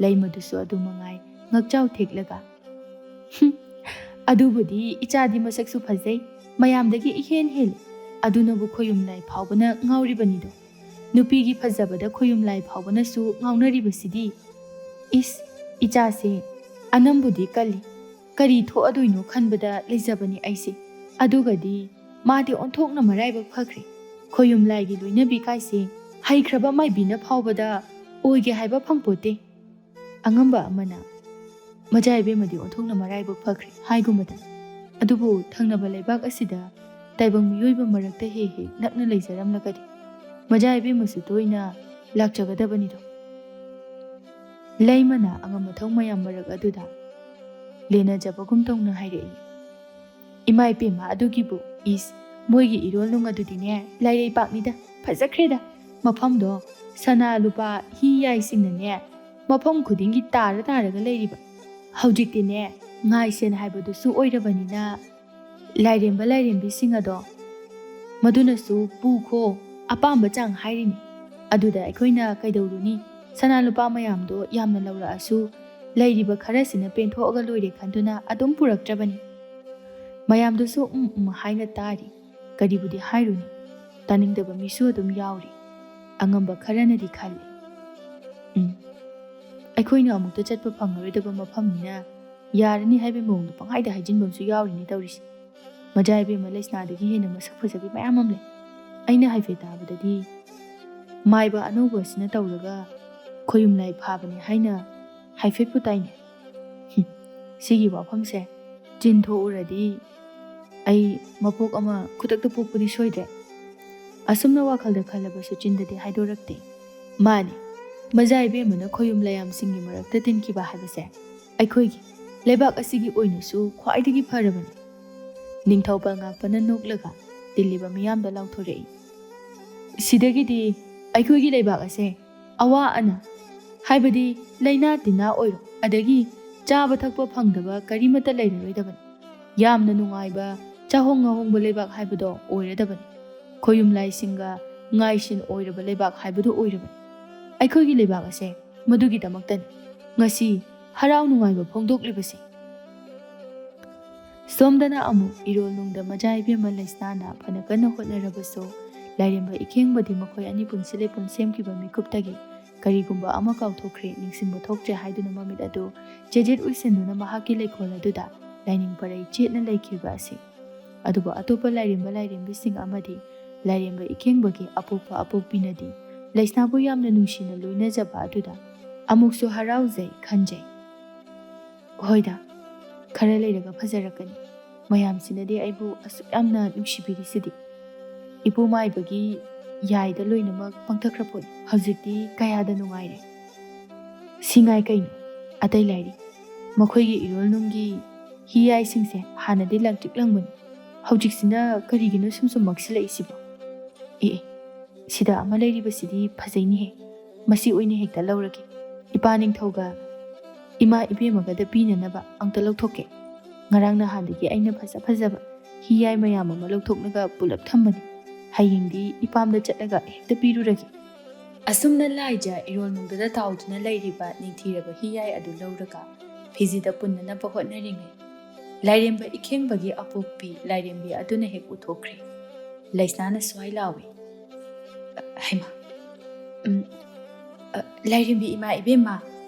ꯂꯩꯃꯗꯨꯁꯨ ꯑꯗꯨ ꯃꯉꯥꯏ, ꯉꯛꯆꯥꯎ ꯊꯦꯛꯂꯒ, ꯍꯨꯝ, ꯑꯗꯨꯕꯨꯗꯤ ꯏꯆꯥꯗꯤ ꯃꯁꯛꯁꯨ ꯐꯖꯩ, ꯃꯌꯥꯝꯗꯒꯤ ꯏꯍꯦꯟ ꯍꯦꯜꯂꯤ꯫ ꯑꯗꯨꯅꯕꯨ ꯈꯣꯌꯨꯝ ꯂꯥꯏ ꯐꯥꯎꯕꯅ ꯉꯥꯎꯔꯤꯕꯅꯤꯗꯣ꯫ ꯅꯨꯄꯤꯒꯤ ꯐꯖꯕꯗ ꯈꯣꯌꯨꯝ ꯂꯥꯏ ꯐꯥꯎꯕꯅꯁꯨ ꯉꯥꯎꯅꯔꯤꯕꯁꯤꯗꯤ꯫ ꯏꯁ, ꯏꯆꯥꯁꯦ ꯑꯅꯝꯕꯨꯗꯤ ꯀꯜꯂꯤ, ꯀꯔꯤ ꯊꯣꯛꯑꯗꯣꯏꯅꯣ ꯈꯟꯕꯗ ꯂꯩꯖꯕꯅꯤ ꯑꯩꯁꯦ꯫ ꯑꯗꯨꯒꯗꯤ ꯃꯥꯗꯤ ꯑꯣꯟꯊꯣꯛꯅ ꯃꯔꯥꯏꯕꯛ ꯐꯈ꯭ꯔꯦ꯫ ꯈꯣꯌꯨꯝ ꯂꯥꯏꯒꯤ ꯂꯣꯏꯅꯕꯤ ꯀꯥꯏꯁꯦ ꯍꯩꯈ꯭ꯔꯕ ꯃꯥꯏꯕꯤꯅ ꯐꯥꯎꯕꯗ ꯑꯣꯏꯒꯦ ꯍꯥꯏꯕ ꯐꯪꯄꯣꯠꯇꯦ꯫" ꯑꯉꯝꯕ ꯑꯃꯅ, "ꯃꯆꯥ ꯏꯕꯦꯝꯃꯗꯤ ꯑꯣꯟꯊꯣꯛꯅ ꯃꯔꯥꯏꯕꯛ ꯐꯈ꯭ꯔꯦ ꯍꯥꯏꯒꯨꯝꯕꯗ, ꯑꯗꯨꯕꯨ ꯊꯪꯅꯕ ꯂꯩꯕꯥꯛ ꯑꯁꯤꯗ ꯇꯥꯏꯕꯪ ꯃꯤꯑꯣꯏꯕ ꯃꯔꯛꯇ ꯍꯦꯛ ꯍꯦꯛ ꯅꯛꯅ ꯂꯩꯖꯔꯝꯂꯒꯗꯤ ꯃꯖꯥ ꯏꯕꯦꯝꯃꯁꯨ ꯇꯣꯏꯅ ꯂꯥꯛꯆꯒꯗꯕꯅꯤꯗꯣ꯫ ꯂꯩꯃꯅ ꯑꯉꯝ ꯑꯊꯧ ꯃꯌꯥꯝ ꯃꯔꯛ ꯑꯗꯨꯗ ꯂꯦꯟꯅꯖꯕꯒꯨꯝ ꯇꯧꯅ ꯍꯥꯏꯔꯛꯏ꯫ ꯏꯃꯥ ꯏꯄꯦꯝꯃ ꯑꯗꯨꯒꯤꯕꯨ, ꯏꯁ, ꯃꯣꯏꯒꯤ ꯏꯔꯣꯜ ꯅꯨꯡ ꯑꯗꯨꯗꯤꯅꯦ, ꯂꯥꯏꯔꯩ ꯄꯥꯛꯅꯤꯗ, ꯐꯖꯈ꯭ꯔꯦꯗ꯫ ꯃꯐꯝꯗꯣ ꯁꯅꯥ ꯂꯨꯄꯥ ꯍꯤ ꯌꯥꯏꯁꯤꯡꯅꯅꯦ ꯃꯐꯝ ꯈꯨꯗꯤꯡꯒꯤ ꯇꯥꯔ ꯇꯥꯔꯒ ꯂꯩꯔꯤꯕ꯫ ꯍꯧꯖꯤꯛꯇꯤꯅꯦ ꯉꯥꯏꯁꯦꯟ ꯍꯥꯏꯕꯗꯨꯁꯨ ꯑꯣꯏꯔꯕꯅꯤꯅ ꯂꯥꯏꯔꯦꯝꯕ ꯂꯥꯏꯔꯦꯝꯕꯤꯁꯤꯡ ꯑꯗꯣ ꯃꯗꯨꯅꯁꯨ ꯄꯨꯈꯣ ꯑꯄꯥꯝꯕ ꯆꯥꯡ ꯍꯥꯏꯔꯤꯅꯤ꯫ ꯑꯗꯨꯗ ꯑꯩꯈꯣꯏꯅ ꯀꯩꯗꯧꯔꯨꯅꯤ? ꯁꯅꯥ ꯂꯨꯄꯥ ꯃꯌꯥꯝꯗꯣ ꯌꯥꯝꯅ ꯂꯧꯔꯛꯑꯁꯨ ꯂꯩꯔꯤꯕ ꯈꯔꯁꯤꯅ ꯄꯦꯟꯊꯣꯛꯑꯒ ꯂꯣꯏꯔꯦ ꯈꯟꯗꯨꯅ ꯑꯗꯨꯝ ꯄꯨꯔꯛꯇ꯭ꯔꯕꯅꯤ꯫ ꯃꯌꯥꯝꯗꯨꯁꯨ ꯎꯝ ꯎꯝ ꯍꯥꯏꯅ ꯇꯥꯔꯤ꯫ ꯀꯔꯤꯕꯨꯗꯤ ꯍꯥꯏꯔꯨꯅꯤ? ꯇꯥꯅꯤꯡꯗꯕ ꯃꯤꯁꯨ ꯑꯗꯨꯝ ꯌꯥꯎꯔꯤ꯫ ꯑꯉꯝꯕ ꯈꯔꯅꯗꯤ ꯈꯜꯂꯤ, ꯎꯝ, ꯑꯩꯈꯣꯏꯅ ꯑꯃꯨꯛꯇ ꯆꯠꯄ ꯐꯪꯉꯔꯣꯏꯗꯕ ꯃꯐꯝꯅꯤꯅ ꯌꯥꯔꯅꯤ ꯍꯥꯏꯕꯒꯤ ꯃꯑꯣꯡꯗ ꯄꯪꯍꯥꯏꯗ ꯍꯥꯏꯖꯤꯟꯕ ꯑꯃꯁꯨ ꯌꯥꯎꯔꯤꯅꯤ ꯇꯧꯔꯤꯁꯦ꯫ ꯃꯖꯥ ꯏꯕꯦꯝꯃ ꯂꯩꯁꯅꯥꯗꯒꯤ ꯍꯦꯟꯅ ꯃꯁꯛ ꯐꯖꯕꯤ ꯃꯌꯥꯝ ꯑꯃ ꯂꯩ꯫ ꯑꯩꯅ ꯍꯥꯏꯐꯦꯠ ꯇꯥꯕꯗꯗꯤ ꯃꯥꯏꯕ ꯑꯅꯧꯕ ꯑꯁꯤꯅ ꯇꯧꯔꯒ ꯈꯣꯌꯨꯝ ꯂꯥꯏ ꯐꯥꯕꯅꯤ ꯍꯥꯏꯅ ꯍꯥꯏꯐꯦꯠꯄꯨ ꯇꯥꯏꯅꯦ꯫ ꯍꯨꯝ, ꯁꯤꯒꯤ ꯋꯥꯐꯝꯁꯦ ꯆꯤꯟ ꯊꯣꯛꯎꯔꯗꯤ ꯑꯩ ꯃꯄꯣꯛ ꯑꯃ ꯈꯨꯗꯛꯇ ꯄꯣꯛꯄꯗꯤ ꯁꯣꯏꯗ꯭ꯔꯦ꯫ ꯑꯁꯨꯝꯅ ꯋꯥꯈꯜꯗ ꯈꯜꯂꯕꯁꯨ ꯆꯤꯟꯗꯗꯤ ꯍꯥꯏꯗꯣꯔꯛꯇꯦ꯫ ꯃꯥꯅꯤ, ꯃꯖꯥ ꯏꯕꯦꯝꯃꯅ ꯈꯣꯌꯨꯝ ꯂꯥꯏꯌꯥꯝꯁꯤꯡꯒꯤ ꯃꯔꯛꯇ ꯇꯤꯟꯈꯤꯕ ꯍꯥꯏꯕꯁꯦ ꯑꯩꯈꯣꯏꯒꯤ ꯂꯩꯕꯥꯛ ꯑꯁꯤꯒꯤ ꯑꯣꯏꯅꯁꯨ ꯈ꯭ꯋꯥꯏꯗꯒꯤ ꯐꯔꯕꯅꯤ꯫ ꯅꯤꯡꯊꯧ ꯄꯜꯉꯥꯛꯄꯅ ꯅꯣꯛꯂꯒ ꯇꯤꯜꯂꯤꯕ ꯃꯤꯌꯥꯝꯗ ꯂꯥꯎꯊꯣꯔꯛꯏ꯫ ꯁꯤꯗꯒꯤꯗꯤ ꯑꯩꯈꯣꯏꯒꯤ ꯂꯩꯕꯥꯛ ꯑꯁꯦ ꯑꯋꯥ ꯑꯅꯥ, ꯍꯥꯏꯕꯗꯤ ꯂꯥꯏꯅꯥ ꯇꯤꯟꯅꯥ ꯑꯣꯏꯔꯣ, ꯑꯗꯒꯤ ꯆꯥꯕ ꯊꯛꯄ ꯐꯪꯗꯕ ꯀꯔꯤꯃꯠꯇ ꯂꯩꯔꯔꯣꯏꯗꯕꯅꯤ꯫ ꯌꯥꯝꯅ ꯅꯨꯡꯉꯥꯏꯕ, ꯆꯥꯍꯣꯡ ꯉꯥꯍꯣꯡꯕ ꯂꯩꯕꯥꯛ ꯍꯥꯏꯕꯗꯣ ꯑꯣꯏꯔꯗꯕꯅꯤ꯫ ꯈꯣꯌꯨꯝ ꯂꯥꯏꯁꯤꯡꯒ ꯉꯥꯏꯁꯦꯟ ꯑꯣꯏꯔꯕ ꯂꯩꯕꯥꯛ ꯍꯥꯏꯕꯗꯨ ꯑꯣꯏꯔꯕꯅꯤ꯫ ꯑꯩꯈꯣꯏꯒꯤ ꯂꯩꯕꯥꯛ ꯑꯁꯦ ꯃꯗꯨꯒꯤꯗꯃꯛꯇꯅꯤ ꯉꯁꯤ ꯍꯔꯥꯎ ꯅꯨꯡꯉꯥꯏꯕ ꯐꯣꯡꯗꯣꯛꯂꯤꯕꯁꯦ꯫ ꯁꯣꯝꯗꯅ ꯑꯃꯨꯛ ꯏꯔꯣꯜ ꯅꯨꯡꯗ ꯃꯖꯥ ꯏꯕꯦꯝꯃ ꯂꯩꯁꯅꯥꯅ ꯐꯅ ꯀꯟꯅ ꯍꯣꯠꯅꯔꯕꯁꯨ, ꯂꯥꯏꯔꯦꯝꯕ ꯏꯈꯦꯡꯕꯗꯤ ꯃꯈꯣꯏ ꯑꯅꯤ ꯄꯨꯟꯁꯤꯜꯂꯦ ꯄꯨꯟꯁꯦꯝꯈꯤꯕ ꯃꯤꯀꯨꯞꯇꯒꯤ ꯀꯔꯤꯒꯨꯝꯕ ꯑꯃ ꯀꯥꯎꯊꯣꯛꯈ꯭ꯔꯦ, ꯅꯤꯡꯁꯤꯡꯕ ꯊꯣꯛꯇ꯭ꯔꯦ ꯍꯥꯏꯗꯨꯅ ꯃꯃꯤꯠ ꯑꯗꯨ ꯆꯦꯖꯦꯠ ꯎꯏꯁꯤꯟꯗꯨꯅ ꯃꯍꯥꯛꯀꯤ ꯂꯩꯀꯣꯜ ꯑꯗꯨꯗ ꯂꯥꯏꯅꯤꯡ ꯄꯔꯩ ꯆꯦꯠꯅ ꯂꯩꯈꯤꯕ ꯑꯁꯤ꯫ ꯑꯗꯨꯕꯨ ꯑꯇꯣꯞꯄ ꯂꯥꯏꯔꯦꯝꯕ ꯂꯥꯏꯔꯦꯝꯕꯤꯁꯤꯡ ꯑꯃꯗꯤ ꯂꯥꯏꯔꯦꯝꯕ ꯏꯈꯦꯡꯕꯒꯤ ꯑꯄꯣꯛꯄ ꯑꯄꯣꯛꯄꯤꯅꯗꯤ ꯂꯩꯁꯅꯥꯕꯨ ꯌꯥꯝꯅ ꯅꯨꯡꯁꯤꯅ ꯂꯣꯏꯅꯖꯕ ꯑꯗꯨꯗ ꯑꯃꯨꯛꯁꯨ ꯍꯔꯥꯎꯖꯩ ꯈꯟꯖꯩ꯫ ꯍꯣꯏꯗ, ꯈꯔ ꯂꯩꯔꯒ ꯐꯖꯔꯛꯀꯅꯤ꯫ ꯃꯌꯥꯝꯁꯤꯅꯗꯤ ꯑꯩꯕꯨ ꯑꯁꯨꯛ ꯌꯥꯝꯅ ꯅꯨꯡꯁꯤꯕꯤꯔꯤꯁꯤꯗꯤ꯫ ꯏꯄꯨ ꯃꯥꯏꯕꯒꯤ ꯌꯥꯏꯗ ꯂꯣꯏꯅꯃꯛ ꯄꯥꯡꯊꯈ꯭ꯔ ꯄꯣꯠꯅꯤ꯫ ꯍꯧꯖꯤꯛꯇꯤ ꯀꯌꯥꯗ ꯅꯨꯡꯉꯥꯏꯔꯦ꯫ ꯁꯤ ꯉꯥꯏ ꯀꯩꯅꯣ? ꯑꯇꯩ ꯂꯥꯏꯔꯤ꯫ ꯃꯈꯣꯏꯒꯤ ꯏꯔꯣꯜ ꯅꯨꯡꯒꯤ ꯍꯤ ꯌꯥꯏꯁꯤꯡꯁꯦ ꯍꯥꯟꯅꯗꯤ ꯂꯪꯇ꯭ꯔꯤꯛ ꯂꯪꯕꯅꯤ꯫ ꯍꯧꯖꯤꯛꯁꯤꯅ ꯀꯔꯤꯒꯤꯅꯣ ꯁꯨꯝ ꯁꯨꯝ ꯃꯛꯁꯤꯜꯂꯛꯏꯁꯤꯕꯣ? ꯑꯦ, ꯑꯦ, ꯁꯤꯗ ꯑꯃ ꯂꯩꯔꯤꯕꯁꯤꯗꯤ ꯐꯖꯩꯅꯦꯍꯦ꯫ ꯃꯁꯤ ꯑꯣꯏꯅ ꯍꯦꯛꯇ ꯂꯧꯔꯒꯦ꯫ ꯏꯄꯥ ꯅꯤꯡꯊꯧꯒ ꯏꯃꯥ ꯏꯕꯦꯝꯃꯒꯗ ꯄꯤꯅꯅꯕ ꯑꯝꯇ ꯂꯧꯊꯣꯛꯀꯦ꯫ ꯉꯔꯥꯡ ꯅꯍꯥꯟꯗꯒꯤ ꯑꯩꯅ ꯐꯖ ꯐꯖꯕ ꯍꯤ ꯌꯥꯏ ꯃꯌꯥꯝ ꯑꯃ ꯂꯧꯊꯣꯛꯂꯒ ꯄꯨꯂꯞ ꯊꯝꯕꯅꯤ꯫ ꯍꯌꯦꯡꯗꯤ ꯏꯄꯥꯝꯗ ꯆꯠꯂꯒ ꯍꯦꯛꯇ ꯄꯤꯔꯨꯔꯒꯦ꯫ ꯑꯁꯨꯝꯅ ꯂꯥꯏꯖ ꯏꯔꯣꯜ ꯅꯨꯡꯗꯨꯗ ꯇꯥꯎꯗꯨꯅ ꯂꯩꯔꯤꯕ ꯅꯤꯡꯊꯤꯔꯕ ꯍꯤꯌꯥꯏ ꯑꯗꯨ ꯂꯧꯔꯒ ꯐꯤꯖꯤꯗ ꯄꯨꯟꯅꯅꯕ ꯍꯣꯠꯅꯔꯤꯉꯩ, ꯂꯥꯏꯔꯦꯝꯕ ꯏꯈꯦꯡꯕꯒꯤ ꯑꯄꯣꯛꯄꯤ ꯂꯥꯏꯔꯦꯝꯕꯤ ꯑꯗꯨꯅ ꯍꯦꯛ ꯎꯊꯣꯛꯈ꯭ꯔꯦ꯫ ꯂꯩꯁꯅꯥꯅ ꯁ꯭ꯋꯥꯏ ꯂꯥꯎꯏ, "ꯍꯩꯃꯥ, ꯎꯝ, ꯑ, ꯂꯥꯏꯔꯦꯝꯕꯤ ꯏꯃꯥ ꯏꯕꯦꯝꯃ,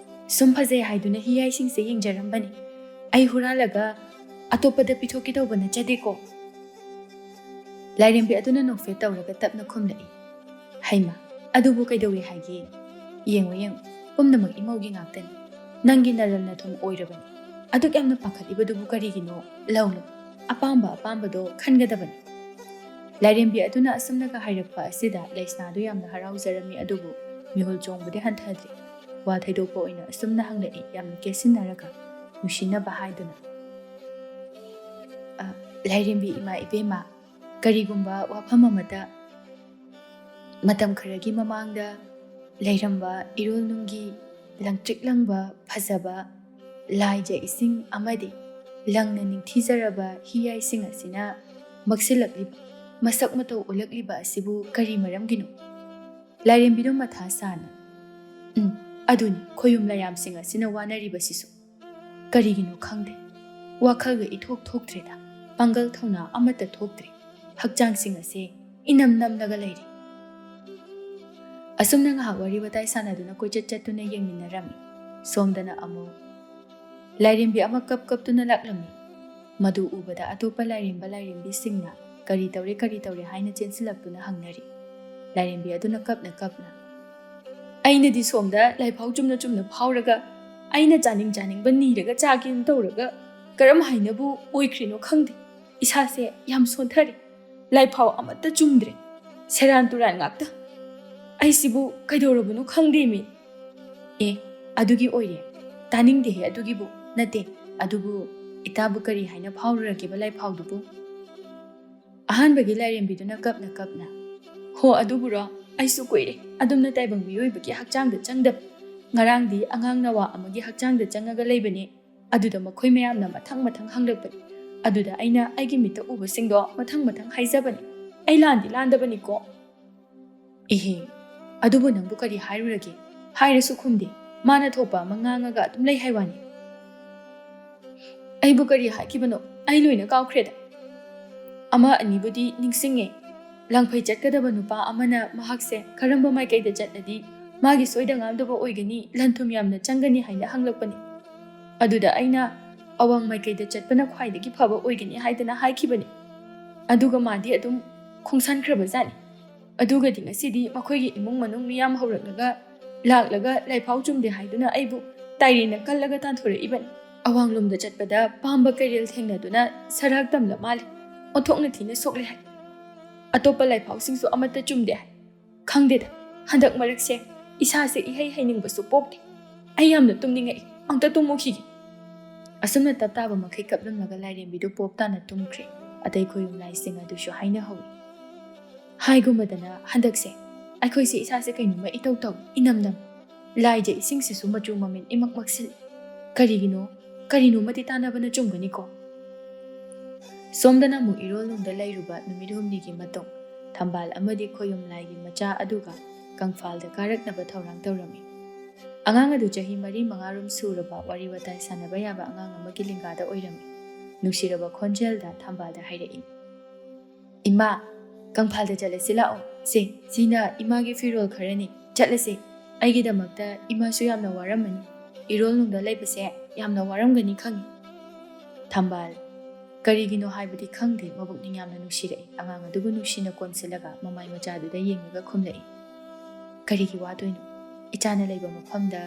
ꯁꯨꯝ ꯐꯖꯩ ꯍꯥꯏꯗꯨꯅ ꯍꯤꯌꯥꯏꯁꯤꯡꯁꯦ ꯌꯦꯡꯖꯔꯝꯕꯅꯤ꯫ ꯑꯩ ꯍꯨꯔꯥꯜꯂꯒ ꯑꯇꯣꯞꯄꯗ ꯄꯤꯊꯣꯛꯀꯦ ꯇꯧꯕ ꯅꯠꯆꯗꯦꯀꯣ?" ꯂꯥꯏꯔꯦꯝꯕꯤ ꯑꯗꯨꯅ ꯅꯣꯛꯐꯦꯠ ꯇꯧꯔꯒ ꯇꯞꯅ ꯈꯨꯝꯂꯛꯏ, "ꯍꯩꯃꯥ, ꯑꯗꯨꯕꯨ ꯀꯩꯗꯧꯋꯦ ꯍꯥꯏꯒꯦ? ꯌꯦꯡꯉꯨ, ꯌꯦꯡꯉꯨ, ꯄꯨꯝꯅꯃꯛ ꯏꯃꯧꯒꯤ ꯉꯥꯛꯇꯅꯤ꯫ ꯅꯪꯒꯤ ꯅꯔꯜ ꯅꯊꯨꯝ ꯑꯣꯏꯔꯕꯅꯤ꯫ ꯑꯗꯨꯛ ꯌꯥꯝꯅ ꯄꯥꯈꯠꯂꯤꯕꯗꯨꯕꯨ ꯀꯔꯤꯒꯤꯅꯣ? ꯂꯧ, ꯂꯧ, ꯑꯄꯥꯝꯕ ꯑꯄꯥꯝꯕꯗꯣ ꯈꯟꯒꯗꯕꯅꯤ꯫" ꯂꯥꯏꯔꯦꯝꯕꯤ ꯑꯗꯨꯅ ꯑꯁꯨꯝꯅꯒ ꯍꯥꯏꯔꯛꯄ ꯑꯁꯤꯗ ꯂꯩꯁꯅꯥꯗꯨ ꯌꯥꯝꯅ ꯍꯔꯥꯎꯖꯔꯝꯃꯤ, ꯑꯗꯨꯕꯨ ꯃꯤꯍꯨꯜ ꯆꯣꯡꯕꯗꯤ ꯍꯟꯊꯗ꯭ꯔꯤ꯫ ꯋꯥ ꯊꯩꯗꯣꯛꯄ ꯑꯣꯏꯅ ꯑꯁꯨꯝꯅ ꯍꯪꯂꯛꯏ, ꯌꯥꯝꯅ ꯀꯦꯠꯁꯤꯟꯅꯔꯒ, ꯅꯨꯡꯁꯤꯅꯕ ꯍꯥꯏꯗꯨꯅ꯫ "ꯑ, ꯂꯥꯏꯔꯦꯝꯕꯤ ꯏꯃꯥ ꯏꯕꯦꯝꯃ, ꯀꯔꯤꯒꯨꯝꯕ ꯋꯥꯐꯝ ꯑꯃꯇ, ꯃꯇꯝ ꯈꯔꯒꯤ ꯃꯃꯥꯡꯗ ꯂꯩꯔꯝꯕ ꯏꯔꯣꯜ ꯅꯨꯡꯒꯤ ꯂꯪꯇ꯭ꯔꯤꯛ ꯂꯪꯕ ꯐꯖꯕ ꯂꯥꯏꯖ ꯏꯁꯤꯡ ꯑꯃꯗꯤ ꯂꯪꯅ ꯅꯤꯡꯊꯤꯖꯔꯕ ꯍꯤꯌꯥꯏꯁꯤꯡ ꯑꯁꯤꯅ ꯃꯛꯁꯤꯜꯂꯛꯂꯤꯕ, ꯃꯁꯛ ꯃꯇꯧ ꯎꯠꯂꯛꯂꯤꯕ ꯑꯁꯤꯕꯨ ꯀꯔꯤ ꯃꯔꯝꯒꯤꯅꯣ?" ꯂꯥꯏꯔꯦꯝꯕꯤꯗꯨ ꯃꯊꯥ ꯁꯥꯅ, "ꯎꯝ, ꯑꯗꯨꯅꯤ ꯈꯣꯌꯨꯝ ꯂꯥꯌꯥꯝꯁꯤꯡ ꯑꯁꯤꯅ ꯋꯥꯅꯔꯤꯕꯁꯤꯁꯨ꯫ ꯀꯔꯤꯒꯤꯅꯣ ꯈꯪꯗꯦ, ꯋꯥꯈꯜꯒ ꯏꯊꯣꯛ ꯊꯣꯛꯇ꯭ꯔꯦꯗ꯫ ꯄꯥꯡꯒꯜ ꯊꯧꯅꯥ ꯑꯃꯠꯇ ꯊꯣꯛꯇ꯭ꯔꯦ꯫ ꯍꯛꯆꯥꯡꯁꯤꯡ ꯑꯁꯦ ꯏꯅꯝ ꯅꯝꯂꯒ ꯂꯩꯔꯦ꯫" ꯑꯁꯨꯝꯅ ꯉꯥꯏꯍꯥꯛ ꯋꯥꯔꯤ ꯋꯥꯇꯥꯏ ꯁꯥꯟꯅꯗꯨꯅ ꯀꯣꯏꯆꯠ ꯆꯠꯇꯨꯅ ꯌꯦꯡꯃꯤꯟꯅꯔꯝꯃꯤ꯫ ꯁꯣꯝꯗꯅ ꯑꯃꯨꯛ ꯂꯥꯏꯔꯦꯝꯕꯤ ꯑꯃ ꯀꯞ ꯀꯞꯇꯨꯅ ꯂꯥꯛꯂꯝꯃꯤ꯫ ꯃꯗꯨ ꯎꯕꯗ ꯑꯇꯣꯞꯄ ꯂꯥꯏꯔꯦꯝꯕ ꯂꯥꯏꯔꯦꯝꯕꯤꯁꯤꯡꯅ "ꯀꯔꯤ ꯇꯧꯔꯦ, ꯀꯔꯤ ꯇꯧꯔꯦ?" ꯍꯥꯏꯅ ꯆꯦꯟꯁꯤꯜꯂꯛꯇꯨꯅ ꯍꯪꯅꯔꯤ꯫ ꯂꯥꯏꯔꯦꯝꯕꯤ ꯑꯗꯨꯅ ꯀꯞꯅ ꯀꯞꯅ, "ꯑꯩꯅꯗꯤ ꯁꯣꯝꯗ ꯂꯥꯏꯐꯥꯎ ꯆꯨꯝꯅ ꯆꯨꯝꯅ ꯐꯥꯎꯔꯒ, ꯑꯩꯅ ꯆꯥꯅꯤꯡ ꯆꯥꯅꯤꯡꯕ ꯅꯤꯔꯒ ꯆꯥꯒꯦꯅ ꯇꯧꯔꯒ, ꯀꯔꯝ ꯍꯥꯏꯅꯕꯨ ꯑꯣꯏꯈ꯭ꯔꯤꯅꯣ ꯈꯪꯗꯦ꯫ ꯏꯁꯥꯁꯦ ꯌꯥꯝ ꯁꯣꯟꯊꯔꯦ꯫ ꯂꯥꯏꯐꯥꯎ ꯑꯃꯠꯇ ꯆꯨꯝꯗ꯭ꯔꯦ꯫ ꯁꯦꯔꯥꯟ ꯇꯨꯔꯥꯟ ꯉꯥꯛꯇ꯫ ꯑꯩꯁꯤꯕꯨ ꯀꯩꯗꯧꯔꯕꯅꯣ ꯈꯪꯗꯦꯃꯤ꯫ ꯑꯦ, ꯑꯗꯨꯒꯤ ꯑꯣꯏꯔꯦ꯫ ꯇꯥꯅꯤꯡꯗꯦꯍꯦ ꯑꯗꯨꯒꯤꯕꯨ꯫ ꯅꯠꯇꯦ, ꯑꯗꯨꯕꯨ ꯏꯇꯥꯕꯨ ꯀꯔꯤ ꯍꯥꯏꯅ ꯐꯥꯎꯔꯨꯔꯒꯦꯕ ꯂꯥꯏꯐꯥꯎꯗꯨꯕꯨ? ꯑꯍꯥꯟꯕꯒꯤ ꯂꯥꯏꯔꯦꯝꯕꯤꯗꯨꯅ ꯀꯞꯅ ꯀꯞꯅ, "ꯍꯣ, ꯑꯗꯨꯕꯨꯔꯣ? ꯑꯩꯁꯨ ꯀꯨꯏꯔꯦ ꯑꯗꯨꯝꯅ ꯇꯥꯏꯕꯪ ꯃꯤꯑꯣꯏꯕꯒꯤ ꯍꯛꯆꯥꯡꯗ ꯆꯪꯗꯕ꯫ ꯉꯔꯥꯡꯗꯤ ꯑꯉꯥꯡ ꯅꯋꯥ ꯑꯃꯒꯤ ꯍꯛꯆꯥꯡꯗ ꯆꯪꯉꯒ ꯂꯩꯕꯅꯦ꯫ ꯑꯗꯨꯗ ꯃꯈꯣꯏ ꯃꯌꯥꯝꯅ ꯃꯊꯪ ꯃꯊꯪ ꯍꯪꯂꯛꯄꯅꯤ꯫ ꯑꯗꯨꯗ ꯑꯩꯅ ꯑꯩꯒꯤ ꯃꯤꯠꯇ ꯎꯕꯁꯤꯡꯗꯣ ꯃꯊꯪ ꯃꯊꯪ ꯍꯥꯏꯖꯕꯅꯤ꯫ ꯑꯩ ꯂꯥꯟꯗꯤ ꯂꯥꯟꯗꯕꯅꯤꯀꯣ꯫" "ꯏꯍꯦ, ꯑꯗꯨꯕꯨ ꯅꯪꯕꯨ ꯀꯔꯤ ꯍꯥꯏꯔꯨꯔꯒꯦ? ꯍꯥꯏꯔꯁꯨ ꯈꯨꯝꯗꯦ꯫ ꯃꯥꯅ ꯊꯣꯛꯄ ꯑꯃ ꯉꯥꯡꯉꯒ ꯑꯗꯨꯝ ꯂꯩ ꯍꯥꯏ ꯋꯥꯅꯤ꯫" "ꯑꯩꯕꯨ ꯀꯔꯤ ꯍꯥꯏꯈꯤꯕꯅꯣ? ꯑꯩ ꯂꯣꯏꯅ ꯀꯥꯎꯈ꯭ꯔꯦꯗ꯫ ꯑꯃ ꯑꯅꯤꯕꯨꯗꯤ ꯅꯤꯡꯁꯤꯡꯉꯦ꯫ ꯂꯥꯡꯐꯩ ꯆꯠꯀꯗꯕ ꯅꯨꯄꯥ ꯑꯃꯅ ꯃꯍꯥꯛꯁꯦ ꯀꯔꯝꯕ ꯃꯥꯏꯀꯩꯗ ꯆꯠꯂꯗꯤ ꯃꯥꯒꯤ ꯁꯣꯏꯗ ꯉꯥꯝꯗꯕ ꯑꯣꯏꯒꯅꯤ, ꯂꯟ ꯊꯨꯝ ꯌꯥꯝꯅ ꯆꯪꯒꯅꯤ ꯍꯥꯏꯅ ꯍꯪꯂꯛꯄꯅꯤ꯫ ꯑꯗꯨꯗ ꯑꯩꯅ ꯑꯋꯥꯡ ꯃꯥꯏꯀꯩꯗ ꯆꯠꯄꯅ ꯈ꯭ꯋꯥꯏꯗꯒꯤ ꯐꯕ ꯑꯣꯏꯒꯅꯤ ꯍꯥꯏꯗꯅ ꯍꯥꯏꯈꯤꯕꯅꯤ꯫ ꯑꯗꯨꯒ ꯃꯥꯗꯤ ꯑꯗꯨꯝ ꯈꯣꯡꯁꯥꯟꯈ꯭ꯔꯕꯖꯥꯠꯅꯤ꯫ ꯑꯗꯨꯒꯗꯤ ꯉꯁꯤꯗꯤ ꯃꯈꯣꯏꯒꯤ ꯏꯃꯨꯡ ꯃꯅꯨꯡ ꯃꯤꯌꯥꯝ ꯍꯧꯔꯛꯂꯒ, ꯂꯥꯛꯂꯒ ꯂꯥꯏꯐꯥꯎ ꯆꯨꯝꯗꯦ ꯍꯥꯏꯗꯨꯅ ꯑꯩꯕꯨ ꯇꯥꯏꯔꯦꯟꯅ ꯀꯜꯂꯒ ꯇꯥꯟꯊꯣꯔꯛꯏꯕꯅꯤ꯫ ꯑꯋꯥꯡꯂꯣꯝꯗ ꯆꯠꯄꯗ ꯄꯥꯝꯕ ꯀꯩꯔꯦꯜ ꯊꯦꯡꯅꯗꯨꯅ ꯁꯔꯥꯛ ꯇꯝꯂ ꯃꯥꯜꯂꯦ꯫ ꯑꯣꯟꯊꯣꯛꯅ ꯊꯤꯅ ꯁꯣꯛꯂꯦ ꯍꯥꯏ꯫ ꯑꯇꯣꯞꯄ ꯂꯥꯏꯐꯥꯎꯁꯤꯡꯁꯨ ꯑꯃꯠꯇ ꯆꯨꯝꯗꯦ ꯍꯥꯏ꯫ ꯈꯪꯗꯦꯗ, ꯍꯟꯗꯛ ꯃꯔꯛꯁꯦ ꯏꯁꯥꯁꯦ ꯏꯍꯩ ꯍꯩꯅꯤꯡꯕꯁꯨ ꯄꯣꯛꯇꯦ꯫ ꯑꯩ ꯌꯥꯝꯅ ꯇꯨꯝꯅꯤꯡꯉꯛꯏ꯫ ꯑꯝꯇ ꯇꯨꯝꯃꯨꯈꯤꯒꯦ꯫" ꯑꯁꯨꯝꯅ ꯇꯞ ꯇꯥꯕ ꯃꯈꯩ ꯀꯞꯂꯝꯂꯒ ꯂꯥꯏꯔꯦꯝꯕꯤꯗꯨ ꯄꯣꯞ ꯇꯥꯅ ꯇꯨꯝꯈ꯭ꯔꯦ꯫ ꯑꯇꯩ ꯈꯣꯌꯨꯝ ꯂꯥꯏꯁꯤꯡ ꯑꯗꯨꯁꯨ ꯍꯥꯏꯅꯍꯧꯏ꯫ ꯍꯥꯏꯒꯨꯝꯕꯗꯅ ꯍꯟꯗꯛꯁꯦ ꯑꯩꯈꯣꯏꯁꯦ ꯏꯁꯥꯁꯦ ꯀꯩꯅꯣꯝꯃ ꯏꯇꯧ ꯇꯧꯏ, ꯏꯅꯝ ꯅꯝ꯫ ꯂꯥꯏꯖ ꯏꯁꯤꯡꯁꯤꯁꯨ ꯃꯆꯨ ꯃꯃꯦꯟ ꯏꯃꯛ ꯃꯛꯁꯤꯜꯂꯤ꯫ ꯀꯔꯤꯒꯤꯅꯣ? ꯀꯔꯤꯅꯣꯃꯗꯤ ꯇꯥꯟꯅꯕꯅ ꯆꯨꯝꯒꯅꯤꯀꯣ? ꯁꯣꯝꯗꯅ ꯑꯃꯨꯛ ꯏꯔꯣꯜꯅꯨꯡꯗ ꯂꯩꯔꯨꯕ ꯅꯨꯃꯤꯠ ꯍꯨꯝꯅꯤꯒꯤ ꯃꯇꯨꯡ ꯊꯝꯕꯥꯜ ꯑꯃꯗꯤ ꯈꯣꯌꯨꯝ ꯂꯥꯏꯒꯤ ꯃꯆꯥ ꯑꯗꯨꯒ ꯀꯪꯐꯥꯜꯗ ꯀꯥꯔꯛꯅꯕ ꯊꯧꯔꯥꯡ ꯇꯧꯔꯝꯃꯤ꯫ ꯑꯉꯥꯡ ꯑꯗꯨ ꯆꯍꯤ ꯃꯔꯤ ꯃꯉꯥꯔꯣꯝ ꯁꯨꯔꯕ, ꯋꯥꯔꯤ ꯋꯥꯇꯥꯏ ꯁꯥꯟꯅꯕ ꯌꯥꯕ ꯑꯉꯥꯡ ꯑꯃꯒꯤ ꯂꯦꯡꯒꯥꯗ ꯑꯣꯏꯔꯝꯃꯤ꯫ ꯅꯨꯡꯁꯤꯔꯕ ꯈꯣꯟꯖꯦꯜꯗ ꯊꯝꯕꯥꯜꯗ ꯍꯥꯏꯔꯛꯏ, "ꯏꯃꯥ, ꯀꯪꯐꯥꯜꯗ ꯆꯠꯂꯁꯤ ꯂꯥꯛꯑꯣ꯫ ꯁꯦ, ꯁꯤꯅ ꯏꯃꯥꯒꯤ ꯐꯤꯔꯣꯜ ꯈꯔꯅꯤ꯫ ꯆꯠꯂꯁꯦ꯫ ꯑꯩꯒꯤꯗꯃꯛꯇ ꯏꯃꯥꯁꯨ ꯌꯥꯝꯅ ꯋꯥꯔꯝꯃꯅꯤ꯫ ꯏꯔꯣꯜꯅꯨꯡꯗ ꯂꯩꯕꯁꯦ ꯌꯥꯝꯅ ꯋꯥꯔꯝꯒꯅꯤ ꯈꯪꯏ꯫" ꯊꯝꯕꯥꯜ, ꯀꯔꯤꯒꯤꯅꯣ ꯍꯥꯏꯕꯗꯤ ꯈꯪꯗꯦ, ꯃꯕꯨꯛꯅꯤꯡ ꯌꯥꯝꯅ ꯅꯨꯡꯁꯤꯔꯛꯏ꯫ ꯑꯉꯥꯡ ꯑꯗꯨꯕꯨ ꯅꯨꯡꯁꯤꯅ ꯀꯣꯟꯁꯤꯜꯂꯒ ꯃꯃꯥꯏ ꯃꯆꯥꯗꯨꯗ ꯌꯦꯡꯂꯒ ꯈꯨꯝꯂꯛꯏ, "ꯀꯔꯤꯒꯤ ꯋꯥꯗꯣꯏꯅꯣ? ꯏꯆꯥꯅ ꯂꯩꯕ ꯃꯐꯝꯗ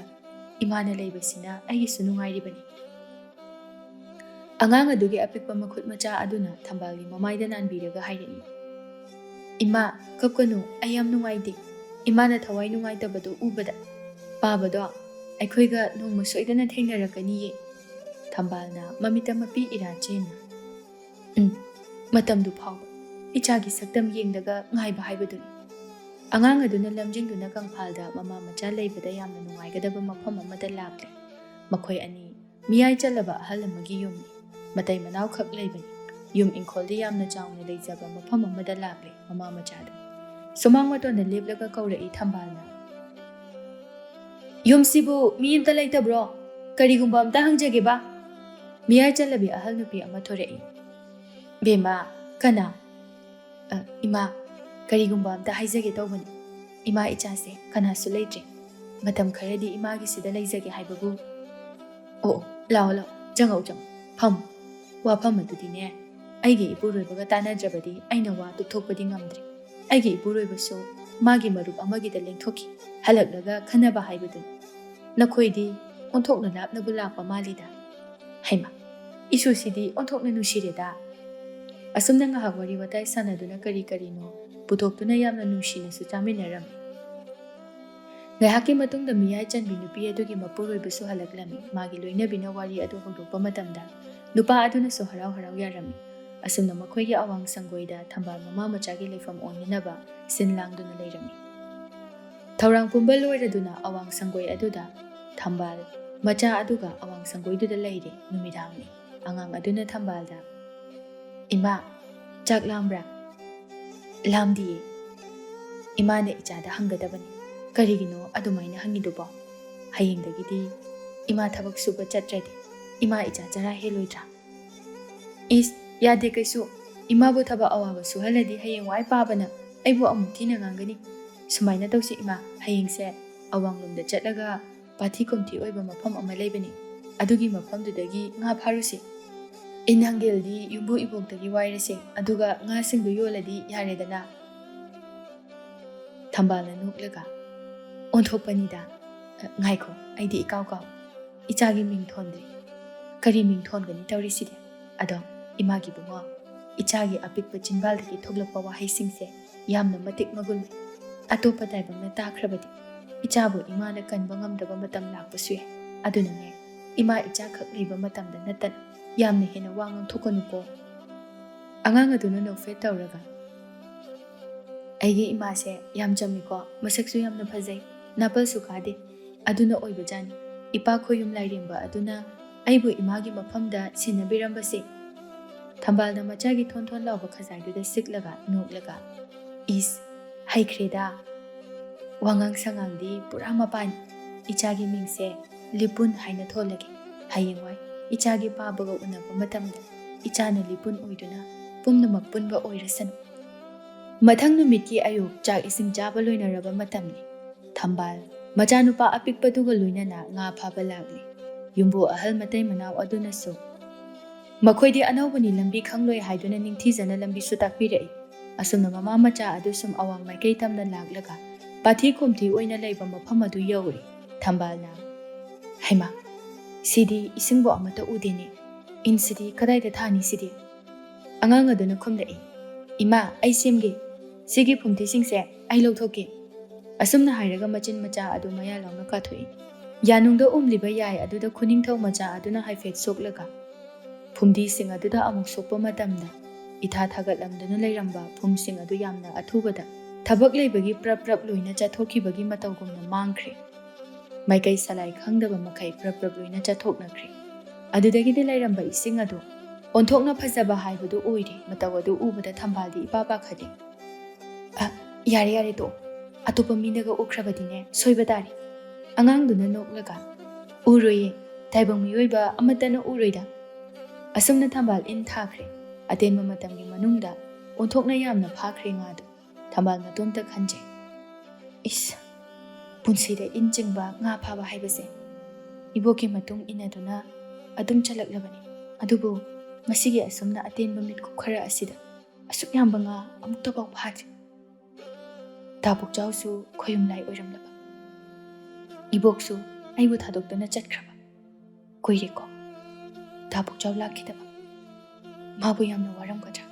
ꯏꯃꯥꯅ ꯂꯩꯕꯁꯤꯅ ꯑꯩꯒꯤꯁꯨ ꯅꯨꯡꯉꯥꯏꯔꯤꯕꯅꯤ꯫" ꯑꯉꯥꯡ ꯑꯗꯨꯒꯤ ꯑꯄꯤꯛꯄ ꯃꯈꯨꯠ ꯃꯆꯥ ꯑꯗꯨꯅ ꯊꯝꯕꯥꯜꯒꯤ ꯃꯃꯥꯏꯗ ꯅꯥꯟꯕꯤꯔꯒ ꯍꯥꯏꯔꯛꯏ, "ꯏꯃꯥ, ꯀꯞꯀꯅꯨ, ꯑꯩ ꯌꯥꯝ ꯅꯨꯡꯉꯥꯏꯇꯦ꯫ ꯏꯃꯥꯅ ꯊꯋꯥꯏ ꯅꯨꯡꯉꯥꯏꯇꯕꯗꯨ ꯎꯕꯗ ꯄꯥꯕꯗꯣ ꯑꯩꯈꯣꯏꯒ ꯅꯣꯡꯃ ꯁꯣꯏꯗꯅ ꯊꯦꯡꯅꯔꯛꯀꯅꯤꯌꯦ꯫" ꯊꯝꯕꯥꯜꯅ ꯃꯃꯤꯠꯇ ꯃꯄꯤ ꯏꯔꯥ ꯆꯦꯟꯅ, "ꯎꯝ, ꯃꯇꯝꯗꯨ ꯐꯥꯎꯕ ꯏꯆꯥꯒꯤ ꯁꯛꯇꯝ ꯌꯦꯡꯂꯒ ꯉꯥꯏꯕ ꯍꯥꯏꯕꯗꯨꯅꯤ꯫" ꯑꯉꯥꯡ ꯑꯗꯨꯅ ꯂꯝꯖꯤꯡꯗꯨꯅ ꯀꯪꯐꯥꯜꯗ ꯃꯃꯥ ꯃꯆꯥ ꯂꯩꯕꯗ ꯌꯥꯝꯅ ꯅꯨꯡꯉꯥꯏꯒꯗꯕ ꯃꯐꯝ ꯑꯃꯗ ꯂꯥꯛꯂꯦ꯫ ꯃꯈꯣꯏ ꯑꯅꯤ ꯃꯤꯌꯥꯏ ꯆꯜꯂꯕ ꯑꯍꯜ ꯑꯃꯒꯤ ꯌꯨꯝꯅꯤ꯫ ꯃꯇꯩ ꯃꯅꯥꯎꯈꯛ ꯂꯩꯕꯅꯤ꯫ ꯌꯨꯝ ꯏꯪꯈꯣꯜꯗꯤ ꯌꯥꯝꯅ ꯆꯥꯎꯅ ꯂꯩꯖꯕ ꯃꯐꯝ ꯑꯃꯗ ꯂꯥꯛꯂꯦ ꯃꯃꯥ ꯃꯆꯥꯗꯨ꯫ ꯁꯨꯃꯥꯡ ꯃꯇꯣꯟꯗ ꯂꯦꯞꯂꯒ ꯀꯧꯔꯛꯏ ꯊꯝꯕꯥꯜꯅ, "ꯌꯨꯝꯁꯤꯕꯨ ꯃꯤ ꯑꯝꯇ ꯂꯩꯇꯕ꯭ꯔꯣ? ꯀꯔꯤꯒꯨꯝꯕ ꯑꯝꯇ ꯍꯪꯖꯒꯦꯕ?" ꯃꯤꯌꯥꯏ ꯆꯜꯂꯕꯤ ꯑꯍꯜ ꯅꯨꯄꯤ ꯑꯃ ꯊꯣꯔꯛꯏ꯫ "ꯕꯦꯝꯃ, ꯀꯅꯥ?" "ꯑ, ꯏꯃꯥ, ꯀꯔꯤꯒꯨꯝꯕ ꯑꯝꯇ ꯍꯥꯏꯖꯒꯦ ꯇꯧꯕꯅꯤ꯫ ꯏꯃꯥ ꯏꯆꯥꯁꯦ ꯀꯅꯥꯁꯨ ꯂꯩꯇ꯭ꯔꯦ꯫ ꯃꯇꯝ ꯈꯔꯗꯤ ꯏꯃꯥꯒꯤꯁꯤꯗ ꯂꯩꯖꯒꯦ ꯍꯥꯏꯕꯕꯨ꯫" "ꯑꯣ, ꯑꯣ, ꯂꯥꯛꯑꯣ, ꯂꯥꯛꯑꯣ, ꯆꯪꯉꯛꯑꯣ, ꯆꯪꯉꯛꯑꯣ, ꯐꯝꯃꯣ꯫ ꯋꯥꯐꯝ ꯑꯗꯨꯗꯤꯅꯦ, ꯑꯩꯒꯤ ꯏꯄꯨꯔꯣꯏꯕꯒ ꯇꯥꯟꯅꯗ꯭ꯔꯕꯗꯤ ꯑꯩꯅ ꯋꯥ ꯇꯨꯞꯊꯣꯛꯄꯗꯤ ꯉꯝꯗ꯭ꯔꯦ꯫ ꯑꯩꯒꯤ ꯏꯄꯨꯔꯣꯏꯕꯁꯨ ꯃꯥꯒꯤ ꯃꯔꯨꯞ ꯑꯃꯒꯤꯗ ꯂꯦꯡꯊꯣꯛꯈꯤ, ꯍꯜꯂꯛꯂꯒ ꯈꯟꯅꯕ ꯍꯥꯏꯕꯗꯨꯅꯤ꯫ ꯅꯈꯣꯏꯗꯤ ꯑꯣꯟꯊꯣꯛꯅ ꯂꯥꯞꯅꯕꯨ ꯂꯥꯛꯄ ꯃꯥꯜꯂꯤꯗ꯫ ꯍꯩꯃꯥ, ꯏꯁꯨꯁꯤꯗꯤ ꯑꯣꯟꯊꯣꯛꯅ ꯅꯨꯡꯁꯤꯔꯦꯗ꯫" ꯑꯁꯨꯝꯅ ꯉꯥꯏꯍꯥꯛ ꯋꯥꯔꯤ ꯋꯥꯇꯥꯏ ꯁꯥꯟꯅꯗꯨꯅ ꯀꯔꯤ ꯀꯔꯤꯅꯣ ꯄꯨꯊꯣꯛꯇꯨꯅ ꯌꯥꯝꯅ ꯅꯨꯡꯁꯤꯅꯁꯨ ꯆꯥꯃꯤꯟꯅꯔꯝꯃꯤ꯫ ꯉꯥꯏꯍꯥꯛꯀꯤ ꯃꯇꯨꯡꯗ ꯃꯤꯌꯥꯏ ꯆꯟꯕꯤ ꯅꯨꯄꯤ ꯑꯗꯨꯒꯤ ꯃꯄꯨꯔꯣꯏꯕꯁꯨ ꯍꯜꯂꯛꯂꯝꯃꯤ꯫ ꯃꯥꯒꯤ ꯂꯣꯏꯅꯕꯤꯅ ꯋꯥꯔꯤ ꯑꯗꯨ ꯍꯧꯗꯣꯛꯄ ꯃꯇꯝꯗ ꯅꯨꯄꯥ ꯑꯗꯨꯅꯁꯨ ꯍꯔꯥꯎ ꯍꯔꯥꯎ ꯌꯥꯔꯝꯃꯤ꯫ ꯑꯁꯨꯝꯅ ꯃꯈꯣꯏꯒꯤ ꯑꯋꯥꯡ ꯁꯪꯒꯣꯏꯗ ꯊꯝꯕꯥꯜ ꯃꯃꯥ ꯃꯆꯥꯒꯤ ꯂꯩꯐꯝ ꯑꯣꯏꯅꯅꯕ ꯁꯤꯟ ꯂꯥꯡꯗꯨꯅ ꯂꯩꯔꯝꯃꯤ꯫ ꯊꯧꯔꯥꯡ ꯄꯨꯝꯕ ꯂꯣꯏꯔꯗꯨꯅ ꯑꯋꯥꯡ ꯁꯪꯒꯣꯏ ꯑꯗꯨꯗ ꯊꯝꯕꯥꯜ ꯃꯆꯥ ꯑꯗꯨꯒ ꯑꯋꯥꯡ ꯁꯪꯒꯣꯏꯗꯨꯗ ꯂꯩꯔꯦ꯫ ꯅꯨꯃꯤꯗꯥꯡꯅꯤ꯫ ꯑꯉꯥꯡ ꯑꯗꯨꯅ ꯊꯝꯕꯥꯜꯗ, "ꯏꯃꯥ, ꯆꯥꯛ ꯂꯥꯝꯕ꯭ꯔꯥ?" "ꯂꯥꯝꯗꯤꯌꯦ꯫" "ꯏꯃꯥꯅ ꯏꯆꯥꯗ ꯍꯪꯒꯗꯕꯅꯤ꯫ ꯀꯔꯤꯒꯤꯅꯣ ꯑꯗꯨꯃꯥꯏꯅ ꯍꯪꯉꯤꯗꯨꯕꯣ? ꯍꯌꯦꯡꯗꯒꯤꯗꯤ ꯏꯃꯥ ꯊꯕꯛ ꯁꯨꯕ ꯆꯠꯇ꯭ꯔꯗꯤ ꯏꯃꯥ ꯏꯆꯥ ꯆꯔꯥ ꯍꯦꯜꯂꯣꯏꯗ꯭ꯔꯥ?" "ꯏꯁ, ꯌꯥꯗꯦ ꯀꯩꯁꯨ꯫ ꯏꯃꯥꯕꯨ ꯊꯕꯛ ꯑꯋꯥꯕ ꯁꯨꯍꯜꯂꯗꯤ ꯍꯌꯦꯡꯋꯥꯏ ꯄꯥꯕꯅ ꯑꯩꯕꯨ ꯑꯃꯨꯛ ꯊꯤꯅ ꯉꯥꯡꯒꯅꯤ꯫ ꯁꯨꯃꯥꯏꯅ ꯇꯧꯁꯤ ꯏꯃꯥ, ꯍꯌꯦꯡꯁꯦ ꯑꯋꯥꯡꯂꯣꯝꯗ ꯆꯠꯂꯒ ꯄꯥꯊꯤ ꯀꯣꯝꯊꯤ ꯑꯣꯏꯕ ꯃꯐꯝ ꯑꯃ ꯂꯩꯕꯅꯤ꯫ ꯑꯗꯨꯒꯤ ꯃꯐꯝꯗꯨꯗꯒꯤ ꯉꯥ ꯐꯥꯔꯨꯁꯤ꯫ ꯏꯟ ꯍꯪꯒꯦꯜꯗꯤ ꯌꯨꯝꯕꯨ ꯏꯕꯣꯛꯇꯒꯤ ꯋꯥꯏꯔꯁꯦ, ꯑꯗꯨꯒ ꯉꯥꯁꯤꯡꯗꯨ ꯌꯣꯜꯂꯗꯤ ꯌꯥꯔꯦꯗꯅ꯫" ꯊꯝꯕꯥꯜꯅ ꯅꯣꯛꯂꯒ, "ꯑꯣꯟꯊꯣꯛꯄꯅꯤꯗ꯫ ꯑ, ꯉꯥꯏꯈꯣ, ꯑꯩꯗꯤ ꯏꯀꯥꯎ ꯀꯥꯎ꯫ ꯏꯆꯥꯒꯤ ꯃꯤꯡ ꯊꯣꯟꯗ꯭ꯔꯤ꯫ ꯀꯔꯤ ꯃꯤꯡ ꯊꯣꯟꯒꯅꯤ ꯇꯧꯔꯤꯁꯤꯗꯤ? ꯑꯗꯣ ꯏꯃꯥꯒꯤ ꯏꯕꯨꯡꯉꯣ, ꯏꯆꯥꯒꯤ ꯑꯄꯤꯛꯄ ꯆꯤꯟꯕꯥꯜꯗꯒꯤ ꯊꯣꯛꯂꯛꯄ ꯋꯥꯍꯩꯁꯤꯡꯁꯦ ꯌꯥꯝꯅ ꯃꯇꯤꯛ ꯃꯒꯨꯟ ꯂꯩ꯫ ꯑꯇꯣꯞꯄ ꯇꯥꯏꯕꯪꯅ ꯇꯥꯈ꯭ꯔꯕꯗꯤ ꯏꯆꯥꯕꯨ ꯏꯃꯥꯅ ꯀꯟꯕ ꯉꯝꯗꯕ ꯃꯇꯝ ꯂꯥꯛꯄꯁꯨ ꯌꯥꯏ꯫ ꯑꯗꯨꯅꯅꯦ, ꯏꯃꯥ ꯏꯆꯥ ꯈꯛ ꯂꯩꯕ ꯃꯇꯝꯗ ꯅꯠꯇꯅ ꯌꯥꯝꯅ ꯍꯦꯟꯅ ꯋꯥ ꯉꯥꯡꯊꯣꯛꯀꯅꯨꯀꯣ꯫ ꯑꯉꯥꯡ ꯑꯗꯨꯅ ꯅꯣꯛꯐꯦꯠ ꯇꯧꯔꯒ, "ꯑꯩꯒꯤ ꯏꯃꯥꯁꯦ ꯌꯥꯝ ꯆꯝꯃꯤꯀꯣ, ꯃꯁꯛꯁꯨ ꯌꯥꯝꯅ ꯐꯖꯩ, ꯅꯥꯄꯜꯁꯨ ꯀꯥꯗꯦ꯫ ꯑꯗꯨꯅ ꯑꯣꯏꯕꯖꯥꯠꯅꯤ, ꯏꯄꯥ ꯈꯣꯌꯨꯝ ꯂꯥꯏꯔꯦꯝꯕ ꯑꯗꯨꯅ ꯑꯩꯕꯨ ꯏꯃꯥꯒꯤ ꯃꯐꯝꯗ ꯁꯤꯟꯅꯕꯤꯔꯝꯕꯁꯦ"꯫ ꯊꯝꯕꯥꯜꯅ ꯃꯆꯥꯒꯤ ꯊꯣꯟ ꯊꯣꯟ ꯂꯥꯎꯕ ꯈꯖꯥꯏꯗꯨꯗ ꯁꯤꯛꯂꯒ ꯅꯣꯛꯂꯒ, "ꯏꯁ, ꯍꯩꯈ꯭ꯔꯦꯗ꯫ ꯋꯥꯉꯥꯡ ꯁꯉꯥꯡꯗꯤ ꯄꯨꯔꯥ ꯃꯄꯥꯟ꯫ ꯏꯆꯥꯒꯤ ꯃꯤꯡꯁꯦ ꯂꯤꯄꯨꯟ ꯍꯥꯏꯅ ꯊꯣꯜꯂꯒꯦ꯫ ꯍꯌꯦꯡꯋꯥꯏ ꯏꯆꯥꯒꯤ ꯄꯥꯕꯒ ꯎꯅꯕ ꯃꯇꯝꯗ ꯏꯆꯥꯅ ꯂꯤꯄꯨꯟ ꯑꯣꯏꯗꯨꯅ ꯄꯨꯝꯅꯃꯛ ꯄꯨꯟꯕ ꯑꯣꯏꯔꯁꯅꯨ"꯫ ꯃꯊꯪ ꯅꯨꯃꯤꯠꯀꯤ ꯑꯌꯨꯛ ꯆꯥꯛ ꯏꯁꯤꯡ ꯆꯥꯕ ꯂꯣꯏꯅꯔꯕ ꯃꯇꯝꯅꯤ꯫ ꯊꯝꯕꯥꯜ ꯃꯆꯥꯅꯨꯄꯥ ꯑꯄꯤꯛꯄꯗꯨꯒ ꯂꯣꯏꯅꯅ ꯉꯥ ꯐꯥꯕ ꯂꯥꯛꯂꯤ꯫ ꯌꯨꯝꯕꯨ ꯑꯍꯜ ꯃꯇꯩ ꯃꯅꯥꯎ ꯑꯗꯨꯅꯁꯨ ꯃꯈꯣꯏꯗꯤ ꯑꯅꯧꯕꯅꯤ, ꯂꯝꯕꯤ ꯈꯪꯂꯣꯏ ꯍꯥꯏꯗꯨꯅ ꯅꯤꯡꯊꯤꯖꯅ ꯂꯝꯕꯤꯁꯨ ꯇꯥꯛꯄꯤꯔꯛꯏ꯫ ꯑꯁꯨꯝꯅ ꯃꯃꯥ ꯃꯆꯥ ꯑꯗꯨ ꯁꯨꯝ ꯑꯋꯥꯡ ꯃꯥꯏꯀꯩ ꯇꯝꯅ ꯂꯥꯛꯂꯒ ꯄꯥꯊꯤ ꯀꯣꯝꯊꯤ ꯑꯣꯏꯅ ꯂꯩꯕ ꯃꯐꯝ ꯑꯗꯨ ꯌꯧꯔꯦ꯫ ꯊꯝꯕꯥꯜꯅ, "ꯍꯩꯃꯥ, ꯁꯤꯗꯤ ꯏꯁꯤꯡꯕꯨ ꯑꯃꯠꯇ ꯎꯗꯦꯅꯦ꯫ ꯏꯟꯁꯤꯗꯤ ꯀꯗꯥꯏꯗ ꯊꯥꯅꯤ ꯁꯤꯗꯤ?" ꯑꯉꯥꯡ ꯑꯗꯨꯅ ꯈꯨꯝꯂꯛꯏ, "ꯏꯃꯥ, ꯑꯩ ꯁꯦꯝꯒꯦ꯫ ꯁꯤꯒꯤ ꯐꯨꯝꯗꯤꯁꯤꯡꯁꯦ ꯑꯩ ꯂꯧꯊꯣꯛꯀꯦ"꯫ ꯑꯁꯨꯝꯅ ꯍꯥꯏꯔꯒ ꯃꯆꯤꯟ ꯃꯆꯥ ꯑꯗꯨ ꯃꯌꯥ ꯂꯥꯎꯅ ꯀꯥꯊꯣꯛꯏ꯫ ꯌꯥꯅꯨꯡꯗ ꯎꯝꯂꯤꯕ ꯌꯥꯏ ꯑꯗꯨꯗ ꯈꯨꯅꯤꯡꯊꯧ ꯃꯆꯥ ꯑꯗꯨꯅ ꯍꯥꯏꯐꯦꯠ ꯁꯣꯛꯂꯒ ꯐꯨꯝꯗꯤꯁꯤꯡ ꯑꯗꯨꯗ ꯑꯃꯨꯛ ꯁꯣꯛꯄ ꯃꯇꯝꯗ, ꯏꯊꯥ ꯊꯥꯒꯠꯂꯝꯗꯨꯅ ꯂꯩꯔꯝꯕ ꯐꯨꯝꯁꯤꯡ ꯑꯗꯨ ꯌꯥꯝꯅ ꯑꯊꯨꯕꯗ ꯊꯕꯛ ꯂꯩꯕꯒꯤ ꯄ꯭ꯔꯞ ꯄ꯭ꯔꯞ ꯂꯣꯏꯅ ꯆꯥꯊꯣꯛꯈꯤꯕꯒꯤ ꯃꯇꯧꯒꯨꯝꯅ ꯃꯥꯡꯈ꯭ꯔꯦ꯫ ꯃꯥꯏꯀꯩ ꯁꯂꯥꯏ ꯈꯪꯗꯕ ꯃꯈꯩ ꯄ꯭ꯔꯞ ꯄ꯭ꯔꯞ ꯂꯣꯏꯅ ꯆꯥꯊꯣꯛꯅꯈ꯭ꯔꯦ꯫ ꯑꯗꯨꯗꯒꯤꯗꯤ ꯂꯩꯔꯝꯕ ꯏꯁꯤꯡ ꯑꯗꯨ ꯑꯣꯟꯊꯣꯛꯅ ꯐꯖꯕ ꯍꯥꯏꯕꯗꯨ ꯑꯣꯏꯔꯦ꯫ ꯃꯇꯧ ꯑꯗꯨ ꯎꯕꯗ ꯊꯝꯕꯥꯜꯗꯤ ꯏꯄꯥ ꯄꯥꯈꯠꯂꯦ꯫ "ꯑ, ꯌꯥꯔꯦ, ꯌꯥꯔꯦ, ꯇꯣꯛꯑꯣ꯫ ꯑꯇꯣꯞꯄ ꯃꯤꯅꯒ ꯎꯈ꯭ꯔꯕꯗꯤꯅꯦ, ꯁꯣꯏꯕ ꯇꯥꯔꯦ"꯫ ꯑꯉꯥꯡꯗꯨꯅ ꯅꯣꯛꯂꯒ, "ꯎꯔꯣꯏꯌꯦ, ꯇꯥꯏꯕꯪ ꯃꯤꯑꯣꯏꯕ ꯑꯃꯠꯇꯅ ꯎꯔꯣꯏꯗ"꯫ ꯑꯁꯨꯝꯅ ꯊꯝꯕꯥꯜ ꯏꯟ ꯊꯥꯈ꯭ꯔꯦ꯫ ꯑꯇꯦꯟꯕ ꯃꯇꯝꯒꯤ ꯃꯅꯨꯡꯗ ꯑꯣꯟꯊꯣꯛꯅ ꯌꯥꯝꯅ ꯐꯥꯈ꯭ꯔꯦ ꯉꯥꯗꯨ꯫ ꯊꯝꯕꯥꯜ ꯃꯇꯣꯝꯇ ꯈꯟꯖꯩ, "ꯏꯁ, ꯄꯨꯟꯁꯤꯗ ꯏꯟ ꯆꯤꯡꯕ, ꯉꯥ ꯐꯥꯕ ꯍꯥꯏꯕꯁꯦ ꯏꯕꯣꯛꯀꯤ ꯃꯇꯨꯡ ꯏꯟꯅꯗꯨꯅ ꯑꯗꯨꯝ ꯆꯠꯂꯛꯂꯕꯅꯤ꯫ ꯑꯗꯨꯕꯨ ꯉꯁꯤꯒꯤ ꯑꯁꯨꯝꯅ ꯑꯇꯦꯟꯕ ꯃꯤꯠꯀꯨꯞ ꯈꯔ ꯑꯁꯤꯗ ꯑꯁꯨꯛ ꯌꯥꯝꯕ ꯉꯥ ꯑꯃꯨꯛꯇꯐꯥꯎ ꯐꯥꯗ꯭ꯔꯤ꯫ ꯇꯥ ꯄꯨꯛꯆꯥꯎꯁꯨ ꯈꯣꯌꯨꯝ ꯂꯥꯏ ꯑꯣꯏꯔꯝꯂꯕ꯫ ꯏꯕꯣꯛꯁꯨ ꯑꯩꯕꯨ ꯊꯥꯗꯣꯛꯇꯨꯅ ꯆꯠꯈ꯭ꯔꯕ ꯀꯨꯏꯔꯦꯀꯣ"꯫ ꯗꯥ ꯄꯨꯛꯆꯥꯎ ꯂꯥꯛꯈꯤꯗꯕ꯫ ꯃꯥꯕꯨ ꯌꯥꯝꯅ ꯋꯥꯔꯝꯒꯗ꯭ꯔꯥ?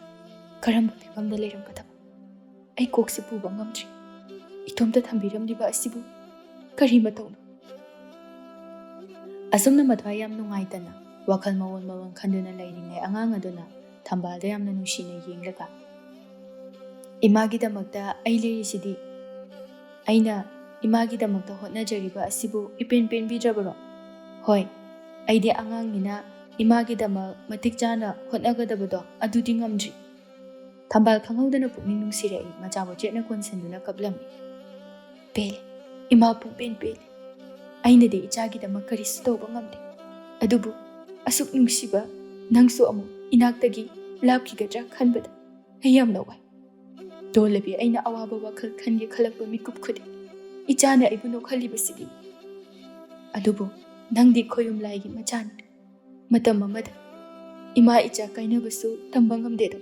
ꯀꯔꯝꯕ ꯐꯤꯕꯝꯗ ꯂꯩꯔꯝꯒꯗꯕ? ꯑꯩ ꯀꯣꯛꯁꯤ ꯄꯨꯕ ꯉꯝꯗ꯭ꯔꯤ꯫ ꯏꯇꯣꯝꯇ ꯊꯝꯕꯤꯔꯝꯂꯤꯕ ꯑꯁꯤꯕꯨ ꯀꯔꯤ ꯃꯇꯧꯅꯣ? ꯑꯁꯨꯝꯅ ꯃꯊ꯭ꯋꯥꯏ ꯌꯥꯝ ꯅꯨꯡꯉꯥꯏꯇꯅ ꯋꯥꯈꯜ ꯃꯑꯣꯟ ꯃꯑꯣꯟ ꯈꯟꯗꯨꯅ ꯂꯩꯔꯤꯉꯩ, ꯑꯉꯥꯡ ꯑꯗꯨꯅ ꯊꯝꯕꯥꯜꯗ ꯌꯥꯝꯅ ꯅꯨꯡꯁꯤꯅ ꯌꯦꯡꯂꯒ, "ꯏꯃꯥꯒꯤꯗꯃꯛꯇ ꯑꯩ ꯂꯩꯔꯤꯁꯤꯗꯤ꯫ ꯑꯩꯅ ꯏꯃꯥꯒꯤꯗꯃꯛꯇ ꯍꯣꯠꯅꯖꯔꯤꯕ ꯑꯁꯤꯕꯨ ꯏꯄꯦꯟ ꯄꯦꯟꯕꯤꯗ꯭ꯔꯕꯔꯣ? ꯍꯣꯏ, ꯑꯩꯗꯤ ꯑꯉꯥꯡꯅꯤꯅ ꯏꯃꯥꯒꯤꯗꯃꯛ ꯃꯇꯤꯛ ꯆꯥꯅ ꯍꯣꯠꯅꯒꯗꯕꯗꯣ ꯑꯗꯨꯗꯤ ꯉꯝꯗ꯭ꯔꯤ꯫" ꯊꯝꯕꯥꯜ ꯈꯪꯍꯧꯗꯅ ꯄꯨꯛꯅꯤꯡ ꯅꯨꯡꯁꯤꯔꯛꯏ꯫ ꯃꯆꯥꯕꯨ ꯆꯦꯠꯅ ꯀꯣꯟꯁꯤꯟꯗꯨꯅ ꯀꯞꯂꯝꯃꯤ꯫ "ꯄꯦꯜꯂꯦ, ꯏꯃꯥ ꯄꯨꯡꯄꯦꯟ ꯄꯦꯜꯂꯦ꯫ ꯑꯩꯅꯗꯤ ꯏꯆꯥꯒꯤꯗꯃꯛ ꯀꯔꯤꯁꯨ ꯇꯧꯕ ꯉꯝꯗꯦ꯫ ꯑꯗꯨꯕꯨ ꯑꯁꯨꯛ ꯅꯨꯡꯁꯤꯕ ꯅꯪꯁꯨ ꯑꯃꯨꯛ ꯏꯅꯥꯛꯇꯒꯤ ꯂꯥꯞꯈꯤꯒꯗ꯭ꯔꯥ ꯈꯟꯕꯗ ꯑꯩ ꯌꯥꯝꯅ ꯋꯥꯏ꯫ ꯇꯣꯜꯂꯕꯤ ꯑꯩꯅ ꯑꯋꯥꯕ ꯋꯥꯈꯜ ꯈꯟꯒꯦ ꯈꯜꯂꯛꯄ ꯃꯤꯀꯨꯞ ꯈꯨꯗꯤꯡ ꯏꯆꯥꯅ ꯑꯩꯕꯨ ꯅꯣꯛꯍꯜꯂꯤꯕꯁꯤꯗꯤ꯫ ꯑꯗꯨꯕꯨ ꯅꯪꯗꯤ ꯈꯣꯌꯨꯝ ꯂꯥꯏꯒꯤ ꯃꯆꯥꯅꯤ꯫ ꯃꯇꯝ ꯑꯃꯗ ꯏꯃꯥ ꯏꯆꯥ ꯀꯥꯏꯅꯕꯁꯨ ꯇꯝꯕ ꯉꯝꯗꯦꯗꯣ꯫"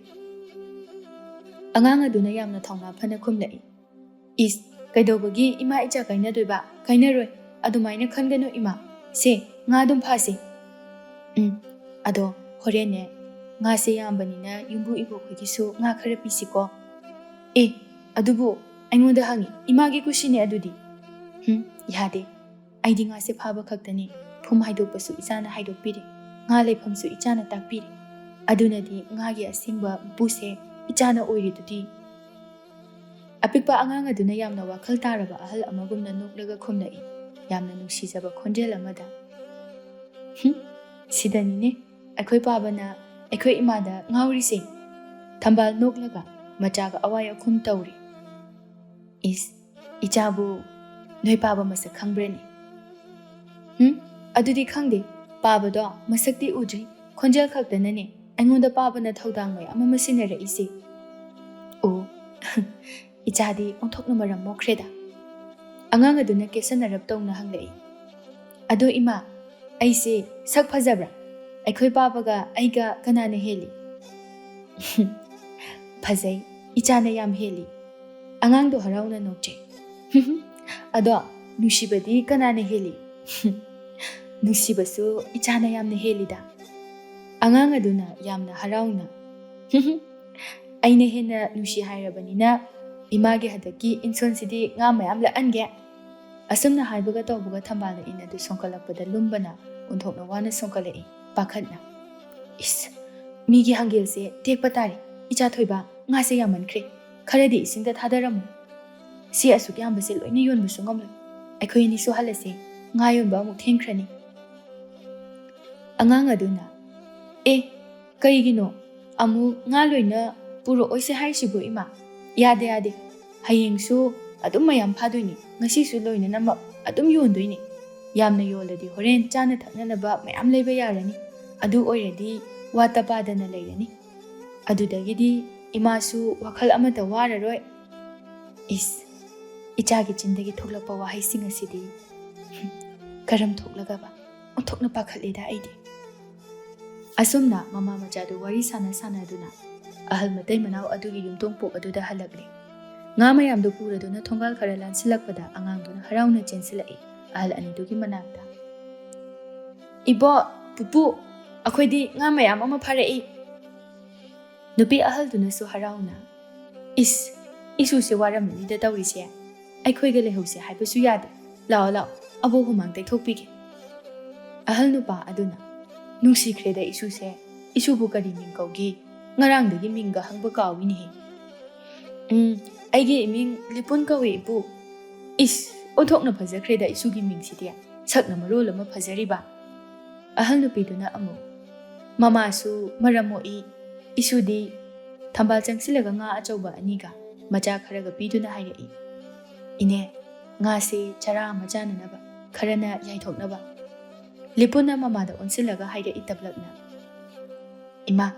ꯑꯉꯥꯡ ꯑꯗꯨꯅ ꯌꯥꯝꯅ ꯊꯧꯅꯥ ꯐꯅ ꯈꯨꯝꯂꯛꯏ꯫ "ꯏꯁ, ꯀꯩꯗꯧꯕꯒꯤ ꯏꯃꯥ ꯏꯆꯥ ꯀꯥꯏꯅꯗꯣꯏꯕ? ꯀꯥꯏꯅꯔꯣꯏ꯫ ꯑꯗꯨꯃꯥꯏꯅ ꯈꯟꯒꯅꯨ ꯏꯃꯥ꯫ ꯁꯦ, ꯉꯥ ꯑꯗꯨꯝ ꯐꯥꯁꯦ꯫" "ꯎꯝ, ꯑꯗꯣ ꯍꯣꯔꯦꯟꯅꯦ, ꯉꯥꯁꯦ ꯌꯥꯝꯕꯅꯤꯅ ꯌꯨꯝꯕꯨ ꯏꯕꯣꯛꯈꯣꯏꯒꯤꯁꯨ ꯉꯥ ꯈꯔ ꯄꯤꯁꯤꯀꯣ꯫" "ꯑꯦ, ꯑꯗꯨꯕꯨ ꯑꯩꯉꯣꯟꯗ ꯍꯪꯉꯤ, ꯏꯃꯥꯒꯤ ꯀꯨꯁꯤꯅꯦ ꯑꯗꯨꯗꯤ꯫" "ꯍꯨꯝ, ꯌꯥꯗꯦ꯫ ꯑꯩꯗꯤ ꯉꯥꯁꯦ ꯐꯥꯕ ꯈꯛꯇꯅꯤ꯫ ꯐꯨꯝ ꯍꯥꯏꯗꯣꯛꯄꯁꯨ ꯏꯆꯥꯅ ꯍꯥꯏꯗꯣꯛꯄꯤꯔꯦ꯫ ꯉꯥ ꯂꯩꯐꯝꯁꯨ ꯏꯆꯥꯅ ꯇꯥꯛꯄꯤꯔꯦ꯫ ꯑꯗꯨꯅꯗꯤ ꯉꯥꯒꯤ ꯑꯁꯦꯡꯕ ꯃꯄꯨꯁꯦ ꯏꯆꯥꯅ ꯑꯣꯏꯔꯤꯗꯨꯗꯤ꯫" ꯑꯄꯤꯛꯄ ꯑꯉꯥꯡ ꯑꯗꯨꯅ ꯌꯥꯝꯅ ꯋꯥꯈꯜ ꯇꯥꯔꯕ ꯑꯍꯜ ꯑꯃꯒꯨꯝꯅ ꯅꯣꯛꯂꯒ ꯈꯨꯝꯂꯛꯏ, ꯌꯥꯝꯅ ꯅꯨꯡꯁꯤꯖꯕ ꯈꯣꯟꯖꯦꯜ ꯑꯃꯗ꯫ "ꯍꯨꯝ, ꯁꯤꯗꯅꯤꯅꯦ ꯑꯩꯈꯣꯏ ꯄꯥꯕꯅ ꯑꯩꯈꯣꯏ ꯏꯃꯥꯗ ꯉꯥꯎꯔꯤꯁꯦ꯫" ꯊꯝꯕꯥꯜ ꯅꯣꯛꯂꯒ ꯃꯆꯥꯒ ꯑꯋꯥꯏ ꯑꯈꯨꯝ ꯇꯧꯔꯤ꯫ "ꯏꯁ, ꯏꯆꯥꯕꯨ ꯅꯣꯏ ꯄꯥꯕ ꯃꯁꯛ ꯈꯪꯕ꯭ꯔꯅꯦ?" "ꯍꯨꯝ, ꯑꯗꯨꯗꯤ ꯈꯪꯗꯦ꯫ ꯄꯥꯕꯗꯣ ꯃꯁꯛꯇꯤ ꯎꯗ꯭ꯔꯤ, ꯈꯣꯟꯖꯦꯜ ꯈꯛꯇꯅꯅꯦ ꯑꯩꯉꯣꯟꯗ ꯄꯥꯕꯅ ꯊꯧꯗꯥꯡ ꯃꯌꯥꯝ ꯑꯃ ꯁꯤꯟꯅꯔꯛꯏꯁꯦ꯫" "ꯑꯣ, ꯏꯆꯥꯗꯤ ꯑꯣꯟꯊꯣꯛꯅ ꯃꯔꯝ ꯃꯣꯛꯈ꯭ꯔꯦꯗ꯫" ꯑꯉꯥꯡ ꯑꯗꯨꯅ ꯀꯦꯁꯟꯅꯔꯞ ꯇꯧꯅ ꯍꯪꯂꯛꯏ꯫ "ꯑꯗꯣ ꯏꯃꯥ, ꯑꯩꯁꯦ ꯁꯛ ꯐꯖꯕ꯭ꯔꯥ? ꯑꯩꯈꯣꯏ ꯄꯥꯕꯒ ꯑꯩꯒ ꯀꯅꯥꯅ ꯍꯦꯜꯂꯤ?" "ꯐꯖꯩ, ꯏꯆꯥꯅ ꯌꯥꯝ ꯍꯦꯜꯂꯤ꯫" ꯑꯉꯥꯡꯗꯣ ꯍꯔꯥꯎꯅ ꯅꯣꯛꯆꯩ꯫ "ꯑꯗꯣ ꯅꯨꯡꯁꯤꯕꯗꯤ ꯀꯅꯥꯅ ꯍꯦꯜꯂꯤ?" "ꯅꯨꯡꯁꯤꯕꯁꯨ ꯏꯆꯥꯅ ꯌꯥꯝꯅ ꯍꯦꯜꯂꯤꯗ꯫ ꯑꯉꯥꯡ ꯑꯗꯨꯅ ꯌꯥꯝꯅ ꯍꯔꯥꯎꯅ, "ꯑꯩꯅ ꯍꯦꯟꯅ ꯅꯨꯡꯁꯤ ꯍꯥꯏꯔꯕꯅꯤꯅ, ꯏꯃꯥꯒꯤ ꯍꯟꯗꯛꯀꯤ ꯏꯟꯁꯣꯟꯁꯤꯗꯤ ꯉꯥ ꯃꯌꯥꯝ ꯂꯥꯛꯍꯟꯒꯦ꯫" ꯑꯁꯨꯝꯅ ꯍꯥꯏꯕꯒ ꯇꯧꯕꯒ ꯊꯝꯕꯥꯜꯅ ꯏꯟ ꯑꯗꯨ ꯁꯣꯡꯀꯠꯂꯛꯄꯗ ꯂꯨꯝꯕꯅ ꯑꯣꯟꯊꯣꯛꯅ ꯋꯥꯅ ꯁꯣꯡꯀꯠꯂꯛꯏ꯫ ꯄꯥꯈꯠꯅ, "ꯏꯁ, ꯃꯤꯒꯤ ꯍꯪꯒꯦꯜꯁꯦ ꯇꯦꯛꯄ ꯇꯥꯔꯦ꯫ ꯏꯆꯥ ꯊꯣꯏꯕ, ꯉꯥꯁꯦ ꯌꯥꯝꯃꯟꯈ꯭ꯔꯦ꯫ ꯈꯔꯗꯤ ꯏꯁꯤꯡꯗ ꯊꯥꯗꯔꯝꯃꯨ꯫ ꯁꯤ ꯑꯁꯨꯛ ꯌꯥꯝꯕꯁꯦ ꯂꯣꯏꯅ ꯌꯣꯟꯕꯁꯨ ꯉꯝꯂꯣꯏ꯫ ꯑꯩꯈꯣꯏ ꯑꯅꯤ ꯁꯨꯍꯜꯂꯁꯦ꯫ ꯉꯥ ꯌꯣꯟꯕ ꯑꯃꯨꯛ ꯊꯦꯡꯈ꯭ꯔꯅꯤ꯫" ꯑꯉꯥꯡ ꯑꯗꯨꯅ, "ꯑꯦ, ꯀꯩꯒꯤꯅꯣ? ꯑꯃꯨꯛ ꯉꯥ ꯂꯣꯏꯅ ꯄꯨꯔꯛꯑꯣꯏꯁꯦ ꯍꯥꯏꯁꯤꯕꯨ, ꯏꯃꯥ? ꯌꯥꯗꯦ, ꯌꯥꯗꯦ꯫ ꯍꯌꯦꯡꯁꯨ ꯑꯗꯨꯝ ꯃꯌꯥꯝ ꯐꯥꯗꯣꯏꯅꯤ꯫ ꯉꯁꯤꯁꯨ ꯂꯣꯏꯅꯅꯃꯛ ꯑꯗꯨꯝ ꯌꯣꯟꯗꯣꯏꯅꯤ꯫ ꯌꯥꯝꯅ ꯌꯣꯜꯂꯗꯤ ꯍꯣꯔꯦꯟ ꯆꯥꯅ ꯊꯛꯅꯅꯕ ꯃꯌꯥꯝ ꯂꯩꯕ ꯌꯥꯔꯅꯤ꯫ ꯑꯗꯨ ꯑꯣꯏꯔꯗꯤ ꯋꯥꯠꯇ ꯄꯥꯗꯅ ꯂꯩꯔꯅꯤ꯫ ꯑꯗꯨꯗꯒꯤꯗꯤ ꯏꯃꯥꯁꯨ ꯋꯥꯈꯜ ꯑꯃꯠꯇ ꯋꯥꯔꯔꯣꯏ꯫" ꯏꯁ, ꯏꯆꯥꯒꯤ ꯆꯤꯟꯗꯒꯤ ꯊꯣꯛꯂꯛꯄ ꯋꯥꯍꯩꯁꯤꯡ ꯑꯁꯤꯗꯤ ꯀꯔꯝ ꯊꯣꯛꯂꯒꯕ? ꯑꯣꯟꯊꯣꯛꯅ ꯄꯥꯈꯠꯂꯦꯗ ꯑꯩꯗꯤ꯫ ꯑꯁꯨꯝꯅ ꯃꯃꯥ ꯃꯆꯥꯗꯨ ꯋꯥꯔꯤ ꯁꯥꯟꯅ ꯁꯥꯟꯅꯗꯨꯅ ꯑꯍꯜ ꯃꯇꯩ ꯃꯅꯥꯎ ꯑꯗꯨꯒꯤ ꯌꯨꯝꯊꯣꯡꯄꯣꯛ ꯑꯗꯨꯗ ꯍꯜꯂꯛꯂꯦ꯫ ꯉꯥ ꯃꯌꯥꯝꯗꯨ ꯄꯨꯔꯗꯨꯅ ꯊꯣꯡꯒꯥꯜ ꯈꯔ ꯂꯥꯟꯁꯤꯜꯂꯛꯄꯗ ꯑꯉꯥꯡꯗꯨꯅ ꯍꯔꯥꯎꯅ ꯆꯦꯟꯁꯤꯜꯂꯛꯏ ꯑꯍꯜ ꯑꯅꯤꯗꯨꯒꯤ ꯃꯅꯥꯛꯇ꯫ "ꯏꯕꯣ, ꯄꯨꯄꯨ, ꯑꯩꯈꯣꯏꯗꯤ ꯉꯥ ꯃꯌꯥꯝ ꯑꯃ ꯐꯥꯔꯛꯏ꯫" ꯅꯨꯄꯤ ꯑꯍꯜꯗꯨꯅꯁꯨ ꯍꯔꯥꯎꯅ, "ꯏꯁ, ꯏꯁꯨꯁꯦ ꯋꯥꯔꯝꯃꯅꯤꯗ ꯇꯧꯔꯤꯁꯦ꯫ ꯑꯩꯈꯣꯏꯒ ꯂꯩꯍꯧꯁꯦ ꯍꯥꯏꯕꯁꯨ ꯌꯥꯗꯦ꯫ ꯂꯥꯛꯑꯣ, ꯂꯥꯛꯑꯣ, ꯑꯕꯣꯛ ꯍꯨꯃꯥꯡ ꯇꯩꯊꯣꯛꯄꯤꯒꯦ꯫" ꯑꯍꯜ ꯅꯨꯄꯥ ꯑꯗꯨꯅ, "ꯅꯨꯡꯁꯤꯈ꯭ꯔꯦꯗ ꯏꯁꯨꯁꯦ꯫ ꯏꯁꯨꯕꯨ ꯀꯔꯤ ꯃꯤꯡ ꯀꯧꯒꯦ? ꯉꯔꯥꯡꯗꯒꯤ ꯃꯤꯡꯒ ꯍꯪꯕ ꯀꯥꯎꯏꯅꯦꯍꯦ꯫" "ꯎꯝ, ꯑꯩꯒꯤ ꯏꯃꯤꯡ ꯂꯤꯄꯨꯟ ꯀꯧꯏ, ꯏꯄꯨ꯫" "ꯏꯁ, ꯑꯣꯟꯊꯣꯛꯅ ꯐꯖꯈ꯭ꯔꯦꯗ ꯏꯁꯨꯒꯤ ꯃꯤꯡꯁꯤꯗꯤ꯫ ꯁꯛꯅ ꯃꯔꯣꯜ ꯑꯃ ꯐꯖꯔꯤꯕ꯫" ꯑꯍꯜ ꯅꯨꯄꯤꯗꯨꯅ ꯑꯃꯨꯛ, "ꯃꯃꯥꯁꯨ ꯃꯔꯝ ꯃꯣꯛꯏ, ꯏꯁꯨꯗꯤ꯫" ꯊꯝꯕꯥꯜ ꯆꯪꯁꯤꯜꯂꯒ ꯉꯥ ꯑꯆꯧꯕ ꯑꯅꯤꯒ ꯃꯆꯥ ꯈꯔꯒ ꯄꯤꯗꯨꯅ ꯍꯥꯏꯔꯛꯏ, "ꯏꯅꯦ, ꯉꯥꯁꯦ ꯆꯔꯥ ꯑꯃ ꯆꯥꯅꯅꯕ, ꯈꯔꯅ ꯌꯥꯏꯊꯣꯛꯅꯕ꯫" ꯂꯤꯄꯨꯟꯅ ꯃꯃꯥꯗ ꯑꯣꯟꯁꯤꯜꯂꯒ ꯍꯥꯏꯔꯛꯏ ꯇꯞꯂꯞꯅ, "ꯏꯃꯥ,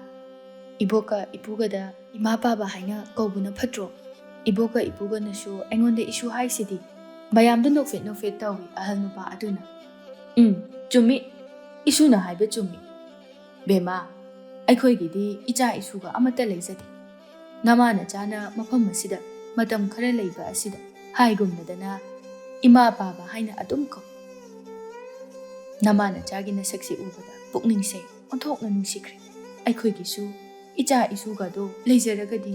ꯏꯕꯣꯛꯀ ꯏꯄꯨꯒꯗ ꯏꯃꯥ ꯄꯥꯕ ꯍꯥꯏꯅ ꯀꯧꯕꯅ ꯐꯠꯇ꯭ꯔꯣ? ꯏꯕꯣꯛꯀ ꯏꯄꯨꯒꯅꯁꯨ ꯑꯩꯉꯣꯟꯗ ꯏꯁꯨ ꯍꯥꯏꯁꯤꯗꯤ꯫" ꯃꯌꯥꯝꯗꯨ ꯅꯣꯛꯐꯦꯠ ꯅꯣꯛꯐꯦꯠ ꯇꯧꯏ ꯑꯍꯜ ꯅꯨꯄꯥ ꯑꯗꯨꯅ꯫ "ꯎꯝ, ꯆꯨꯝꯃꯤ꯫ ꯏꯁꯨꯅ ꯍꯥꯏꯕ ꯆꯨꯝꯃꯤ꯫ ꯕꯦꯝꯃ, ꯑꯩꯈꯣꯏꯒꯤꯗꯤ ꯏꯆꯥ ꯏꯁꯨꯒ ꯑꯃꯠꯇ ꯂꯩꯖꯗꯦ꯫ ꯅꯃꯥ ꯅꯆꯥꯅ ꯃꯐꯝ ꯑꯁꯤꯗ ꯃꯇꯝ ꯈꯔ ꯂꯩꯕ ꯑꯁꯤꯗ ꯍꯥꯏꯒꯨꯝꯅꯗꯅ ꯏꯃꯥ ꯄꯥꯕ ꯍꯥꯏꯅ ꯑꯗꯨꯝ ꯀꯧ꯫ ꯅꯃꯥ ꯅꯆꯥꯒꯤ ꯅꯁꯛꯁꯤ ꯎꯕꯗ ꯄꯨꯛꯅꯤꯡꯁꯦ ꯑꯣꯟꯊꯣꯛꯅ ꯅꯨꯡꯁꯤꯈ꯭ꯔꯦ꯫ ꯑꯩꯈꯣꯏꯒꯤꯁꯨ ꯏꯆꯥ ꯏꯁꯨꯒꯗꯣ ꯂꯩꯖꯔꯒꯗꯤ꯫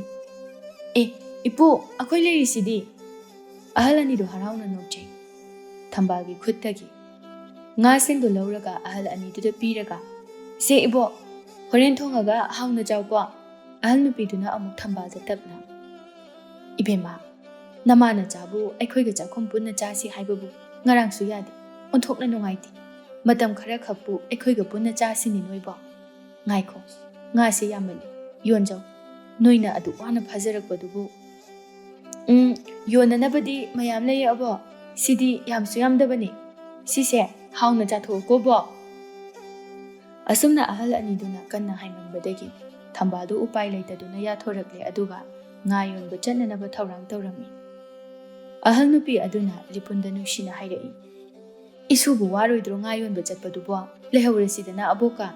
ꯑꯦ, ꯏꯄꯨ, ꯑꯩꯈꯣꯏ ꯂꯩꯔꯤꯁꯤꯗꯤ꯫ ꯑꯍꯜ ꯑꯅꯤꯗꯨ ꯍꯔꯥꯎꯅ ꯅꯣꯛꯆꯩ꯫ ꯊꯝꯕꯥꯜꯒꯤ ꯈꯨꯠꯇꯒꯤ ꯉꯥꯁꯤꯡꯗꯨ ꯂꯧꯔꯒ ꯑꯍꯜ ꯑꯅꯤꯗꯨꯗ ꯄꯤꯔꯒ, "ꯁꯦ ꯏꯕꯣꯛ, ꯍꯣꯔꯦꯟ ꯊꯣꯡꯉꯒ ꯍꯥꯎꯅ ꯆꯥꯎꯀꯣ"꯫ ꯑꯍꯜ ꯅꯨꯄꯤꯗꯨꯅ ꯑꯃꯨꯛ ꯊꯝꯕꯥꯜꯗ ꯇꯞꯅ, "ꯏꯕꯦꯝꯃ, ꯅꯃꯥ ꯅꯆꯥꯕꯨ ꯑꯩꯈꯣꯏꯒ ꯆꯥꯛꯈꯨꯝ ꯄꯨꯟꯅ ꯆꯥꯁꯤ ꯍꯥꯏꯕꯕꯨ ꯉꯔꯥꯡꯁꯨ ꯌꯥꯗꯦ꯫ ꯑꯣꯟꯊꯣꯛꯅ ꯅꯨꯡꯉꯥꯏꯇꯦ꯫ ꯃꯇꯝ ꯈꯔ ꯈꯛꯄꯨ ꯑꯩꯈꯣꯏꯒ ꯄꯨꯟꯅ ꯆꯥꯁꯤꯅꯦ ꯅꯣꯏꯕꯣ꯫ ꯉꯥꯏꯈꯣ, ꯉꯥꯁꯦ ꯌꯥꯝꯃꯜꯂꯤ, ꯌꯣꯟꯖꯧ꯫ ꯅꯣꯏꯅ ꯑꯗꯨꯛ ꯋꯥꯅ ꯐꯥꯖꯔꯛꯄꯗꯨꯕꯨ"꯫ "ꯎꯝ, ꯌꯣꯟꯅꯅꯕꯗꯤ ꯃꯌꯥꯝ ꯂꯩꯌꯦ ꯑꯕꯣ꯫ ꯁꯤꯗꯤ ꯌꯥꯝꯁꯨ ꯌꯥꯝꯗꯕꯅꯦ꯫ ꯁꯤꯁꯦ ꯍꯥꯎꯅ ꯆꯥꯊꯣꯛꯎꯀꯣ ꯕꯣ"꯫ ꯑꯁꯨꯝꯅ ꯑꯍꯜ ꯑꯅꯤꯗꯨꯅ ꯀꯟꯅ ꯍꯥꯏꯃꯟꯕꯗꯒꯤ ꯊꯝꯕꯥꯜꯗꯨ ꯎꯄꯥꯏ ꯂꯩꯇꯗꯨꯅ ꯌꯥꯊꯣꯔꯛꯂꯦ, ꯑꯗꯨꯒ ꯉꯥ ꯌꯣꯟꯕ ꯆꯠꯅꯅꯕ ꯊꯧꯔꯥꯡ ꯇꯧꯔꯝꯃꯤ꯫ ꯑꯍꯜ ꯅꯨꯄꯤ ꯑꯗꯨꯅ ꯂꯤꯄꯨꯟꯗ ꯅꯨꯡꯁꯤꯅ ꯍꯥꯏꯔꯛꯏ, "ꯏꯁꯨꯕꯨ ꯋꯥꯔꯣꯏꯗ꯭ꯔꯣ ꯉꯥ ꯌꯣꯟꯕ ꯆꯠꯄꯗꯨꯕꯣ? ꯂꯩꯍꯧꯔꯁꯤꯗꯅ ꯑꯕꯣꯛꯀ"꯫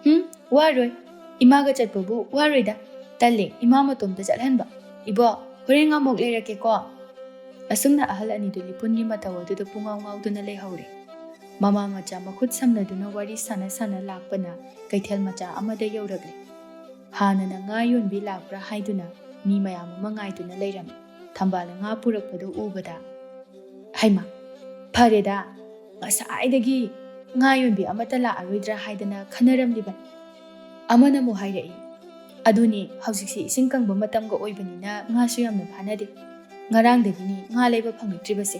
"ꯍꯨꯝ, ꯋꯥꯔꯣꯏ꯫ ꯏꯃꯥꯒ ꯆꯠꯄꯕꯨ ꯋꯥꯔꯣꯏꯗ꯫ ꯇꯜꯂꯦ ꯏꯃꯥ ꯃꯇꯣꯝꯇ ꯆꯠꯍꯟꯕ꯫ ꯏꯕꯣ, ꯍꯣꯔꯦꯟ ꯉꯥꯃꯣꯛ ꯂꯩꯔꯛꯀꯦꯀꯣ"꯫ ꯑꯁꯨꯝꯅ ꯑꯍꯜ ꯑꯅꯤꯗꯨ ꯂꯤꯄꯨꯟꯒꯤ ꯃꯇꯧ ꯑꯗꯨꯗ ꯄꯨꯡꯉꯥꯎ ꯉꯥꯎꯗꯨꯅ ꯂꯩꯍꯧꯔꯦ꯫ ꯃꯃꯥ ꯃꯆꯥ ꯃꯈꯨꯠ ꯁꯝꯅꯗꯨꯅ ꯋꯥꯔꯤ ꯁꯥꯟꯅ ꯁꯥꯟꯅ ꯂꯥꯛꯄꯅ ꯀꯩꯊꯦꯜ ꯃꯆꯥ ꯑꯃꯗ ꯌꯧꯔꯛꯂꯦ꯫ ꯍꯥꯟꯅꯅ ꯉꯥ ꯌꯣꯟꯕꯤ ꯂꯥꯛꯄ꯭ꯔꯥ ꯍꯥꯏꯗꯨꯅ ꯃꯤ ꯃꯌꯥꯝ ꯑꯃ ꯉꯥꯏꯗꯨꯅ ꯂꯩꯔꯝꯃꯤ꯫ ꯊꯝꯕꯥꯜꯅ ꯉꯥ ꯄꯨꯔꯛꯄꯗꯨ ꯎꯕꯗ, "ꯍꯩꯃꯥ, ꯐꯔꯦꯗ, ꯉꯁꯥꯏꯗꯒꯤ ꯉꯥ ꯌꯣꯟꯕꯤ ꯑꯃꯠꯇ ꯂꯥꯛꯑꯔꯣꯏꯗ꯭ꯔꯥ ꯍꯥꯏꯗꯅ ꯈꯟꯅꯔꯝꯂꯤꯕꯅꯤ"꯫ ꯑꯃꯅ ꯑꯃꯨꯛ ꯍꯥꯏꯔꯛꯏ, "ꯑꯗꯨꯅꯤ, ꯍꯧꯖꯤꯛꯁꯤ ꯏꯁꯤꯡ ꯀꯪꯕ ꯃꯇꯝꯒ ꯑꯣꯏꯕꯅꯤꯅ ꯉꯥꯁꯨ ꯌꯥꯝꯅ ꯐꯥꯅꯗꯦ꯫ ꯉꯔꯥꯡꯗꯒꯤꯅꯤ ꯉꯥ ꯂꯩꯕ ꯐꯪꯂꯛꯇ꯭ꯔꯤꯕꯁꯦ"꯫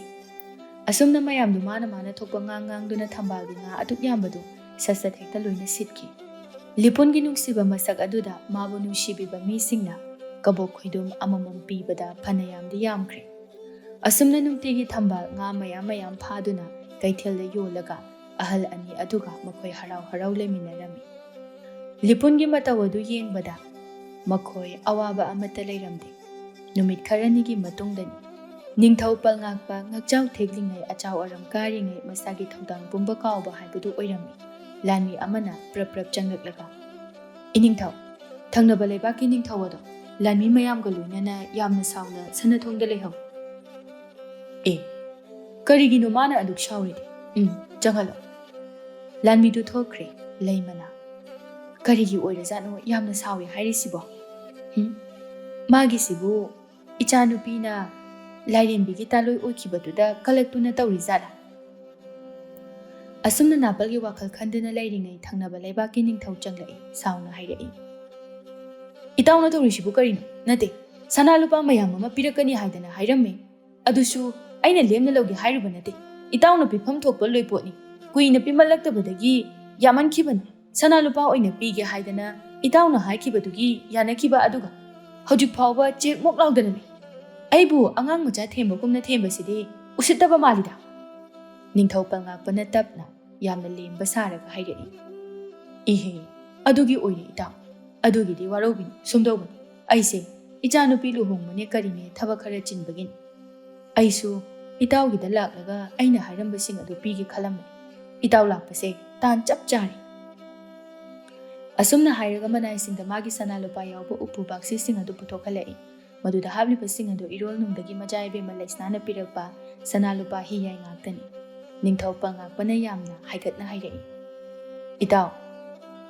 ꯑꯁꯨꯝꯅ ꯃꯌꯥꯝꯗꯨ ꯃꯥꯅ ꯃꯥꯅ ꯊꯣꯛꯄ ꯉꯥꯡ ꯉꯥꯡꯗꯨꯅ ꯊꯝꯕꯥꯜꯒꯤ ꯉꯥ ꯑꯗꯨꯛ ꯌꯥꯝꯕꯗꯨ ꯁꯠ ꯁꯠ ꯍꯦꯛꯇ ꯂꯣꯏꯅ ꯁꯤꯠꯈꯤ꯫ ꯂꯤꯄꯨꯟꯒꯤ ꯅꯨꯡꯁꯤꯕ ꯃꯁꯛ ꯑꯗꯨꯗ ꯃꯥꯕꯨ ꯅꯨꯡꯁꯤꯕꯤꯕ ꯃꯤꯁꯤꯡꯅ ꯀꯕꯣꯛ ꯈꯣꯏꯗꯨꯝ ꯑꯃꯃꯝ ꯄꯤꯕꯗ ꯐꯅꯌꯥꯝꯗꯤ ꯌꯥꯝꯈ꯭ꯔꯦ꯫ ꯑꯁꯨꯝꯅ ꯅꯨꯡꯇꯤꯒꯤ ꯊꯝꯕꯥꯜ ꯉꯥ ꯃꯌꯥꯝ ꯃꯌꯥꯝ ꯐꯥꯗꯨꯅ ꯀꯩꯊꯦꯜꯗ ꯌꯣꯜꯂꯒ ꯑꯍꯜ ꯑꯅꯤ ꯑꯗꯨꯒ ꯃꯈꯣꯏ ꯍꯔꯥꯎ ꯍꯔꯥꯎ ꯂꯩꯃꯤꯟꯅꯔꯝꯃꯤ꯫ ꯂꯤꯄꯨꯟꯒꯤ ꯃꯇꯧ ꯑꯗꯨ ꯌꯦꯡꯕꯗ ꯃꯈꯣꯏ ꯑꯋꯥꯕ ꯑꯃꯠꯇ ꯂꯩꯔꯝꯗꯦ꯫ ꯅꯨꯃꯤꯠ ꯈꯔꯅꯤꯒꯤ ꯃꯇꯨꯡꯗꯅꯤ꯫ ꯅꯤꯡꯊꯧ ꯄꯜꯉꯥꯛꯄ ꯉꯛꯆꯥꯎ ꯊꯦꯛꯂꯤꯉꯩ, ꯑꯆꯥꯎ ꯑꯔꯝ ꯀꯥꯔꯤꯉꯩ ꯃꯁꯥꯒꯤ ꯊꯧꯗꯥꯡ ꯄꯨꯝꯕ ꯀꯥꯎꯕ ꯍꯥꯏꯕꯗꯨ ꯑꯣꯏꯔꯝꯃꯤ꯫ ꯂꯥꯟꯃꯤ ꯑꯃꯅ ꯄ꯭ꯔꯞ ꯄ꯭ꯔꯞ ꯆꯪꯂꯛꯂꯒ, "ꯏꯅꯤꯡꯊꯧ, ꯊꯪꯅꯕ ꯂꯩꯕꯥꯛꯀꯤ ꯅꯤꯡꯊꯧ ꯑꯗꯣ ꯂꯥꯟꯃꯤ ꯃꯌꯥꯝꯒ ꯂꯣꯏꯅꯅ ꯌꯥꯝꯅ ꯁꯥꯎꯅ ꯁꯅꯥꯊꯣꯡꯗ ꯂꯩꯍꯧ"꯫ "ꯑꯦ, ꯀꯔꯤꯒꯤꯅꯣ ꯃꯥꯅ ꯑꯗꯨꯛ ꯁꯥꯎꯔꯤꯗꯤ? ꯎꯝ, ꯆꯪꯍꯜꯂꯣ"꯫ ꯂꯥꯟꯃꯤꯗꯨ ꯊꯣꯛꯈ꯭ꯔꯦ꯫ ꯂꯩꯃꯅ ꯀꯔꯤꯒꯤ ꯑꯣꯏꯔꯖꯥꯠꯅꯣ ꯌꯥꯝꯅ ꯁꯥꯎꯏ ꯍꯥꯏꯔꯤꯁꯤꯕꯣ? ꯍꯨꯝ? ꯃꯥꯒꯤꯁꯤꯕꯨ ꯏꯆꯥꯅꯨꯄꯤꯅ ꯂꯥꯏꯔꯦꯝꯕꯤꯒꯤ ꯇꯥꯂꯣꯏ ꯑꯣꯏꯈꯤꯕꯗꯨꯗ ꯀꯂꯛꯇꯨꯅ ꯇꯧꯔꯤꯖꯥꯠꯂꯥ? ꯑꯁꯨꯝꯅ ꯅꯥꯄꯜꯒꯤ ꯋꯥꯈꯜ ꯈꯟꯗꯨꯅ ꯂꯩꯔꯤꯉꯩ ꯊꯪꯅꯕ ꯂꯩꯕꯥꯛꯀꯤ ꯅꯤꯡꯊꯧ ꯆꯪꯂꯛꯏ, ꯁꯥꯎꯅ ꯍꯥꯏꯔꯛꯏ꯫ "ꯏꯇꯥꯎꯅ ꯇꯧꯔꯤꯁꯤꯕꯨ ꯀꯔꯤꯅꯣ? ꯅꯠꯇꯦ, ꯁꯅꯥ ꯂꯨꯄꯥ ꯃꯌꯥꯝ ꯑꯃ ꯄꯤꯔꯛꯀꯅꯤ ꯍꯥꯏꯗꯅ ꯍꯥꯏꯔꯝꯃꯦ꯫ ꯑꯗꯨꯁꯨ ꯑꯩꯅ ꯂꯦꯝꯅ ꯂꯧꯒꯦ ꯍꯥꯏꯔꯨꯕ ꯅꯠꯇꯦ꯫ ꯏꯇꯥꯎꯅ ꯄꯤꯐꯝ ꯊꯣꯛꯄ ꯂꯣꯏꯄꯣꯠꯅꯤ꯫ ꯀꯨꯏꯅ ꯄꯤꯃꯜꯂꯛꯇꯕꯗꯒꯤ ꯌꯥꯝꯃꯟꯈꯤꯕꯅꯤ꯫ ꯁꯅꯥ ꯂꯨꯄꯥ ꯑꯣꯏꯅ ꯄꯤꯒꯦ ꯍꯥꯏꯗꯅ ꯏꯇꯥꯎꯅ ꯍꯥꯏꯈꯤꯕꯗꯨꯒꯤ ꯌꯥꯅꯈꯤꯕ ꯑꯗꯨꯒ ꯍꯧꯖꯤꯛ ꯐꯥꯎꯕ ꯆꯦꯛ ꯃꯣꯛ ꯂꯥꯎꯗꯅ ꯂꯩ꯫ ꯑꯩꯕꯨ ꯑꯉꯥꯡ ꯃꯆꯥ ꯊꯦꯝꯕꯒꯨꯝꯅ ꯊꯦꯝꯕꯁꯤꯗꯤ ꯎꯁꯤꯠꯇꯕ ꯃꯥꯜꯂꯤꯗ꯫" ꯅꯤꯡꯊꯧ ꯄꯜꯉꯥꯛꯄꯅ ꯇꯞꯅ, ꯌꯥꯝꯅ ꯂꯦꯝꯕ ꯁꯥꯔꯒ ꯍꯥꯏꯔꯛꯏ꯫ "ꯏꯍꯦ, ꯑꯗꯨꯒꯤ ꯑꯣꯏꯔꯦ ꯏꯇꯥꯎ꯫ ꯑꯗꯨꯒꯤꯗꯤ ꯋꯥꯔꯧꯕꯤꯅꯨ, ꯁꯨꯝꯗꯧꯕꯅꯤ꯫ ꯑꯩꯁꯦ ꯏꯆꯥꯅꯨꯄꯤ ꯂꯨꯍꯣꯡꯕꯅꯦ ꯀꯔꯤꯅꯦ ꯊꯕꯛ ꯈꯔ ꯆꯤꯟꯕꯒꯤꯅꯤ꯫ ꯑꯩꯁꯨ ꯏꯇꯥꯎꯒꯤꯗ ꯂꯥꯛꯂꯒ ꯑꯩꯅ ꯍꯥꯏꯔꯝꯕꯁꯤꯡ ꯑꯗꯨ ꯄꯤꯒꯦ ꯈꯜꯂꯝꯕꯅꯤ꯫ ꯏꯇꯥꯎ ꯂꯥꯛꯄꯁꯦ ꯇꯥꯟ ꯆꯞ ꯆꯥꯔꯦ꯫" ꯑꯁꯨꯝꯅ ꯍꯥꯏꯔꯒ ꯃꯅꯥꯏꯁꯤꯡꯗ ꯃꯥꯒꯤ ꯁꯅꯥ ꯂꯨꯄꯥ ꯌꯥꯎꯕ ꯎꯄꯨ ꯕꯥꯛꯁꯤꯁꯤꯡ ꯑꯗꯨ ꯄꯨꯊꯣꯛꯍꯜꯂꯛꯏ꯫ ꯃꯗꯨꯗ ꯍꯥꯞꯂꯤꯕꯁꯤꯡ ꯑꯗꯨ ꯏꯔꯣꯜꯅꯨꯡꯗꯒꯤ ꯃꯆꯥ ꯏꯕꯦꯝꯃ ꯂꯩꯁꯅꯥꯅ ꯄꯤꯔꯛꯄ ꯁꯅꯥ ꯂꯨꯄꯥ ꯍꯤꯌꯥꯏ ꯉꯥꯛꯇꯅꯤ꯫ ꯅꯤꯡꯊꯧ ꯄꯜꯉꯥꯛꯄꯅ ꯌꯥꯝꯅ ꯍꯥꯏꯒꯠꯅ ꯍꯥꯏꯔꯛꯏ, "ꯏꯇꯥꯎ,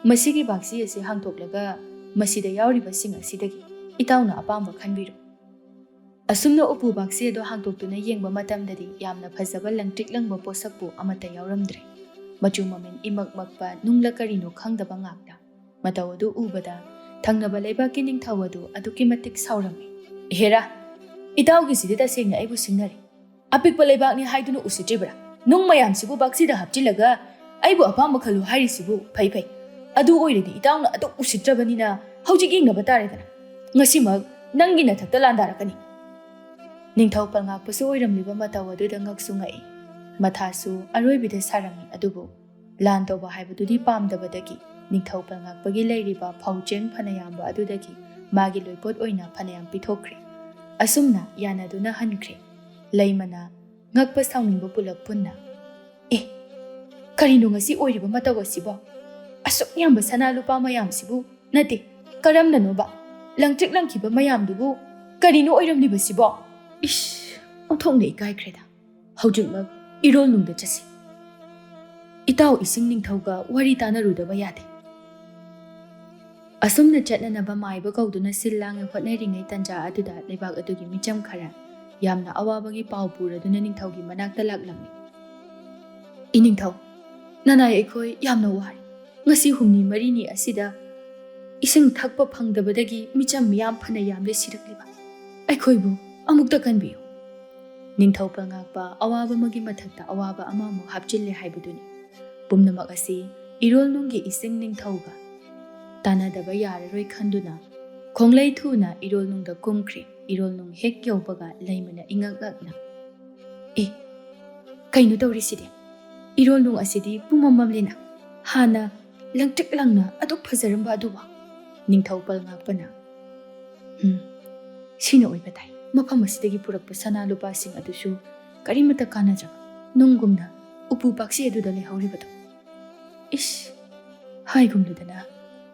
ꯃꯁꯤꯒꯤ ꯕꯥꯛꯁꯤ ꯑꯁꯤ ꯍꯥꯡꯗꯣꯛꯂꯒ ꯃꯁꯤꯗ ꯌꯥꯎꯔꯤꯕꯁꯤꯡ ꯑꯁꯤꯗꯒꯤ ꯏꯇꯥꯎꯅ ꯑꯄꯥꯝꯕ ꯈꯟꯕꯤꯔꯣ꯫" ꯑꯁꯨꯝꯅ ꯎꯄꯨ ꯕꯥꯛꯁꯤ ꯑꯗꯨ ꯍꯥꯡꯗꯣꯛꯇꯨꯅ ꯌꯦꯡꯕ ꯃꯇꯝꯗꯗꯤ ꯌꯥꯝꯅ ꯐꯖꯕ ꯂꯪꯇ꯭ꯔꯤꯛ ꯂꯪꯕ ꯄꯣꯠꯁꯛꯄꯨ ꯑꯃꯠꯇ ꯌꯥꯎꯔꯝꯗ꯭ꯔꯦ꯫ ꯃꯆꯨ ꯃꯃꯦꯟ ꯏꯃꯛ ꯃꯛꯄ ꯅꯨꯡꯂ ꯀꯔꯤꯅꯣ ꯈꯪꯗꯕ ꯉꯥꯛꯇ꯫ ꯃꯇꯧ ꯑꯗꯨ ꯎꯕꯗ ꯊꯪꯅꯕ ꯂꯩꯕꯥꯛꯀꯤ ꯅꯤꯡꯊꯧ ꯑꯗꯨ ꯑꯗꯨꯛꯀꯤ ꯃꯇꯤꯛ ꯁꯥꯎꯔꯝꯃꯤ꯫ "ꯍꯦꯔꯥ, ꯏꯇꯥꯎꯒꯤꯁꯤꯗꯤ ꯇꯁꯦꯡꯅ ꯑꯩꯕꯨ ꯁꯤꯡꯅꯔꯦ꯫ ꯑꯄꯤꯛꯄ ꯂꯩꯕꯥꯛꯅꯤ ꯍꯥꯏꯗꯨꯅ ꯎꯁꯤꯠꯇ꯭ꯔꯤꯕ꯭ꯔꯥ? ꯅꯨꯡ ꯃꯌꯥꯝꯁꯤꯕꯨ ꯕꯥꯛꯁꯤꯗ ꯍꯥꯞꯆꯤꯜꯂꯒ ꯑꯩꯕꯨ ꯑꯄꯥꯝꯕ ꯈꯜꯂꯨ ꯍꯥꯏꯔꯤꯁꯤꯕꯨ ꯐꯩ ꯐꯩ꯫ ꯑꯗꯨ ꯑꯣꯏꯔꯗꯤ ꯏꯇꯥꯎꯅ ꯑꯗꯨꯛ ꯎꯁꯤꯠꯇ꯭ꯔꯕꯅꯤꯅ ꯍꯧꯖꯤꯛ ꯌꯦꯡꯅꯕ ꯇꯥꯔꯦꯗꯅ꯫ ꯉꯁꯤꯃꯛ ꯅꯪꯒꯤ ꯅꯊꯛꯇ ꯂꯥꯟꯗꯥꯔꯛꯀꯅꯤ꯫" ꯅꯤꯡꯊꯧ ꯄꯜꯉꯥꯛꯄꯁꯨ ꯑꯣꯏꯔꯝꯂꯤꯕ ꯃꯇꯧ ꯑꯗꯨꯗ ꯉꯛꯁꯨ ꯉꯛꯏ, ꯃꯊꯥꯁꯨ ꯑꯔꯣꯏꯕꯤꯗ ꯁꯥꯔꯝꯃꯤ꯫ ꯑꯗꯨꯕꯨ ꯂꯥꯟ ꯇꯧꯕ ꯍꯥꯏꯕꯗꯨꯗꯤ ꯄꯥꯝꯗꯕꯗꯒꯤ ꯅꯤꯡꯊꯧ ꯄꯜꯉꯥꯛꯄꯒꯤ ꯂꯩꯔꯤꯕ ꯐꯧ ꯆꯦꯡ ꯐꯅꯌꯥꯝꯕ ꯑꯗꯨꯗꯒꯤ ꯃꯥꯒꯤ ꯂꯣꯏꯄꯣꯠ ꯑꯣꯏꯅ ꯐꯅꯌꯥꯝ ꯄꯤꯊꯣꯛꯈ꯭ꯔꯦ꯫ ꯑꯁꯨꯝꯅ ꯌꯥꯅꯗꯨꯅ ꯍꯟꯈ꯭ꯔꯦ꯫ ꯂꯩꯃꯅ ꯉꯛꯄ ꯁꯥꯎꯅꯤꯡꯕ ꯄꯨꯂꯞ ꯄꯨꯟꯅ, "ꯑꯦ, ꯀꯔꯤꯅꯣ ꯉꯁꯤ ꯑꯣꯏꯔꯤꯕ ꯃꯇꯧ ꯑꯁꯤꯕꯣ? ꯑꯁꯨꯛ ꯌꯥꯝꯕ ꯁꯅꯥ ꯂꯨꯄꯥ ꯃꯌꯥꯝꯁꯤꯕꯨ, ꯅꯠꯇꯦ, ꯀꯔꯝꯅꯅꯣꯕ? ꯂꯪꯇ꯭ꯔꯤꯛ ꯂꯪꯈꯤꯕ ꯃꯌꯥꯝꯗꯨꯕꯨ ꯀꯔꯤꯅꯣ ꯑꯣꯏꯔꯝꯂꯤꯕꯁꯤꯕꯣ? ꯏꯁ, ꯑꯣꯟꯊꯣꯛꯅ ꯏꯀꯥꯏꯈ꯭ꯔꯦꯗ꯫ ꯍꯧꯖꯤꯛꯃꯛ ꯏꯔꯣꯜꯅꯨꯡꯗ ꯆꯠꯁꯤ꯫ ꯏꯇꯥꯎ ꯏꯁꯤꯡ ꯅꯤꯡꯊꯧꯒ ꯋꯥꯔꯤ ꯇꯥꯅꯔꯨꯗꯕ ꯌꯥꯗꯦ꯫" ꯑꯁꯨꯝꯅ ꯆꯠꯅꯅꯕ ꯃꯥꯏꯕ ꯀꯧꯗꯨꯅ ꯁꯤꯜ ꯂꯥꯡꯅ ꯍꯣꯠꯅꯔꯤꯉꯩ ꯇꯟꯖꯥ ꯑꯗꯨꯗ ꯂꯩꯕꯥꯛ ꯑꯗꯨꯒꯤ ꯃꯤꯆꯝ ꯈꯔ ꯌꯥꯝꯅ ꯑꯋꯥꯕꯒꯤ ꯄꯥꯎ ꯄꯨꯔꯗꯨꯅ ꯅꯤꯡꯊꯧꯒꯤ ꯃꯅꯥꯛꯇ ꯂꯥꯛꯂꯝꯃꯤ꯫ "ꯏꯅꯤꯡꯊꯧ, ꯅꯅꯥꯏ ꯑꯩꯈꯣꯏ ꯌꯥꯝꯅ ꯋꯥꯔꯦ꯫ ꯉꯁꯤ ꯍꯨꯝꯅꯤ ꯃꯔꯤꯅꯤ ꯑꯁꯤꯗ ꯏꯁꯤꯡ ꯊꯛꯄ ꯐꯪꯗꯕꯗꯒꯤ ꯃꯤꯆꯝ ꯃꯤꯌꯥꯝ ꯐꯅ ꯌꯥꯝꯂꯦ ꯁꯤꯔꯛꯂꯤꯕ꯫ ꯑꯩꯈꯣꯏꯕꯨ ꯑꯃꯨꯛꯇ ꯀꯟꯕꯤꯌꯨ꯫" ꯅꯤꯡꯊꯧ ꯄꯜꯉꯥꯛꯄ ꯑꯋꯥꯕ ꯑꯃꯒꯤ ꯃꯊꯛꯇ ꯑꯋꯥꯕ ꯑꯃꯃꯨꯛ ꯍꯥꯞꯆꯤꯜꯂꯦ ꯍꯥꯏꯕꯗꯨꯅꯤ꯫ ꯄꯨꯝꯅꯃꯛ ꯑꯁꯤ ꯏꯔꯣꯜꯅꯨꯡꯒꯤ ꯏꯁꯤꯡ ꯅꯤꯡꯊꯧꯒ ꯇꯥꯟꯅꯗꯕ ꯌꯥꯔꯔꯣꯏ ꯈꯟꯗꯨꯅ ꯈꯣꯡꯂꯩ ꯊꯨꯅ ꯏꯔꯣꯜꯅꯨꯡꯗ ꯀꯨꯝꯈ꯭ꯔꯦ꯫ ꯏꯔꯣꯜꯅꯨꯡ ꯍꯦꯛ ꯌꯧꯕꯒ ꯂꯩꯃꯅ ꯏꯉꯛ ꯉꯛꯅ, "ꯑꯦ, ꯀꯩꯅꯣ ꯇꯧꯔꯤꯁꯤꯗꯤ? ꯏꯔꯣꯜꯅꯨꯡ ꯑꯁꯤꯗꯤ ꯄꯨꯝꯃꯝ ꯃꯝꯂꯦꯅ꯫ ꯍꯥꯟꯅ ꯂꯪꯇ꯭ꯔꯤꯛ ꯂꯪꯅ ꯑꯗꯨꯛ ꯐꯖꯔꯝꯕ ꯑꯗꯨꯕꯨ?" ꯅꯤꯡꯊꯧ ꯄꯜꯉꯥꯛꯄꯅ, "ꯎꯝ, ꯁꯤꯅ ꯑꯣꯏꯕ ꯇꯥꯏ꯫ ꯃꯐꯝ ꯑꯁꯤꯗꯒꯤ ꯄꯨꯔꯛꯄ ꯁꯅꯥ ꯂꯨꯄꯥꯁꯤꯡ ꯑꯗꯨꯁꯨ ꯀꯔꯤꯃꯠꯇ ꯀꯥꯟꯅꯗ꯭ꯔꯕ ꯅꯨꯡꯒꯨꯝꯅ ꯎꯄꯨ ꯄꯥꯛꯁꯤ ꯑꯗꯨꯗ ꯂꯩꯍꯧꯔꯤꯕꯗꯣ꯫ ꯏꯁ, ꯍꯥꯏꯒꯨꯝꯂꯗꯅ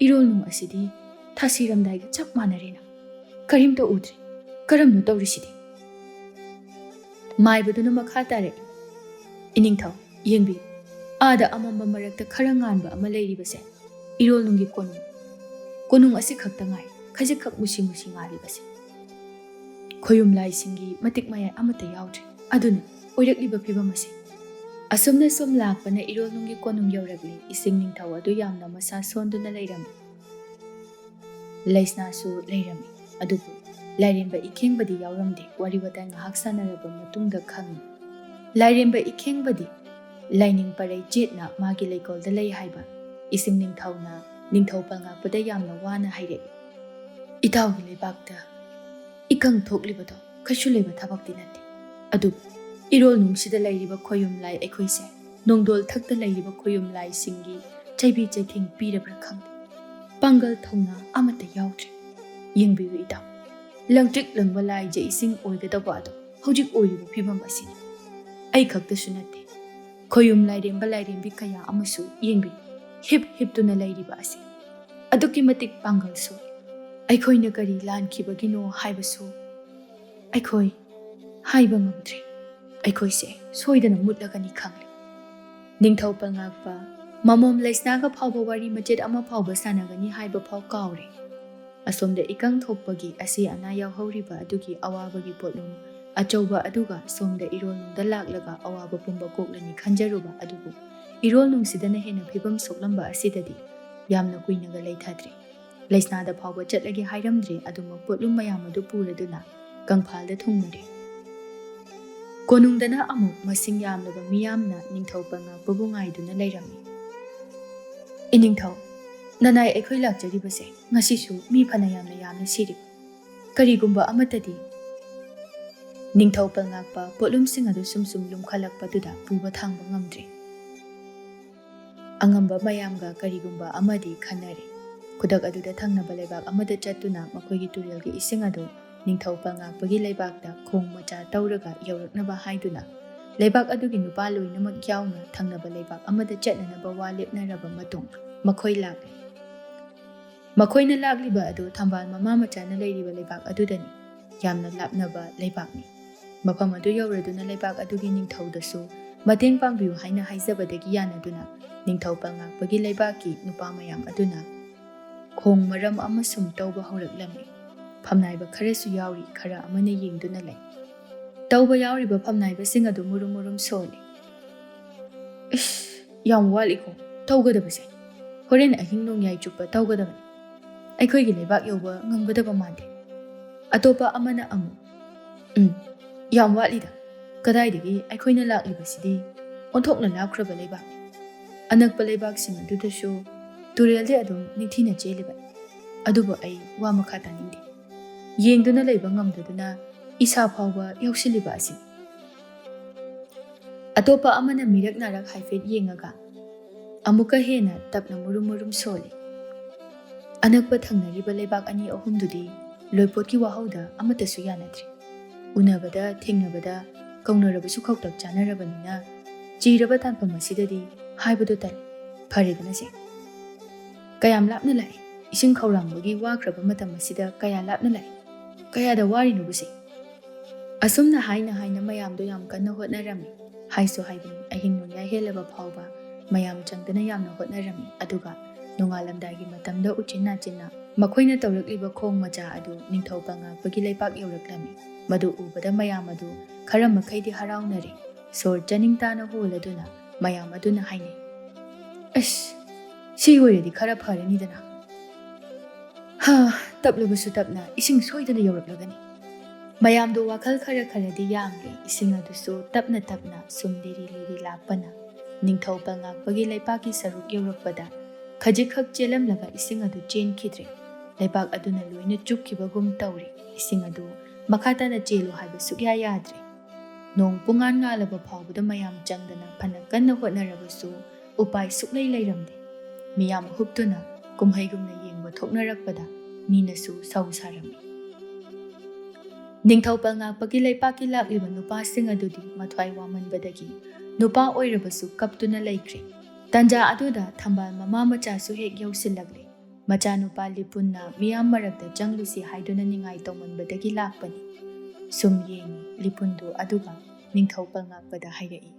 ꯏꯔꯣꯜꯅꯨꯡ ꯑꯁꯤꯗꯤ ꯊꯥꯁꯤꯔꯝꯗꯥꯏꯒ ꯆꯞ ꯃꯥꯟꯅꯔꯦꯅ꯫ ꯀꯔꯤꯝꯇ ꯎꯗ꯭ꯔꯦ꯫ ꯀꯔꯝꯅꯣ ꯇꯧꯔꯤꯁꯤꯗꯤ?" ꯃꯥꯏꯕꯗꯨꯅ ꯃꯈꯥ ꯇꯥꯔꯛꯏ, "ꯏꯅꯤꯡꯊꯧ, ꯌꯦꯡꯕꯤꯌꯨ꯫ ꯑꯥꯗ ꯑꯃꯝꯕ ꯃꯔꯛꯇ ꯈꯔ ꯉꯥꯟꯕ ꯑꯃ ꯂꯩꯔꯤꯕꯁꯦ ꯏꯔꯣꯜꯅꯨꯡꯒꯤ ꯀꯣꯅꯨꯡ꯫ ꯀꯣꯅꯨꯡ ꯑꯁꯤ ꯈꯛꯇ ꯉꯥꯏ ꯈꯖꯤꯛꯈꯛ ꯃꯨꯁꯤ ꯃꯨꯁꯤ ꯉꯥꯜꯂꯤꯕꯁꯦ꯫ ꯈꯣꯌꯨꯝ ꯂꯥꯏꯁꯤꯡꯒꯤ ꯃꯇꯤꯛ ꯃꯌꯥꯏ ꯑꯃꯠꯇ ꯌꯥꯎꯗ꯭ꯔꯦ꯫ ꯑꯗꯨꯅ ꯑꯣꯏꯔꯛꯂꯤꯕ ꯐꯤꯕꯝ ꯑꯁꯤ꯫" ꯑꯁꯨꯝꯅ ꯁꯨꯝ ꯂꯥꯛꯄꯅ ꯏꯔꯣꯜꯅꯨꯡꯒꯤ ꯀꯣꯅꯨꯡ ꯌꯧꯔꯛꯂꯤ꯫ ꯏꯁꯤꯡ ꯅꯤꯡꯊꯧ ꯑꯗꯨ ꯌꯥꯝꯅ ꯃꯁꯥ ꯁꯣꯟꯗꯨꯅ ꯂꯩꯔꯝꯃꯤ꯫ ꯂꯩꯁꯅꯥꯁꯨ ꯂꯩꯔꯝꯃꯤ꯫ ꯑꯗꯨꯕꯨ ꯂꯥꯏꯔꯦꯝꯕ ꯏꯈꯦꯡꯕꯗꯤ ꯌꯥꯎꯔꯝꯗꯦ꯫ ꯋꯥꯔꯤ ꯋꯥꯇꯥꯏ ꯉꯥꯏꯍꯥꯛ ꯁꯥꯟꯅꯔꯕ ꯃꯇꯨꯡꯗ ꯈꯪꯉꯤ꯫ ꯂꯥꯏꯔꯦꯝꯕ ꯏꯈꯦꯡꯕꯗꯤ ꯂꯥꯏꯅꯤꯡ ꯄꯔꯩ ꯆꯦꯠꯅ ꯃꯥꯒꯤ ꯂꯩꯀꯣꯜꯗ ꯂꯩ ꯍꯥꯏꯕ ꯏꯁꯤꯡ ꯅꯤꯡꯊꯧꯅ ꯅꯤꯡꯊꯧ ꯄꯜꯉꯥꯛꯄꯗ ꯌꯥꯝꯅ ꯋꯥꯅ ꯍꯥꯏꯔꯛꯏ꯫ "ꯏꯇꯥꯎꯒꯤ ꯂꯩꯕꯥꯛꯇ ꯏꯀꯪ ꯊꯣꯛꯂꯤꯕꯗꯣ ꯀꯩꯁꯨ ꯂꯩꯕ ꯊꯕꯛꯇꯤ ꯅꯠꯇꯦ꯫ ꯑꯗꯨꯕꯨ ꯏꯔꯣꯜꯅꯨꯡꯁꯤꯗ ꯂꯩꯔꯤꯕ ꯈꯣꯌꯨꯝ ꯂꯥꯏ ꯑꯩꯈꯣꯏꯁꯦ ꯅꯣꯡꯗꯣꯜ ꯊꯛꯇ ꯂꯩꯔꯤꯕ ꯈꯣꯌꯨꯝ ꯂꯥꯏꯁꯤꯡꯒꯤ ꯆꯩꯕꯤ ꯆꯩꯊꯦꯡ ꯄꯤꯔꯕ꯭ꯔꯥ ꯈꯪꯗꯦ꯫ ꯄꯥꯡꯒꯜ ꯊꯧꯅꯥ ꯑꯃꯠꯇ ꯌꯥꯎꯗ꯭ꯔꯦ꯫ ꯌꯦꯡꯕꯤꯌꯨ ꯏꯇꯥꯎ, ꯂꯪꯇ꯭ꯔꯤꯛ ꯂꯪꯕ ꯂꯥꯏꯖ ꯏꯁꯤꯡ ꯑꯣꯏꯒꯗꯧꯕ ꯑꯗꯣ ꯍꯧꯖꯤꯛ ꯑꯣꯏꯔꯤꯕ ꯐꯤꯕꯝ ꯑꯁꯤꯅꯤ꯫ ꯑꯩ ꯈꯛꯇꯁꯨ ꯅꯠꯇꯦ, ꯈꯣꯌꯨꯝ ꯂꯥꯏꯔꯦꯝꯕ ꯂꯥꯏꯔꯦꯝꯕꯤ ꯀꯌꯥ ꯑꯃꯁꯨ ꯌꯦꯡꯕꯤꯌꯨ, ꯍꯤꯞ ꯍꯤꯞꯇꯨꯅ ꯂꯩꯔꯤꯕ ꯑꯁꯤ ꯑꯗꯨꯛꯀꯤ ꯃꯇꯤꯛ ꯄꯥꯡꯒꯜ ꯁꯣꯜꯂꯤ꯫ ꯑꯩꯈꯣꯏꯅ ꯀꯔꯤ ꯂꯥꯟꯈꯤꯕꯒꯤꯅꯣ ꯍꯥꯏꯕꯁꯨ ꯑꯩꯈꯣꯏ ꯍꯥꯏꯕ ꯉꯝꯗ꯭ꯔꯦ꯫ ꯑꯩꯈꯣꯏꯁꯦ ꯁꯣꯏꯗꯅ ꯃꯨꯠꯂꯒꯅꯤ ꯈꯪꯂꯦ꯫" ꯅꯤꯡꯊꯧ ꯄꯜꯉꯥꯛꯄ ꯃꯃꯣꯝ ꯂꯩꯁꯅꯥꯒ ꯐꯥꯎꯕ ꯋꯥꯔꯤ ꯃꯆꯦꯠ ꯑꯃ ꯐꯥꯎꯕ ꯁꯥꯟꯅꯒꯅꯤ ꯍꯥꯏꯕ ꯐꯥꯎ ꯀꯥꯎꯔꯦ꯫ ꯑꯁꯣꯝꯗ ꯏꯀꯪ ꯊꯣꯛꯄꯒꯤ ꯑꯁꯤ ꯑꯅꯥ ꯌꯥꯎꯍꯧꯔꯤꯕ ꯑꯗꯨꯒꯤ ꯑꯋꯥꯕꯒꯤ ꯄꯣꯠꯂꯨꯝ ꯑꯆꯧꯕ ꯑꯗꯨꯒ ꯁꯣꯝꯗ ꯏꯔꯣꯜꯅꯨꯡꯗ ꯂꯥꯛꯂꯒ ꯑꯋꯥꯕ ꯄꯨꯝꯕ ꯀꯣꯛꯂꯅꯤ ꯈꯟꯖꯔꯨꯕ ꯑꯗꯨꯕꯨ, ꯏꯔꯣꯜꯅꯨꯡꯁꯤꯗꯅ ꯍꯦꯟꯅ ꯐꯤꯕꯝ ꯁꯣꯛꯂꯝꯕ ꯑꯁꯤꯗꯗꯤ ꯌꯥꯝꯅ ꯀꯨꯏꯅꯒ ꯂꯩꯊꯗ꯭ꯔꯦ꯫ ꯂꯩꯁꯅꯥꯗ ꯐꯥꯎꯕ ꯆꯠꯂꯒꯦ ꯍꯥꯏꯔꯝꯗ꯭ꯔꯦ, ꯑꯗꯨꯃꯛ ꯄꯣꯠꯂꯨꯝ ꯃꯌꯥꯝ ꯑꯗꯨ ꯄꯨꯔꯗꯨꯅ ꯀꯪꯐꯥꯜꯗ ꯊꯨꯡꯅꯔꯦ꯫ ꯀꯣꯅꯨꯡꯗꯅ ꯑꯃꯨꯛ ꯃꯁꯤꯡ ꯌꯥꯝꯂꯕ ꯃꯤꯌꯥꯝꯅ ꯅꯤꯡꯊꯧ ꯄꯜꯉꯥꯛꯄꯕꯨ ꯉꯥꯏꯗꯨꯅ ꯂꯩꯔꯝꯃꯤ꯫ "ꯏꯅꯤꯡꯊꯧ, ꯅꯅꯥꯏ ꯑꯩꯈꯣꯏ ꯂꯥꯛꯆꯔꯤꯕꯁꯦ ꯉꯁꯤꯁꯨ ꯃꯤ ꯐꯅ ꯌꯥꯝꯅ ꯌꯥꯝꯅ ꯁꯤꯔꯤ꯫ ꯀꯔꯤꯒꯨꯝꯕ ꯑꯃꯠꯇꯗꯤ ꯅꯤꯡꯊꯧ ꯄꯜꯉꯥꯛꯄ ꯄꯣꯠꯂꯨꯝꯁꯤꯡ ꯑꯗꯨ ꯁꯨꯝ ꯁꯨꯝ ꯂꯨꯝꯈꯠꯂꯛꯄꯗꯨꯗ ꯄꯨꯕ ꯊꯥꯡꯕ ꯉꯝꯗ꯭ꯔꯦ꯫ ꯑꯉꯝꯕ ꯃꯌꯥꯝꯒ ꯀꯔꯤꯒꯨꯝꯕ ꯑꯃꯗꯤ ꯈꯟꯅꯔꯦ꯫ ꯈꯨꯗꯛ ꯑꯗꯨꯗ ꯊꯪꯅꯕ ꯂꯩꯕꯥꯛ ꯑꯃꯗ ꯆꯠꯇꯨꯅ ꯃꯈꯣꯏꯒꯤ ꯇꯨꯔꯦꯜꯒꯤ ꯏꯁꯤꯡ ꯑꯗꯨ ꯅꯤꯡꯊꯧ ꯄꯜꯉꯥꯛꯄꯒꯤ ꯂꯩꯕꯥꯛꯇ ꯈꯣꯡ ꯃꯆꯥ ꯇꯧꯔꯒ ꯌꯧꯔꯛꯅꯕ ꯍꯥꯏꯗꯨꯅ ꯂꯩꯕꯥꯛ ꯑꯗꯨꯒꯤ ꯅꯨꯄꯥ ꯂꯣꯏꯅꯃꯛ ꯌꯥꯎꯅ ꯊꯪꯅꯕ ꯂꯩꯕꯥꯛ ꯑꯃꯗ ꯆꯠꯅꯅꯕ ꯋꯥ ꯂꯦꯞꯅꯔꯕ ꯃꯇꯨꯡ ꯃꯈꯣꯏ ꯂꯥꯛꯂꯦ꯫ ꯃꯈꯣꯏꯅ ꯂꯥꯛꯂꯤꯕ ꯑꯗꯨ ꯊꯝꯕꯥꯜ ꯃꯃꯥ ꯃꯆꯥꯅ ꯂꯩꯔꯤꯕ ꯂꯩꯕꯥꯛ ꯑꯗꯨꯗꯅꯤ꯫ ꯌꯥꯝꯅ ꯂꯥꯞꯅꯕ ꯂꯩꯕꯥꯛꯅꯤ꯫ ꯃꯐꯝ ꯑꯗꯨ ꯌꯧꯔꯗꯨꯅ ꯂꯩꯕꯥꯛ ꯑꯗꯨꯒꯤ ꯅꯤꯡꯊꯧꯗꯁꯨ ꯃꯇꯦꯡ ꯄꯥꯡꯕꯤꯌꯨ ꯍꯥꯏꯅ ꯍꯥꯏꯖꯕꯗꯒꯤ ꯌꯥꯅꯗꯨꯅ ꯅꯤꯡꯊꯧ ꯄꯜꯉꯥꯛꯄꯒꯤ ꯂꯩꯕꯥꯛꯀꯤ ꯅꯨꯄꯥ ꯃꯌꯥꯝ ꯑꯗꯨꯅ ꯈꯣꯡ ꯃꯔꯝ ꯑꯃꯁꯨꯡ ꯇꯧꯕ ꯍꯧꯔꯛꯂꯝꯃꯤ꯫ ꯐꯝꯅꯥꯏꯕ ꯈꯔꯁꯨ ꯌꯥꯎꯔꯤ, ꯈꯔ ꯑꯃꯅ ꯌꯦꯡꯗꯨꯅ ꯂꯩ꯫ ꯇꯧꯕ ꯌꯥꯎꯔꯤꯕ ꯐꯝꯅꯥꯏꯕꯁꯤꯡ ꯑꯗꯨ ꯃꯨꯔꯨꯝ ꯃꯨꯔꯨꯝ ꯁꯣꯜꯂꯤ꯫ "ꯏꯁ, ꯌꯥꯝ ꯋꯥꯠꯂꯤꯀꯣ ꯇꯧꯒꯗꯕꯁꯦ꯫ ꯍꯣꯔꯦꯟ ꯑꯍꯤꯡ ꯅꯣꯡꯌꯥꯏ ꯆꯨꯞꯄ ꯇꯧꯒꯗꯕꯅꯤ꯫ ꯑꯩꯈꯣꯏꯒꯤ ꯂꯩꯕꯥꯛ ꯌꯧꯕ ꯉꯝꯒꯗꯕ ꯃꯥꯟꯗꯦ꯫" ꯑꯇꯣꯞꯄ ꯑꯃꯅ ꯑꯃꯨꯛ, "ꯎꯝ, ꯌꯥꯝ ꯋꯥꯠꯂꯤꯗ꯫ ꯀꯗꯥꯏꯗꯒꯤ ꯑꯩꯈꯣꯏꯅ ꯂꯥꯛꯂꯤꯕꯁꯤꯗꯤ ꯑꯣꯟꯊꯣꯛꯅ ꯂꯥꯞꯈ꯭ꯔꯕ ꯂꯩꯕꯥꯛꯅꯤ꯫ ꯑꯅꯛꯄ ꯂꯩꯕꯥꯛꯁꯤꯡ ꯑꯗꯨꯗꯁꯨ ꯇꯨꯔꯦꯜꯗꯤ ꯑꯗꯨꯝ ꯅꯤꯡꯊꯤꯅ ꯆꯦꯜꯂꯤꯕꯅꯤ꯫ ꯑꯗꯨꯕꯨ ꯑꯩ ꯋꯥ ꯃꯈꯥ ꯇꯥꯅꯤꯡꯗꯦ꯫ ꯌꯦꯡꯗꯨꯅ ꯂꯩꯕ ꯉꯝꯗꯗꯨꯅ ꯏꯁꯥ ꯐꯥꯎꯕ ꯌꯥꯎꯁꯤꯜꯂꯤꯕ ꯑꯁꯤꯅꯤ꯫" ꯑꯇꯣꯞꯄ ꯑꯃꯅ ꯃꯤꯔꯛ ꯅꯥꯔꯛ ꯍꯥꯏꯐꯦꯠ ꯌꯦꯡꯉꯒ ꯑꯃꯨꯛꯀ ꯍꯦꯟꯅ ꯇꯞꯅ ꯃꯨꯔꯨꯝ ꯃꯨꯔꯨꯝ ꯁꯣꯜꯂꯤ꯫ ꯑꯅꯛꯄ ꯊꯪꯅꯔꯤꯕ ꯂꯩꯕꯥꯛ ꯑꯅꯤ ꯑꯍꯨꯝꯗꯨꯗꯤ ꯂꯣꯏꯄꯣꯠꯀꯤ ꯋꯥꯍꯧꯗ ꯑꯃꯠꯇꯁꯨ ꯌꯥꯅꯗ꯭ꯔꯤ꯫ ꯎꯅꯕꯗ, ꯊꯦꯡꯅꯕꯗ, ꯀꯧꯅꯔꯕꯁꯨ ꯈꯧꯇꯛ ꯆꯥꯅꯔꯕꯅꯤꯅ ꯆꯤꯔꯕ ꯇꯥꯟꯐꯝ ꯑꯁꯤꯗꯗꯤ ꯍꯥꯏꯕꯗꯣ ꯇꯜꯂꯤ꯫ ꯐꯔꯦꯗꯅ ꯁꯦ꯫ ꯀꯌꯥꯝ ꯂꯥꯞꯅ ꯂꯥꯛꯏ? ꯏꯁꯤꯡ ꯈꯧꯔꯥꯡꯕꯒꯤ ꯋꯥꯈ꯭ꯔꯕ ꯃꯇꯝ ꯑꯁꯤꯗ ꯀꯌꯥ ꯂꯥꯞꯅ ꯂꯥꯛꯏ? ꯀꯌꯥꯗ ꯋꯥꯔꯤꯅꯣꯕꯁꯦ? ꯑꯁꯨꯝꯅ ꯍꯥꯏꯅ ꯍꯥꯏꯅ ꯃꯌꯥꯝꯗꯣ ꯌꯥꯝ ꯀꯟꯅ ꯍꯣꯠꯅꯔꯝꯃꯤ꯫ ꯍꯥꯏꯁꯨ ꯍꯥꯏꯕꯅꯤ, ꯑꯍꯤꯡ ꯅꯣꯡꯌꯥꯏ ꯍꯦꯜꯂꯕ ꯐꯥꯎꯕ ꯃꯌꯥꯝ ꯆꯪꯗꯅ ꯌꯥꯝꯅ ꯍꯣꯠꯅꯔꯝꯃꯤ꯫ ꯑꯗꯨꯒ ꯅꯣꯡꯉꯥꯜꯂꯝꯗꯥꯏꯒꯤ ꯃꯇꯝꯗ ꯎꯆꯤꯟ ꯅꯥꯆꯤꯟꯅ ꯃꯈꯣꯏꯅ ꯇꯧꯔꯛꯂꯤꯕ ꯈꯣꯡ ꯃꯆꯥ ꯑꯗꯨ ꯅꯤꯡꯊꯧ ꯄꯜꯉꯥꯛꯄꯒꯤ ꯂꯩꯄꯥꯛ ꯌꯧꯔꯛꯂꯝꯃꯤ꯫ ꯃꯗꯨ ꯎꯕꯗ ꯃꯌꯥꯝ ꯑꯗꯨ ꯈꯔ ꯃꯈꯩꯗꯤ ꯍꯔꯥꯎꯅꯔꯦ꯫ ꯁꯣꯔ ꯆꯥꯅꯤꯡ ꯇꯥꯅ ꯍꯣꯜꯂꯗꯨꯅ ꯃꯌꯥꯝ ꯑꯗꯨꯅ ꯍꯥꯏꯅꯩ, "ꯑꯁ, ꯁꯤ ꯑꯣꯏꯔꯗꯤ ꯈꯔ ꯐꯔꯅꯤꯗꯅ꯫ ꯍꯥ, ꯇꯞꯂꯕꯁꯨ ꯇꯞꯅ ꯏꯁꯤꯡ ꯁꯣꯏꯗꯅ ꯌꯧꯔꯛꯂꯒꯅꯤ"꯫ ꯃꯌꯥꯝꯗꯨ ꯋꯥꯈꯜ ꯈꯔ ꯈꯔꯗꯤ ꯌꯥꯡꯂꯦ꯫ ꯏꯁꯤꯡ ꯑꯗꯨꯁꯨ ꯇꯞꯅ ꯇꯞꯅ ꯁꯨꯝ ꯂꯤꯔꯤ ꯂꯤꯔꯤ ꯂꯥꯛꯄꯅ ꯅꯤꯡꯊꯧ ꯄꯜꯉꯥꯛꯄꯒꯤ ꯂꯩꯄꯥꯛꯀꯤ ꯁꯔꯨꯛ ꯌꯧꯔꯛꯄꯗ ꯈꯖꯤꯛꯈꯛ ꯆꯦꯜꯂꯝꯂꯒ ꯏꯁꯤꯡ ꯑꯗꯨ ꯆꯦꯟꯈꯤꯗ꯭ꯔꯦ꯫ ꯂꯩꯄꯥꯛ ꯑꯗꯨꯅ ꯂꯣꯏꯅ ꯆꯨꯞꯈꯤꯕꯒꯨꯝ ꯇꯧꯔꯦ꯫ ꯏꯁꯤꯡ ꯑꯗꯨ ꯃꯈꯥ ꯇꯥꯅ ꯆꯦꯜꯂꯨ ꯍꯥꯏꯕ ꯁꯨꯛꯌꯥ ꯌꯥꯗ꯭ꯔꯦ꯫ ꯅꯣꯡ ꯄꯨꯡꯉꯥꯟ ꯉꯥꯜꯂꯕ ꯐꯥꯎꯕꯗ ꯃꯌꯥꯝ ꯆꯪꯗꯅ ꯐꯅ ꯀꯟꯅ ꯍꯣꯠꯅꯔꯕꯁꯨ ꯎꯄꯥꯏ ꯁꯨꯛꯂꯩ ꯂꯩꯔꯝꯗꯦ꯫ ꯃꯤꯌꯥꯝ ꯍꯨꯞꯇꯨꯅ ꯀꯨꯝꯍꯩꯒꯨꯝꯅ ꯌꯦꯡꯕ ꯊꯣꯛꯅꯔꯛꯄꯗ ꯃꯤꯅꯁꯨ ꯁꯧ ꯁꯥꯔꯝꯃꯤ꯫ ꯅꯤꯡꯊꯧ ꯄꯜꯉꯥꯛꯄꯒꯤ ꯂꯩꯄꯥꯛꯀꯤ ꯂꯥꯛꯂꯤꯕ ꯅꯨꯄꯥꯁꯤꯡ ꯑꯗꯨꯗꯤ ꯃꯊ꯭ꯋꯥꯏ ꯋꯥꯃꯟꯕꯗꯒꯤ ꯅꯨꯄꯥ ꯑꯣꯏꯔꯕꯁꯨ ꯀꯞꯇꯨꯅ ꯂꯩꯈ꯭ꯔꯦ꯫ ꯇꯟꯖꯥ ꯑꯗꯨꯗ ꯊꯝꯕꯥꯜ ꯃꯃꯥ ꯃꯆꯥꯁꯨ ꯍꯦꯛ ꯌꯧꯁꯤꯜꯂꯛꯂꯦ꯫ ꯃꯆꯥꯅꯨꯄꯥ ꯂꯤꯄꯨꯟꯅ ꯃꯤꯌꯥꯝ ꯃꯔꯛꯇ ꯆꯪꯂꯨꯁꯤ ꯍꯥꯏꯗꯨꯅ ꯅꯤꯡꯉꯥꯏ ꯇꯧꯃꯟꯕꯗꯒꯤ ꯂꯥꯛꯄꯅꯤ꯫ ꯁꯨꯝ ꯌꯦꯡꯉꯤ ꯂꯤꯄꯨꯟꯗꯨ, ꯑꯗꯨꯒ ꯅꯤꯡꯊꯧ ꯄꯜꯉꯥꯛꯄꯗ ꯍꯥꯏꯔꯛꯏ,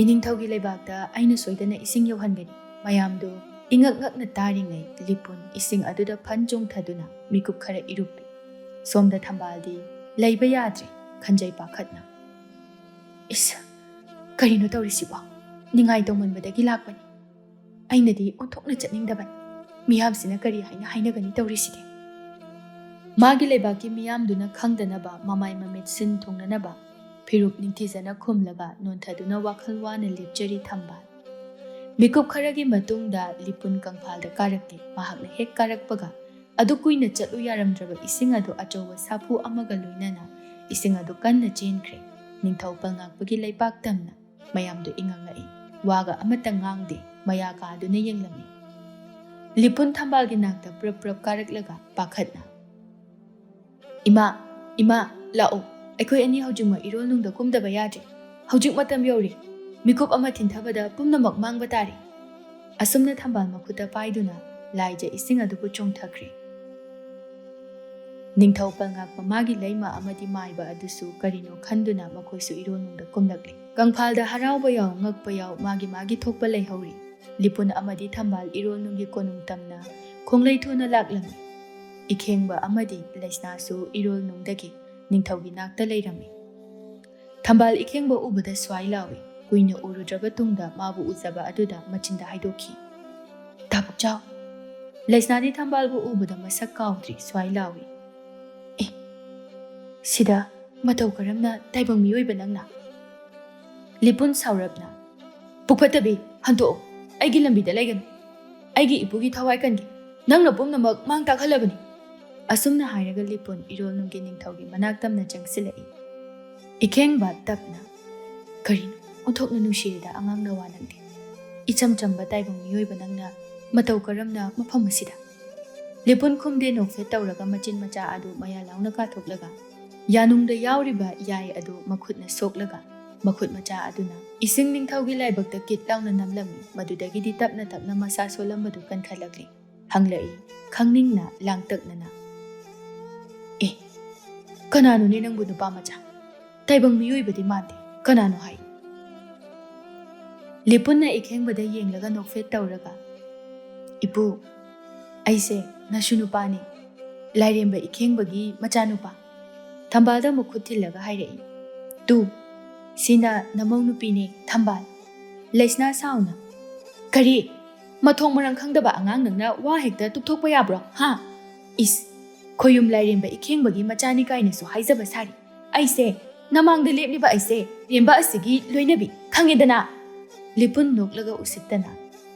"ꯏꯅꯤꯡꯊꯧꯒꯤ ꯂꯩꯕꯥꯛꯇ ꯑꯩꯅ ꯁꯣꯏꯗꯅ ꯏꯁꯤꯡ ꯌꯧꯍꯟꯒꯅꯤ"꯫ ꯃꯌꯥꯝꯗꯨ ꯏꯉꯛ ꯉꯛꯅ ꯇꯥꯔꯤꯉꯩ ꯂꯤꯄꯨꯟ ꯏꯁꯤꯡ ꯑꯗꯨꯗ ꯐꯟ ꯆꯣꯡꯊꯗꯨꯅ ꯃꯤꯀꯨꯞ ꯈꯔ ꯏꯔꯨꯞꯄꯤ꯫ ꯁꯣꯝꯗ ꯊꯝꯕꯥꯜꯗꯤ ꯂꯩꯕ ꯌꯥꯗ꯭ꯔꯦ, ꯈꯟꯖꯩ ꯄꯥꯈꯠꯅ꯫ "ꯏꯁ, ꯀꯔꯤꯅꯣ ꯇꯧꯔꯤꯁꯤꯕꯣ? ꯅꯤꯡꯉꯥꯏ ꯇꯧꯃꯟꯕꯗꯒꯤ ꯂꯥꯛꯄꯅꯤ꯫ ꯑꯩꯅꯗꯤ ꯑꯣꯟꯊꯣꯛꯅ ꯆꯠꯅꯤꯡꯗꯕꯅꯤ꯫ ꯃꯤꯌꯥꯝꯁꯤꯅ ꯀꯔꯤ ꯍꯥꯏꯅ ꯍꯥꯏꯅꯒꯅꯤ ꯇꯧꯔꯤꯁꯤꯗꯤ?" ꯃꯥꯒꯤ ꯂꯩꯕꯥꯛꯀꯤ ꯃꯤꯌꯥꯝꯗꯨꯅ ꯈꯪꯗꯅꯕ, ꯃꯃꯥꯏ ꯃꯃꯤꯠ ꯁꯤꯟ ꯊꯨꯡꯅꯅꯕ ꯐꯤꯔꯨꯞ ꯅꯤꯡꯊꯤꯖꯅ ꯈꯨꯝꯂꯒ ꯅꯣꯟꯊꯗꯨꯅ ꯋꯥꯈꯜ ꯋꯥꯅ ꯂꯦꯞꯆꯔꯤ ꯊꯝꯕꯥꯜ꯫ ꯃꯤꯀꯨꯞ ꯈꯔꯒꯤ ꯃꯇꯨꯡꯗ ꯂꯤꯄꯨꯟ ꯀꯪꯐꯥꯜꯗ ꯀꯥꯔꯛꯂꯦ꯫ ꯃꯍꯥꯛꯅ ꯍꯦꯛ ꯀꯥꯔꯛꯄꯒ ꯑꯗꯨ ꯀꯨꯏꯅ ꯆꯠꯂꯨ ꯌꯥꯔꯝꯗ꯭ꯔꯕ ꯏꯁꯤꯡ ꯑꯗꯨ ꯑꯆꯧꯕ ꯁꯥꯐꯨ ꯑꯃꯒ ꯂꯣꯏꯅꯅ ꯏꯁꯤꯡ ꯑꯗꯨ ꯀꯟꯅ ꯆꯦꯟꯈ꯭ꯔꯦ꯫ ꯅꯤꯡꯊꯧ ꯄꯜꯉꯥꯛꯄꯒꯤ ꯂꯩꯄꯥꯛ ꯇꯝꯅ ꯃꯌꯥꯝꯗꯨ ꯏꯉꯛ ꯉꯛꯏ꯫ ꯋꯥꯒ ꯑꯃꯠꯇ ꯉꯥꯡꯗꯦ꯫ ꯃꯌꯥ ꯀꯥꯗꯨꯅ ꯌꯦꯡꯂꯝꯃꯤ꯫ ꯂꯤꯄꯨꯟ ꯊꯝꯕꯥꯜꯒꯤ ꯅꯥꯛꯇ ꯄ꯭ꯔꯞ ꯄ꯭ꯔꯞ ꯀꯥꯔꯛꯂꯒ ꯄꯥꯈꯠꯅ, "ꯏꯃꯥ, ꯏꯃꯥ, ꯂꯥꯛꯑꯣ꯫ ꯑꯩꯈꯣꯏ ꯑꯅꯤ ꯍꯧꯖꯤꯛꯃꯛ ꯏꯔꯣꯜꯅꯨꯡꯗ ꯀꯨꯝꯗꯕ ꯌꯥꯗ꯭ꯔꯦ꯫ ꯍꯧꯖꯤꯛ ꯃꯇꯝ ꯌꯧꯔꯦ꯫ ꯃꯤꯀꯨꯞ ꯑꯃ ꯊꯤꯟꯊꯕꯗ ꯄꯨꯝꯅꯃꯛ ꯃꯥꯡꯕ ꯇꯥꯔꯦ"꯫ ꯑꯁꯨꯝꯅ ꯊꯝꯕꯥꯜ ꯃꯈꯨꯠꯇ ꯄꯥꯏꯗꯨꯅ ꯂꯥꯏꯖ ꯏꯁꯤꯡ ꯑꯗꯨꯕꯨ ꯆꯣꯡꯊꯈ꯭ꯔꯦ꯫ ꯅꯤꯡꯊꯧ ꯄꯜꯉꯥꯛꯄ ꯃꯥꯒꯤ ꯂꯩꯃ ꯑꯃꯗꯤ ꯃꯥꯏꯕ ꯑꯗꯨꯁꯨ ꯀꯔꯤꯅꯣ ꯈꯟꯗꯨꯅ ꯃꯈꯣꯏꯁꯨ ꯏꯔꯣꯜꯅꯨꯡꯗ ꯀꯨꯝꯂꯛꯂꯤ꯫ ꯀꯪꯐꯥꯜꯗ ꯍꯔꯥꯎꯕ ꯌꯥꯎ ꯉꯛꯄ ꯌꯥꯎ ꯃꯥꯒꯤ ꯃꯥꯒꯤ ꯊꯣꯛꯄ ꯂꯩꯍꯧꯔꯤ꯫ ꯂꯤꯄꯨꯟ ꯑꯃꯗꯤ ꯊꯝꯕꯥꯜ ꯏꯔꯣꯜꯅꯨꯡꯒꯤ ꯀꯣꯅꯨꯡ ꯇꯝꯅ ꯈꯣꯡꯂꯩ ꯊꯨꯅ ꯂꯥꯛꯂꯝꯃꯤ꯫ ꯏꯈꯦꯡꯕ ꯑꯃꯗꯤ ꯂꯩꯁꯅꯥꯁꯨ ꯏꯔꯣꯜꯅꯨꯡꯗꯒꯤ ꯅꯤꯡꯊꯧꯒꯤ ꯅꯥꯛꯇ ꯂꯩꯔꯝꯃꯤ꯫ ꯊꯝꯕꯥꯜ ꯏꯈꯦꯡꯕ ꯎꯕꯗ ꯁ꯭ꯋꯥꯏ ꯂꯥꯎꯏ꯫ ꯀꯨꯏꯅ ꯎꯔꯨꯗ꯭ꯔꯕ ꯇꯨꯡꯗ ꯃꯥꯕꯨ ꯎꯖꯕ ꯑꯗꯨꯗ ꯃꯆꯤꯟꯗ ꯍꯥꯏꯗꯣꯛꯈꯤ, "ꯇꯥꯕꯨꯛꯆꯥꯎ!" ꯂꯩꯁꯅꯥꯗꯤ ꯊꯝꯕꯥꯜꯕꯨ ꯎꯕꯗ ꯃꯁꯛ ꯀꯥꯎꯗ꯭ꯔꯤ, ꯁ꯭ꯋꯥꯏ ꯂꯥꯎꯏ꯫ "ꯑꯦ, ꯁꯤꯗ ꯃꯇꯧ ꯀꯔꯝꯅ ꯇꯥꯏꯕꯪ ꯃꯤꯑꯣꯏꯕ ꯅꯪꯅ?" ꯂꯤꯄꯨꯟ ꯁꯥꯎꯔꯞꯅ, "ꯄꯨꯛꯐꯠꯇꯕꯤ, ꯍꯟꯗꯣꯛꯑꯣ, ꯑꯩꯒꯤ ꯂꯝꯕꯤꯗ ꯂꯩꯒꯅꯨ꯫ ꯑꯩꯒꯤ ꯏꯄꯨꯒꯤ ꯊꯋꯥꯏ ꯀꯟꯒꯦ꯫ ꯅꯪꯅ ꯄꯨꯝꯅꯃꯛ ꯃꯥꯡ ꯇꯥꯛꯍꯜꯂꯕꯅꯤ꯫" ꯑꯁꯨꯝꯅ ꯍꯥꯏꯔꯒ ꯂꯤꯄꯨꯟ ꯏꯔꯣꯜꯅꯨꯡꯒꯤ ꯅꯤꯡꯊꯧꯒꯤ ꯃꯅꯥꯛ ꯇꯝꯅ ꯆꯪꯁꯤꯜꯂꯛꯏ꯫ ꯏꯈꯦꯡꯕ ꯇꯞꯅ, "ꯀꯔꯤꯅꯣ ꯑꯣꯟꯊꯣꯛꯅ ꯅꯨꯡꯁꯤꯔꯤꯗ ꯑꯉꯥꯡ ꯅꯋꯥ ꯅꯪꯗꯤ? ꯏꯆꯝ ꯆꯝꯕ ꯇꯥꯏꯕꯪ ꯃꯤꯑꯣꯏꯕ ꯅꯪꯅ ꯃꯇꯧ ꯀꯔꯝꯅ ꯃꯐꯝ ꯑꯁꯤꯗ?" ꯂꯤꯄꯨꯟ ꯈꯨꯝꯗꯦ, ꯅꯣꯛꯐꯦꯠ ꯇꯧꯔꯒ ꯃꯆꯤꯟ ꯃꯆꯥ ꯑꯗꯨ ꯃꯌꯥ ꯂꯥꯎꯅ ꯀꯥꯊꯣꯛꯂꯒ ꯌꯥꯅꯨꯡꯗ ꯌꯥꯎꯔꯤꯕ ꯌꯥꯏ ꯑꯗꯨ ꯃꯈꯨꯠꯅ ꯁꯣꯛꯂꯒ ꯃꯈꯨꯠ ꯃꯆꯥ ꯑꯗꯨꯅ ꯏꯁꯤꯡ ꯅꯤꯡꯊꯧꯒꯤ ꯂꯥꯏꯕꯛꯇ ꯀꯤꯠ ꯂꯥꯎꯅ ꯅꯝꯂꯝꯃꯤ꯫ ꯃꯗꯨꯗꯒꯤꯗꯤ ꯇꯞꯅ ꯇꯞꯅ ꯃꯁꯥ ꯁꯣꯜꯂꯝꯕꯗꯨ ꯀꯟꯈꯠꯂꯛꯂꯤ꯫ ꯍꯪꯂꯛꯏ, ꯈꯪꯅꯤꯡꯅ ꯂꯥꯡꯇꯛꯅꯅ, "ꯑꯦ, ꯀꯅꯥꯅꯣꯅꯦ ꯅꯪꯕꯨ ꯅꯨꯄꯥ ꯃꯆꯥ? ꯇꯥꯏꯕꯪ ꯃꯤꯑꯣꯏꯕꯗꯤ ꯃꯥꯟꯗꯦ꯫ ꯀꯅꯥꯅꯣ ꯍꯥꯏ?" ꯂꯤꯄꯨꯟꯅ ꯏꯈꯦꯡꯕꯗ ꯌꯦꯡꯂꯒ ꯅꯣꯛꯐꯦꯠ ꯇꯧꯔꯒ, "ꯏꯄꯨ, ꯑꯩꯁꯦ ꯅꯁꯨ ꯅꯨꯄꯥꯅꯤ, ꯂꯥꯏꯔꯦꯝꯕ ꯏꯈꯦꯡꯕꯒꯤ ꯃꯆꯥꯅꯨꯄꯥ꯫" ꯊꯝꯕꯥꯜꯗ ꯃꯈꯨꯠ ꯊꯤꯜꯂꯒ ꯍꯥꯏꯔꯛꯏ, "ꯇꯨ, ꯁꯤꯅ ꯅꯃꯧ ꯅꯨꯄꯤꯅꯦ, ꯊꯝꯕꯥꯜ꯫" ꯂꯩꯁꯅꯥ ꯁꯥꯎꯅ, "ꯀꯔꯤ? ꯃꯊꯣꯡ ꯃꯔꯝ ꯈꯪꯗꯕ ꯑꯉꯥꯡ ꯅꯪꯅ ꯋꯥ ꯍꯦꯛꯇ ꯇꯨꯞꯊꯣꯛꯄ ꯌꯥꯕ꯭ꯔꯣ, ꯍꯥ? ꯏꯁ, ꯈꯣꯌꯨꯝ ꯂꯥꯏꯔꯦꯝꯕ ꯏꯈꯦꯡꯕꯒꯤ ꯃꯆꯥꯅꯤ ꯀꯥꯏꯅꯁꯨ ꯍꯥꯏꯖꯕ ꯁꯥꯔꯤ꯫ ꯑꯩꯁꯦ, ꯅꯃꯥꯡꯗ ꯂꯦꯞꯂꯤꯕ ꯑꯩꯁꯦ, ꯂꯥꯏꯔꯦꯝꯕ ꯑꯁꯤꯒꯤ ꯂꯣꯏꯅꯕꯤ, ꯈꯪꯉꯦꯗꯅ?" ꯂꯤꯄꯨꯟ ꯅꯣꯛꯂꯒ ꯎꯁꯤꯠꯇꯅ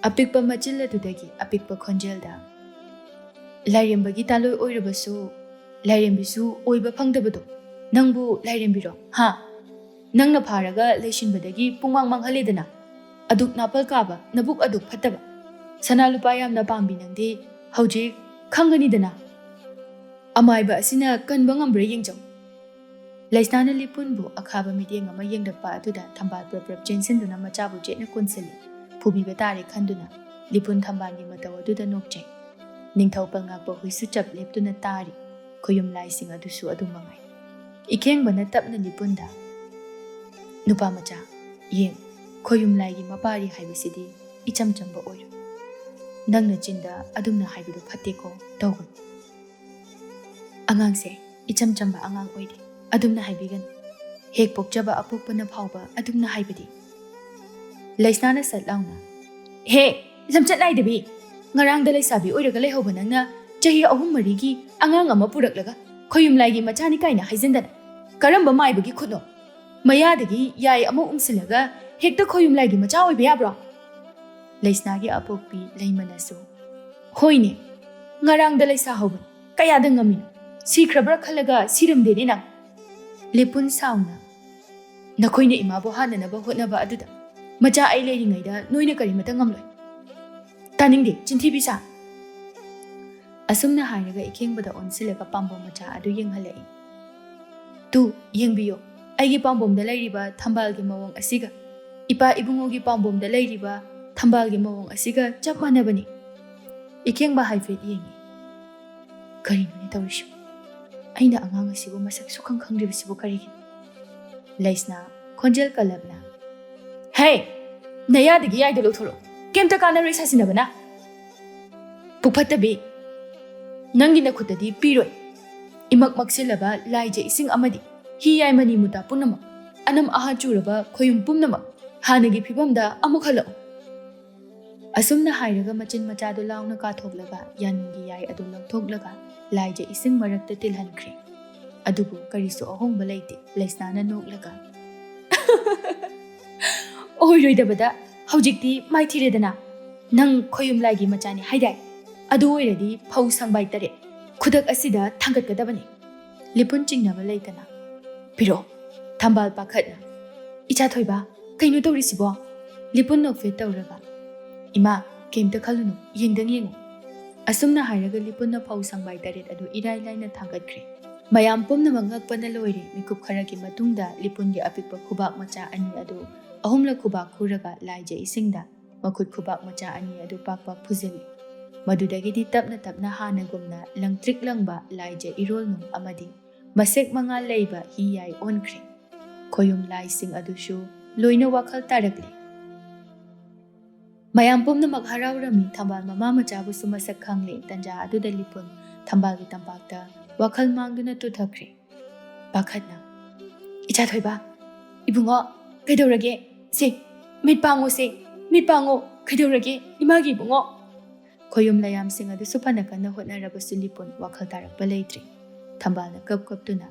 ꯑꯄꯤꯛꯄ ꯃꯆꯤꯜ ꯑꯗꯨꯗꯒꯤ ꯑꯄꯤꯛꯄ ꯈꯣꯟꯖꯦꯜꯗ, "ꯂꯥꯏꯔꯦꯝꯕꯒꯤ ꯇꯥꯂꯣꯏ ꯑꯣꯏꯔꯕꯁꯨ ꯂꯥꯏꯔꯦꯝꯕꯤꯁꯨ ꯑꯣꯏꯕ ꯐꯪꯗꯕꯗꯣ, ꯅꯪꯕꯨ ꯂꯥꯏꯔꯦꯝꯕꯤꯔꯣ, ꯍꯥ? ꯅꯪꯅ ꯐꯥꯔꯒ ꯂꯩꯁꯤꯟꯕꯗꯒꯤ ꯄꯨꯡꯃꯥꯡ ꯃꯥꯡꯍꯜꯂꯦꯗꯅ꯫ ꯑꯗꯨꯛ ꯅꯥꯄꯜ ꯀꯥꯕ, ꯅꯕꯨꯛ ꯑꯗꯨꯛ ꯐꯠꯇꯕ, ꯁꯅꯥ ꯂꯨꯄꯥ ꯌꯥꯝꯅ ꯄꯥꯝꯕꯤ ꯅꯪꯗꯤ ꯍꯧꯖꯤꯛ ꯈꯪꯒꯅꯤꯗꯅ꯫ ꯑꯃꯥꯏꯕ ꯑꯁꯤꯅ ꯀꯟꯕ ꯉꯝꯕ꯭ꯔꯥ ꯌꯦꯡꯖꯧ꯫" ꯂꯩꯁꯅꯥꯅ ꯂꯤꯄꯨꯟꯕꯨ ꯑꯈꯥꯕ ꯃꯤꯠꯌꯦꯡ ꯑꯃ ꯌꯦꯡꯂꯛꯄ ꯑꯗꯨꯗ ꯊꯝꯕꯥꯜ ꯄ꯭ꯔꯞ ꯄ꯭ꯔꯞ ꯆꯦꯟꯁꯤꯟꯗꯨꯅ ꯃꯆꯥꯕꯨ ꯆꯦꯠꯅ ꯀꯣꯟꯁꯤꯜꯂꯤ꯫ ꯐꯨꯕꯤꯕ ꯇꯥꯔꯦ ꯈꯟꯗꯨꯅ ꯂꯤꯄꯨꯟ ꯊꯝꯕꯥꯜꯒꯤ ꯃꯇꯧ ꯑꯗꯨꯗ ꯅꯣꯛꯆꯩ꯫ ꯅꯤꯡꯊꯧ ꯄꯜꯉꯥꯛꯄ ꯍꯨꯏꯁꯨ ꯆꯞ ꯂꯦꯞꯇꯨꯅ ꯇꯥꯔꯤ꯫ ꯈꯣꯌꯨꯝ ꯂꯥꯏꯁꯤꯡ ꯑꯗꯨꯁꯨ ꯑꯗꯨꯝ ꯃꯉꯥꯏ꯫ ꯏꯈꯦꯡꯕꯅ ꯇꯞꯅ ꯂꯤꯄꯨꯟꯗ, "ꯅꯨꯄꯥ ꯃꯆꯥ, ꯌꯦꯡ, ꯈꯣꯌꯨꯝ ꯂꯥꯏꯒꯤ ꯃꯄꯥꯔꯤ ꯍꯥꯏꯕꯁꯤꯗꯤ ꯏꯆꯝ ꯆꯝꯕ ꯑꯣꯏꯔꯣꯏ꯫ ꯅꯪꯅ ꯆꯤꯟꯗ ꯑꯗꯨꯝꯅ ꯍꯥꯏꯕꯗꯨ ꯐꯠꯇꯦꯀꯣ, ꯇꯧꯒꯅꯨ꯫ ꯑꯉꯥꯡꯁꯦ ꯏꯆꯝ ꯆꯝꯕ ꯑꯉꯥꯡ ꯑꯣꯏꯗꯦ, ꯑꯗꯨꯝꯅ ꯍꯥꯏꯕꯤꯒꯅꯨ꯫ ꯍꯦꯛ ꯄꯣꯛꯆꯕ ꯑꯄꯣꯛꯄꯅ ꯐꯥꯎꯕ ꯑꯗꯨꯝꯅ ꯍꯥꯏꯕꯗꯤ?" ꯂꯩꯁꯅꯥꯅ ꯁꯠ ꯂꯥꯎꯅ, "ꯍꯦ, ꯂꯝꯆꯠ ꯅꯥꯏꯗꯕꯤ! ꯉꯔꯥꯡꯗ ꯂꯩꯁꯥꯕꯤ ꯑꯣꯏꯔꯒ ꯂꯩꯍꯧꯕ ꯅꯪꯅ ꯆꯍꯤ ꯑꯍꯨꯝ ꯃꯔꯤꯒꯤ ꯑꯉꯥꯡ ꯑꯃ ꯄꯨꯔꯛꯂꯒ ꯈꯣꯌꯨꯝ ꯂꯥꯏꯒꯤ ꯃꯆꯥꯅꯤ ꯀꯥꯏꯅ ꯍꯥꯏꯖꯤꯟꯗꯅ ꯀꯔꯝꯕ ꯃꯥꯏꯕꯒꯤ ꯈꯨꯠꯅꯣ? ꯃꯌꯥꯗꯒꯤ ꯌꯥꯏ ꯑꯃ ꯎꯝꯁꯤꯜꯂꯒ ꯍꯦꯛꯇ ꯈꯣꯌꯨꯝ ꯂꯥꯏꯒꯤ ꯃꯆꯥ ꯑꯣꯏꯕ ꯌꯥꯕ꯭ꯔꯣ?" ꯂꯩꯁꯅꯥꯒꯤ ꯑꯄꯣꯛꯄꯤ ꯂꯩꯃꯅꯁꯨ, "ꯍꯣꯏꯅꯦ, ꯉꯔꯥꯡꯗ ꯂꯩꯁꯥ ꯍꯧꯕꯅꯤ, ꯀꯌꯥꯗ ꯉꯝꯃꯤꯅꯣ? ꯁꯤꯈ꯭ꯔꯕ꯭ꯔꯥ ꯈꯜꯂꯒ ꯁꯤꯔꯝꯗꯦꯅꯦ ꯅꯪ!" ꯂꯤꯄꯨꯟ ꯁꯥꯎꯅ, "ꯅꯈꯣꯏꯅ ꯏꯃꯥꯕꯨ ꯍꯥꯠꯅꯅꯕ ꯍꯣꯠꯅꯕ ꯑꯗꯨꯗ ꯃꯆꯥ ꯑꯩ ꯂꯩꯔꯤꯉꯩꯗ ꯅꯣꯏꯅ ꯀꯔꯤꯃꯇ ꯉꯝꯂꯣꯏ꯫ ꯇꯥꯅꯤꯡꯗꯦ, ꯆꯤꯟꯊꯤꯕꯤ ꯁꯥ!" ꯑꯁꯨꯝꯅ ꯍꯥꯏꯔꯒ ꯏꯈꯦꯡꯕꯗ ꯑꯣꯟꯁꯤꯜꯂꯒ ꯄꯥꯝꯕꯣꯝ ꯃꯆꯥ ꯑꯗꯨ ꯌꯦꯡꯍꯜꯂꯛꯏ꯫ "ꯇꯨ, ꯌꯦꯡꯕꯤꯌꯣ, ꯑꯩꯒꯤ ꯄꯥꯝꯕꯣꯝꯗ ꯂꯩꯔꯤꯕ ꯊꯝꯕꯥꯜꯒꯤ ꯃꯑꯣꯡ ꯑꯁꯤꯒ ꯏꯄꯥ ꯏꯕꯨꯡꯉꯣꯒꯤ ꯄꯥꯝꯕꯣꯝꯗ ꯂꯩꯔꯤꯕ ꯊꯝꯕꯥꯜꯒꯤ ꯃꯑꯣꯡ ꯑꯁꯤꯒ ꯆꯞ ꯃꯥꯟꯅꯕꯅꯤ꯫" ꯏꯈꯦꯡꯕ ꯍꯥꯏꯐꯦꯠ ꯌꯦꯡꯉꯤ꯫ "ꯀꯔꯤꯅꯣꯅꯦ ꯇꯧꯔꯤꯁꯤꯕꯨ? ꯑꯩꯅ ꯑꯉꯥꯡ ꯑꯁꯤꯕꯨ ꯃꯁꯛ ꯁꯨꯈꯪ ꯈꯪꯗ꯭ꯔꯤꯕꯁꯤꯕꯨ ꯀꯔꯤꯒꯤꯅꯣ?" ꯂꯩꯁꯅꯥ ꯈꯣꯟꯖꯦꯜ ꯀꯜꯂꯞꯅ, "ꯍꯦ! ꯅꯌꯥꯗꯒꯤ ꯌꯥꯏꯗꯣ ꯂꯧꯊꯣꯔꯛꯑꯣ꯫ ꯀꯩꯝꯇ ꯀꯥꯟꯅꯔꯣꯏ ꯁꯥꯁꯤꯟꯅꯕꯅ꯫ ꯄꯨꯛꯐꯠꯇꯕꯤ, ꯅꯪꯒꯤ ꯅꯈꯨꯠꯇꯗꯤ ꯄꯤꯔꯣꯏ꯫ ꯏꯃꯛ ꯃꯛꯁꯤꯜꯂꯕ ꯂꯥꯏꯖ ꯏꯁꯤꯡ ꯑꯃꯗꯤ ꯍꯤ ꯌꯥꯏ ꯃꯅꯤ ꯃꯨꯇꯥ ꯄꯨꯝꯅꯃꯛ, ꯑꯅꯝ ꯑꯍꯥ ꯆꯨꯔꯕ ꯈꯣꯌꯨꯝ ꯄꯨꯝꯅꯃꯛ ꯍꯥꯟꯅꯒꯤ ꯐꯤꯕꯝꯗ ꯑꯃꯨꯛ ꯍꯜꯂꯛꯎ꯫" ꯑꯁꯨꯝꯅ ꯍꯥꯏꯔꯒ ꯃꯆꯤꯟ ꯃꯆꯥꯗꯨ ꯂꯥꯎꯅ ꯀꯥꯊꯣꯛꯂꯒ ꯌꯥꯅꯤꯡꯒꯤ ꯌꯥꯏ ꯑꯗꯨ ꯂꯧꯊꯣꯛꯂꯒ ꯂꯥꯏꯖ ꯏꯁꯤꯡ ꯃꯔꯛꯇ ꯇꯤꯜꯍꯟꯈ꯭ꯔꯦ꯫ ꯑꯗꯨꯕꯨ ꯀꯔꯤꯁꯨ ꯑꯍꯣꯡꯕ ꯂꯩꯇꯦ꯫ ꯂꯩꯁꯅꯥꯅ ꯅꯣꯛꯂꯒ, "ꯑꯣꯏꯔꯣꯏꯗꯕꯗ ꯍꯧꯖꯤꯛꯇꯤ ꯃꯥꯏꯊꯤꯔꯦꯗꯅ꯫ ꯅꯪ ꯈꯣꯌꯨꯝ ꯂꯥꯏꯒꯤ ꯃꯆꯥꯅꯤ ꯍꯥꯏꯗꯥꯏ? ꯑꯗꯨ ꯑꯣꯏꯔꯗꯤ ꯐꯧ ꯁꯪꯕꯥꯏ ꯇꯔꯦꯠ ꯈꯨꯗꯛ ꯑꯁꯤꯗ ꯊꯥꯡꯒꯠꯀꯗꯕꯅꯤ꯫" ꯂꯤꯄꯨꯟ ꯆꯤꯡꯅꯕ ꯂꯩꯇꯅ, "ꯄꯤꯔꯛꯑꯣ, ꯊꯝꯕꯥꯜ ꯄꯥꯈꯠꯅ꯫ ꯏꯆꯥ ꯊꯣꯏꯕ, ꯀꯩꯅꯣ ꯇꯧꯔꯤꯁꯤꯕꯣ?" ꯂꯤꯄꯨꯟ ꯅꯣꯛꯐꯦꯠ ꯇꯧꯔꯒ, "ꯏꯃꯥ, ꯀꯩꯝꯇ ꯈꯜꯂꯨꯅꯨ, ꯌꯦꯡꯗꯪ ꯌꯦꯡꯉꯨ꯫" ꯑꯁꯨꯝꯅ ꯍꯥꯏꯔꯒ ꯂꯤꯄꯨꯟꯅ ꯐꯧ ꯁꯪꯕꯥꯏ ꯇꯔꯦꯠ ꯑꯗꯨ ꯏꯔꯥꯏ ꯂꯥꯏꯅ ꯊꯥꯡꯒꯠꯈ꯭ꯔꯦ꯫ ꯃꯌꯥꯝ ꯄꯨꯝꯅꯃꯛ ꯉꯛꯄꯅ ꯂꯣꯏꯔꯦ꯫ ꯃꯤꯀꯨꯞ ꯈꯔꯒꯤ ꯃꯇꯨꯡꯗ ꯂꯤꯄꯨꯟꯒꯤ ꯑꯄꯤꯛꯄ ꯈꯨꯕꯥꯛ ꯃꯆꯥ ꯑꯅꯤ ꯑꯗꯨ ꯑꯍꯨꯝꯂꯛ ꯈꯨꯕꯥꯛ ꯈꯨꯔꯒ ꯂꯥꯏꯖ ꯏꯁꯤꯡꯗ ꯃꯈꯨꯠ ꯈꯨꯕꯥꯛ ꯃꯆꯥ ꯑꯅꯤ ꯑꯗꯨ ꯄꯥꯛ ꯄꯥꯛ ꯐꯨꯖꯤꯜꯂꯤ꯫ ꯃꯗꯨꯗꯒꯤꯗꯤ ꯇꯞꯅ ꯇꯞꯅ ꯍꯥꯟꯅꯒꯨꯝꯅ ꯂꯪꯇ꯭ꯔꯤꯛ ꯂꯪꯕ ꯂꯥꯏꯖ ꯏꯔꯣꯜꯅꯨꯡ ꯑꯃꯗꯤ ꯃꯁꯦꯛ ꯃꯉꯥꯜ ꯂꯩꯕ ꯍꯤ ꯌꯥꯏ ꯑꯣꯟꯈ꯭ꯔꯦ꯫ ꯈꯣꯌꯨꯝ ꯂꯥꯏꯁꯤꯡ ꯑꯗꯨꯁꯨ ꯂꯣꯏꯅ ꯋꯥꯈꯜ ꯇꯥꯔꯛꯂꯦ꯫ ꯃꯌꯥꯝ ꯄꯨꯝꯅꯃꯛ ꯍꯔꯥꯎꯔꯝꯃꯤ꯫ ꯊꯝꯕꯥꯜ ꯃꯃꯥ ꯃꯆꯥꯕꯨꯁꯨ ꯃꯁꯛ ꯈꯪꯂꯦ꯫ ꯇꯟꯖꯥ ꯑꯗꯨꯗ ꯂꯤꯄꯨꯟ ꯊꯝꯕꯥꯜꯒꯤ ꯇꯝꯄꯥꯛꯇ ꯋꯥꯈꯜ ꯃꯥꯡꯗꯨꯅ ꯇꯨꯊꯈ꯭ꯔꯦ꯫ ꯄꯥꯈꯠꯅ, "ꯏꯆꯥ ꯊꯣꯏꯕ, ꯏꯕꯨꯡꯉꯣ, ꯀꯩꯗꯧꯔꯒꯦ? ꯁꯦ, ꯃꯤꯠ ꯄꯥꯡꯉꯣ ꯁꯦ, ꯃꯤꯠ ꯄꯥꯡꯉꯣ, ꯀꯩꯗꯧꯔꯒꯦ, ꯏꯃꯥꯒꯤ ꯏꯕꯨꯡꯉꯣ?" ꯈꯣꯌꯨꯝ ꯂꯥꯏꯌꯥꯝꯁꯤꯡ ꯑꯗꯨꯁꯨ ꯐꯅ ꯀꯟꯅ ꯍꯣꯠꯅꯔꯕꯁꯨ ꯂꯤꯄꯨꯟ ꯋꯥꯈꯜ ꯇꯥꯔꯛꯄ ꯂꯩꯇ꯭ꯔꯦ꯫ ꯊꯝꯕꯥꯜꯅ ꯀꯞ ꯀꯞꯇꯨꯅ,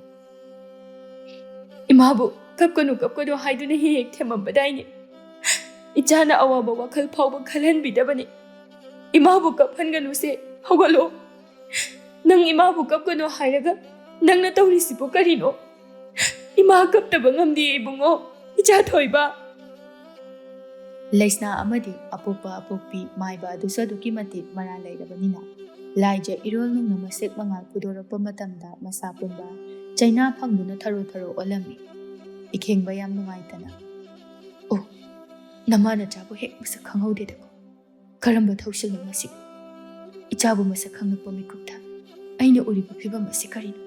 "ꯏꯃꯥꯕꯨ ꯀꯞꯀꯅꯨ, ꯀꯞꯀꯅꯨ ꯍꯥꯏꯗꯨꯅ ꯍꯦꯛ ꯍꯦꯛ ꯊꯦꯝꯃꯝꯕꯗꯥꯏꯅꯦ꯫ ꯏꯆꯥꯅ ꯑꯋꯥꯕ ꯋꯥꯈꯜ ꯐꯥꯎꯕ ꯈꯜꯍꯟꯕꯤꯗꯕꯅꯤ꯫ ꯏꯃꯥꯕꯨ ꯀꯞꯍꯟꯒꯅꯨꯁꯦ, ꯍꯧꯒꯠꯂꯣ꯫ ꯅꯪ ꯏꯃꯥꯕꯨ ꯀꯞꯀꯅꯨ ꯍꯥꯏꯔꯒ ꯅꯪꯅ ꯇꯧꯔꯤꯁꯤꯕꯨ ꯀꯔꯤꯅꯣ? ꯏꯃꯥ ꯀꯞꯇꯕ ꯉꯝꯗꯦ ꯏꯕꯨꯡꯉꯣ, ꯏꯆꯥ ꯊꯣꯏꯕ꯫" ꯂꯩꯁꯅꯥ ꯑꯃꯗꯤ ꯑꯄꯣꯛꯄ ꯑꯄꯣꯛꯄꯤ ꯃꯥꯏꯕ ꯑꯗꯨꯁꯨ ꯑꯗꯨꯛꯀꯤ ꯃꯇꯤꯛ ꯃꯔꯥꯜ ꯂꯩꯔꯕꯅꯤꯅ, ꯂꯥꯏꯖ ꯏꯔꯣꯜꯅꯨꯡꯅ ꯃꯁꯦꯛ ꯃꯉꯥꯜ ꯐꯨꯗꯣꯔꯛꯄ ꯃꯇꯝꯗ ꯃꯁꯥ ꯄꯨꯝꯕ ꯆꯩꯅꯥ ꯐꯪꯗꯨꯅ ꯊꯔꯣ ꯊꯔꯣ ꯑꯣꯜꯂꯝꯃꯤ꯫ ꯏꯈꯦꯡꯕ ꯌꯥꯝ ꯅꯨꯡꯉꯥꯏꯇꯅ, "ꯑꯣ, ꯅꯃꯥ ꯅꯆꯥꯕꯨ ꯍꯦꯛ ꯃꯁꯛ ꯈꯪꯍꯧꯗꯦꯗꯀꯣ꯫ ꯀꯔꯝꯕ ꯊꯧꯁꯤꯜꯅꯣ ꯃꯁꯤ? ꯏꯆꯥꯕꯨ ꯃꯁꯛ ꯈꯪꯂꯛꯄ ꯃꯤꯀꯨꯞꯇ ꯑꯩꯅ ꯎꯔꯤꯕ ꯐꯤꯕꯝ ꯑꯁꯤ ꯀꯔꯤꯅꯣ?"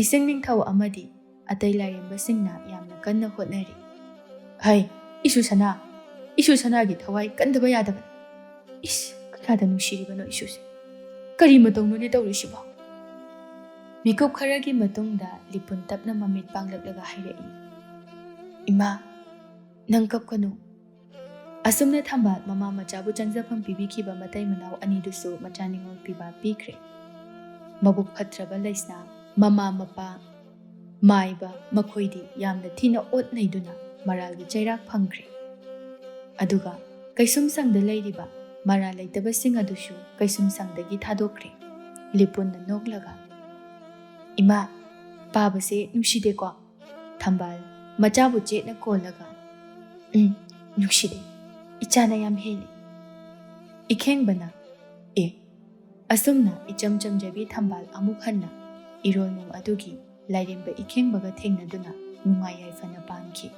ꯏꯁꯤꯡ ꯅꯤꯡꯊꯧ ꯑꯃꯗꯤ ꯑꯇꯩ ꯂꯥꯏꯔꯦꯝꯕꯁꯤꯡꯅ ꯌꯥꯝꯅ ꯀꯟꯅ ꯍꯣꯠꯅꯔꯤ꯫ "ꯍꯩ, ꯏꯁꯨ ꯁꯅꯥ, ꯏꯁꯨ ꯁꯅꯥꯒꯤ ꯊꯋꯥꯏ ꯀꯟꯗꯕ ꯌꯥꯗꯕꯅꯤ꯫ ꯏꯁ, ꯀꯌꯥꯗ ꯅꯨꯡꯁꯤꯔꯤꯕꯅꯣ ꯏꯁꯨꯁꯦ꯫ ꯀꯔꯤ ꯃꯇꯧꯅꯣꯅꯦ ꯇꯧꯔꯤꯁꯤꯕꯣ?" ꯃꯤꯀꯨꯞ ꯈꯔꯒꯤ ꯃꯇꯨꯡꯗ ꯂꯤꯄꯨꯟ ꯇꯞꯅ ꯃꯃꯤꯠ ꯄꯥꯡꯂꯛꯂꯒ ꯍꯥꯏꯔꯛꯏ, "ꯏꯃꯥ, ꯅꯪ ꯀꯞꯀꯅꯨ꯫" ꯑꯁꯨꯝꯅ ꯊꯝꯕꯥꯜ ꯃꯃꯥ ꯃꯆꯥꯕꯨ ꯆꯪꯖꯐꯝ ꯄꯤꯕꯤꯈꯤꯕ ꯃꯇꯩ ꯃꯅꯥꯎ ꯑꯅꯤꯗꯨꯁꯨ ꯃꯆꯥ ꯅꯤꯡꯉꯣꯜ ꯄꯤꯕ ꯄꯤꯈ꯭ꯔꯦ꯫ ꯃꯕꯨꯛ ꯐꯠꯇ꯭ꯔꯕ ꯂꯩꯁꯅꯥ ꯃꯃꯥ ꯃꯄꯥ ꯃꯥꯏꯕ ꯃꯈꯣꯏꯗꯤ ꯌꯥꯝꯅ ꯊꯤꯅ ꯑꯣꯠ ꯅꯩꯗꯨꯅ ꯃꯔꯥꯜꯒꯤ ꯆꯩꯔꯥꯛ ꯐꯪꯈ꯭ꯔꯦ꯫ ꯑꯗꯨꯒ ꯀꯩꯁꯨꯝꯁꯪꯗ ꯂꯩꯔꯤꯕ ꯃꯔꯥꯜ ꯂꯩꯇꯕꯁꯤꯡ ꯑꯗꯨꯁꯨ ꯀꯩꯁꯨꯝꯁꯪꯗꯒꯤ ꯊꯥꯗꯣꯛꯈ꯭ꯔꯦ꯫ ꯂꯤꯄꯨꯟꯅ ꯅꯣꯛꯂꯒ, "ꯏꯃꯥ, ꯄꯥꯕꯁꯦ ꯅꯨꯡꯁꯤꯗꯦꯀꯣ?" ꯊꯝꯕꯥꯜ ꯃꯆꯥꯕꯨ ꯆꯦꯠꯅ ꯀꯣꯜꯂꯒ, "ꯎꯝ, ꯅꯨꯡꯁꯤꯗꯦ꯫ ꯏꯆꯥꯅ ꯌꯥꯝ ꯍꯦꯜꯂꯤ꯫" ꯏꯈꯦꯡꯕꯅ, "ꯑꯦ?" ꯑꯁꯨꯝꯅ ꯏꯆꯝ ꯆꯝꯖꯕꯤ ꯊꯝꯕꯥꯜ ꯑꯃꯨꯛ ꯍꯟꯅ ꯏꯔꯣꯜꯅꯨꯡ ꯑꯗꯨꯒꯤ ꯂꯥꯏꯔꯦꯝꯕ ꯏꯈꯦꯡꯕꯒ ꯊꯦꯡꯅꯗꯨꯅ ꯅꯨꯡꯉꯥꯏ ꯌꯥꯏꯐꯅ ꯄꯥꯟꯈꯤ꯫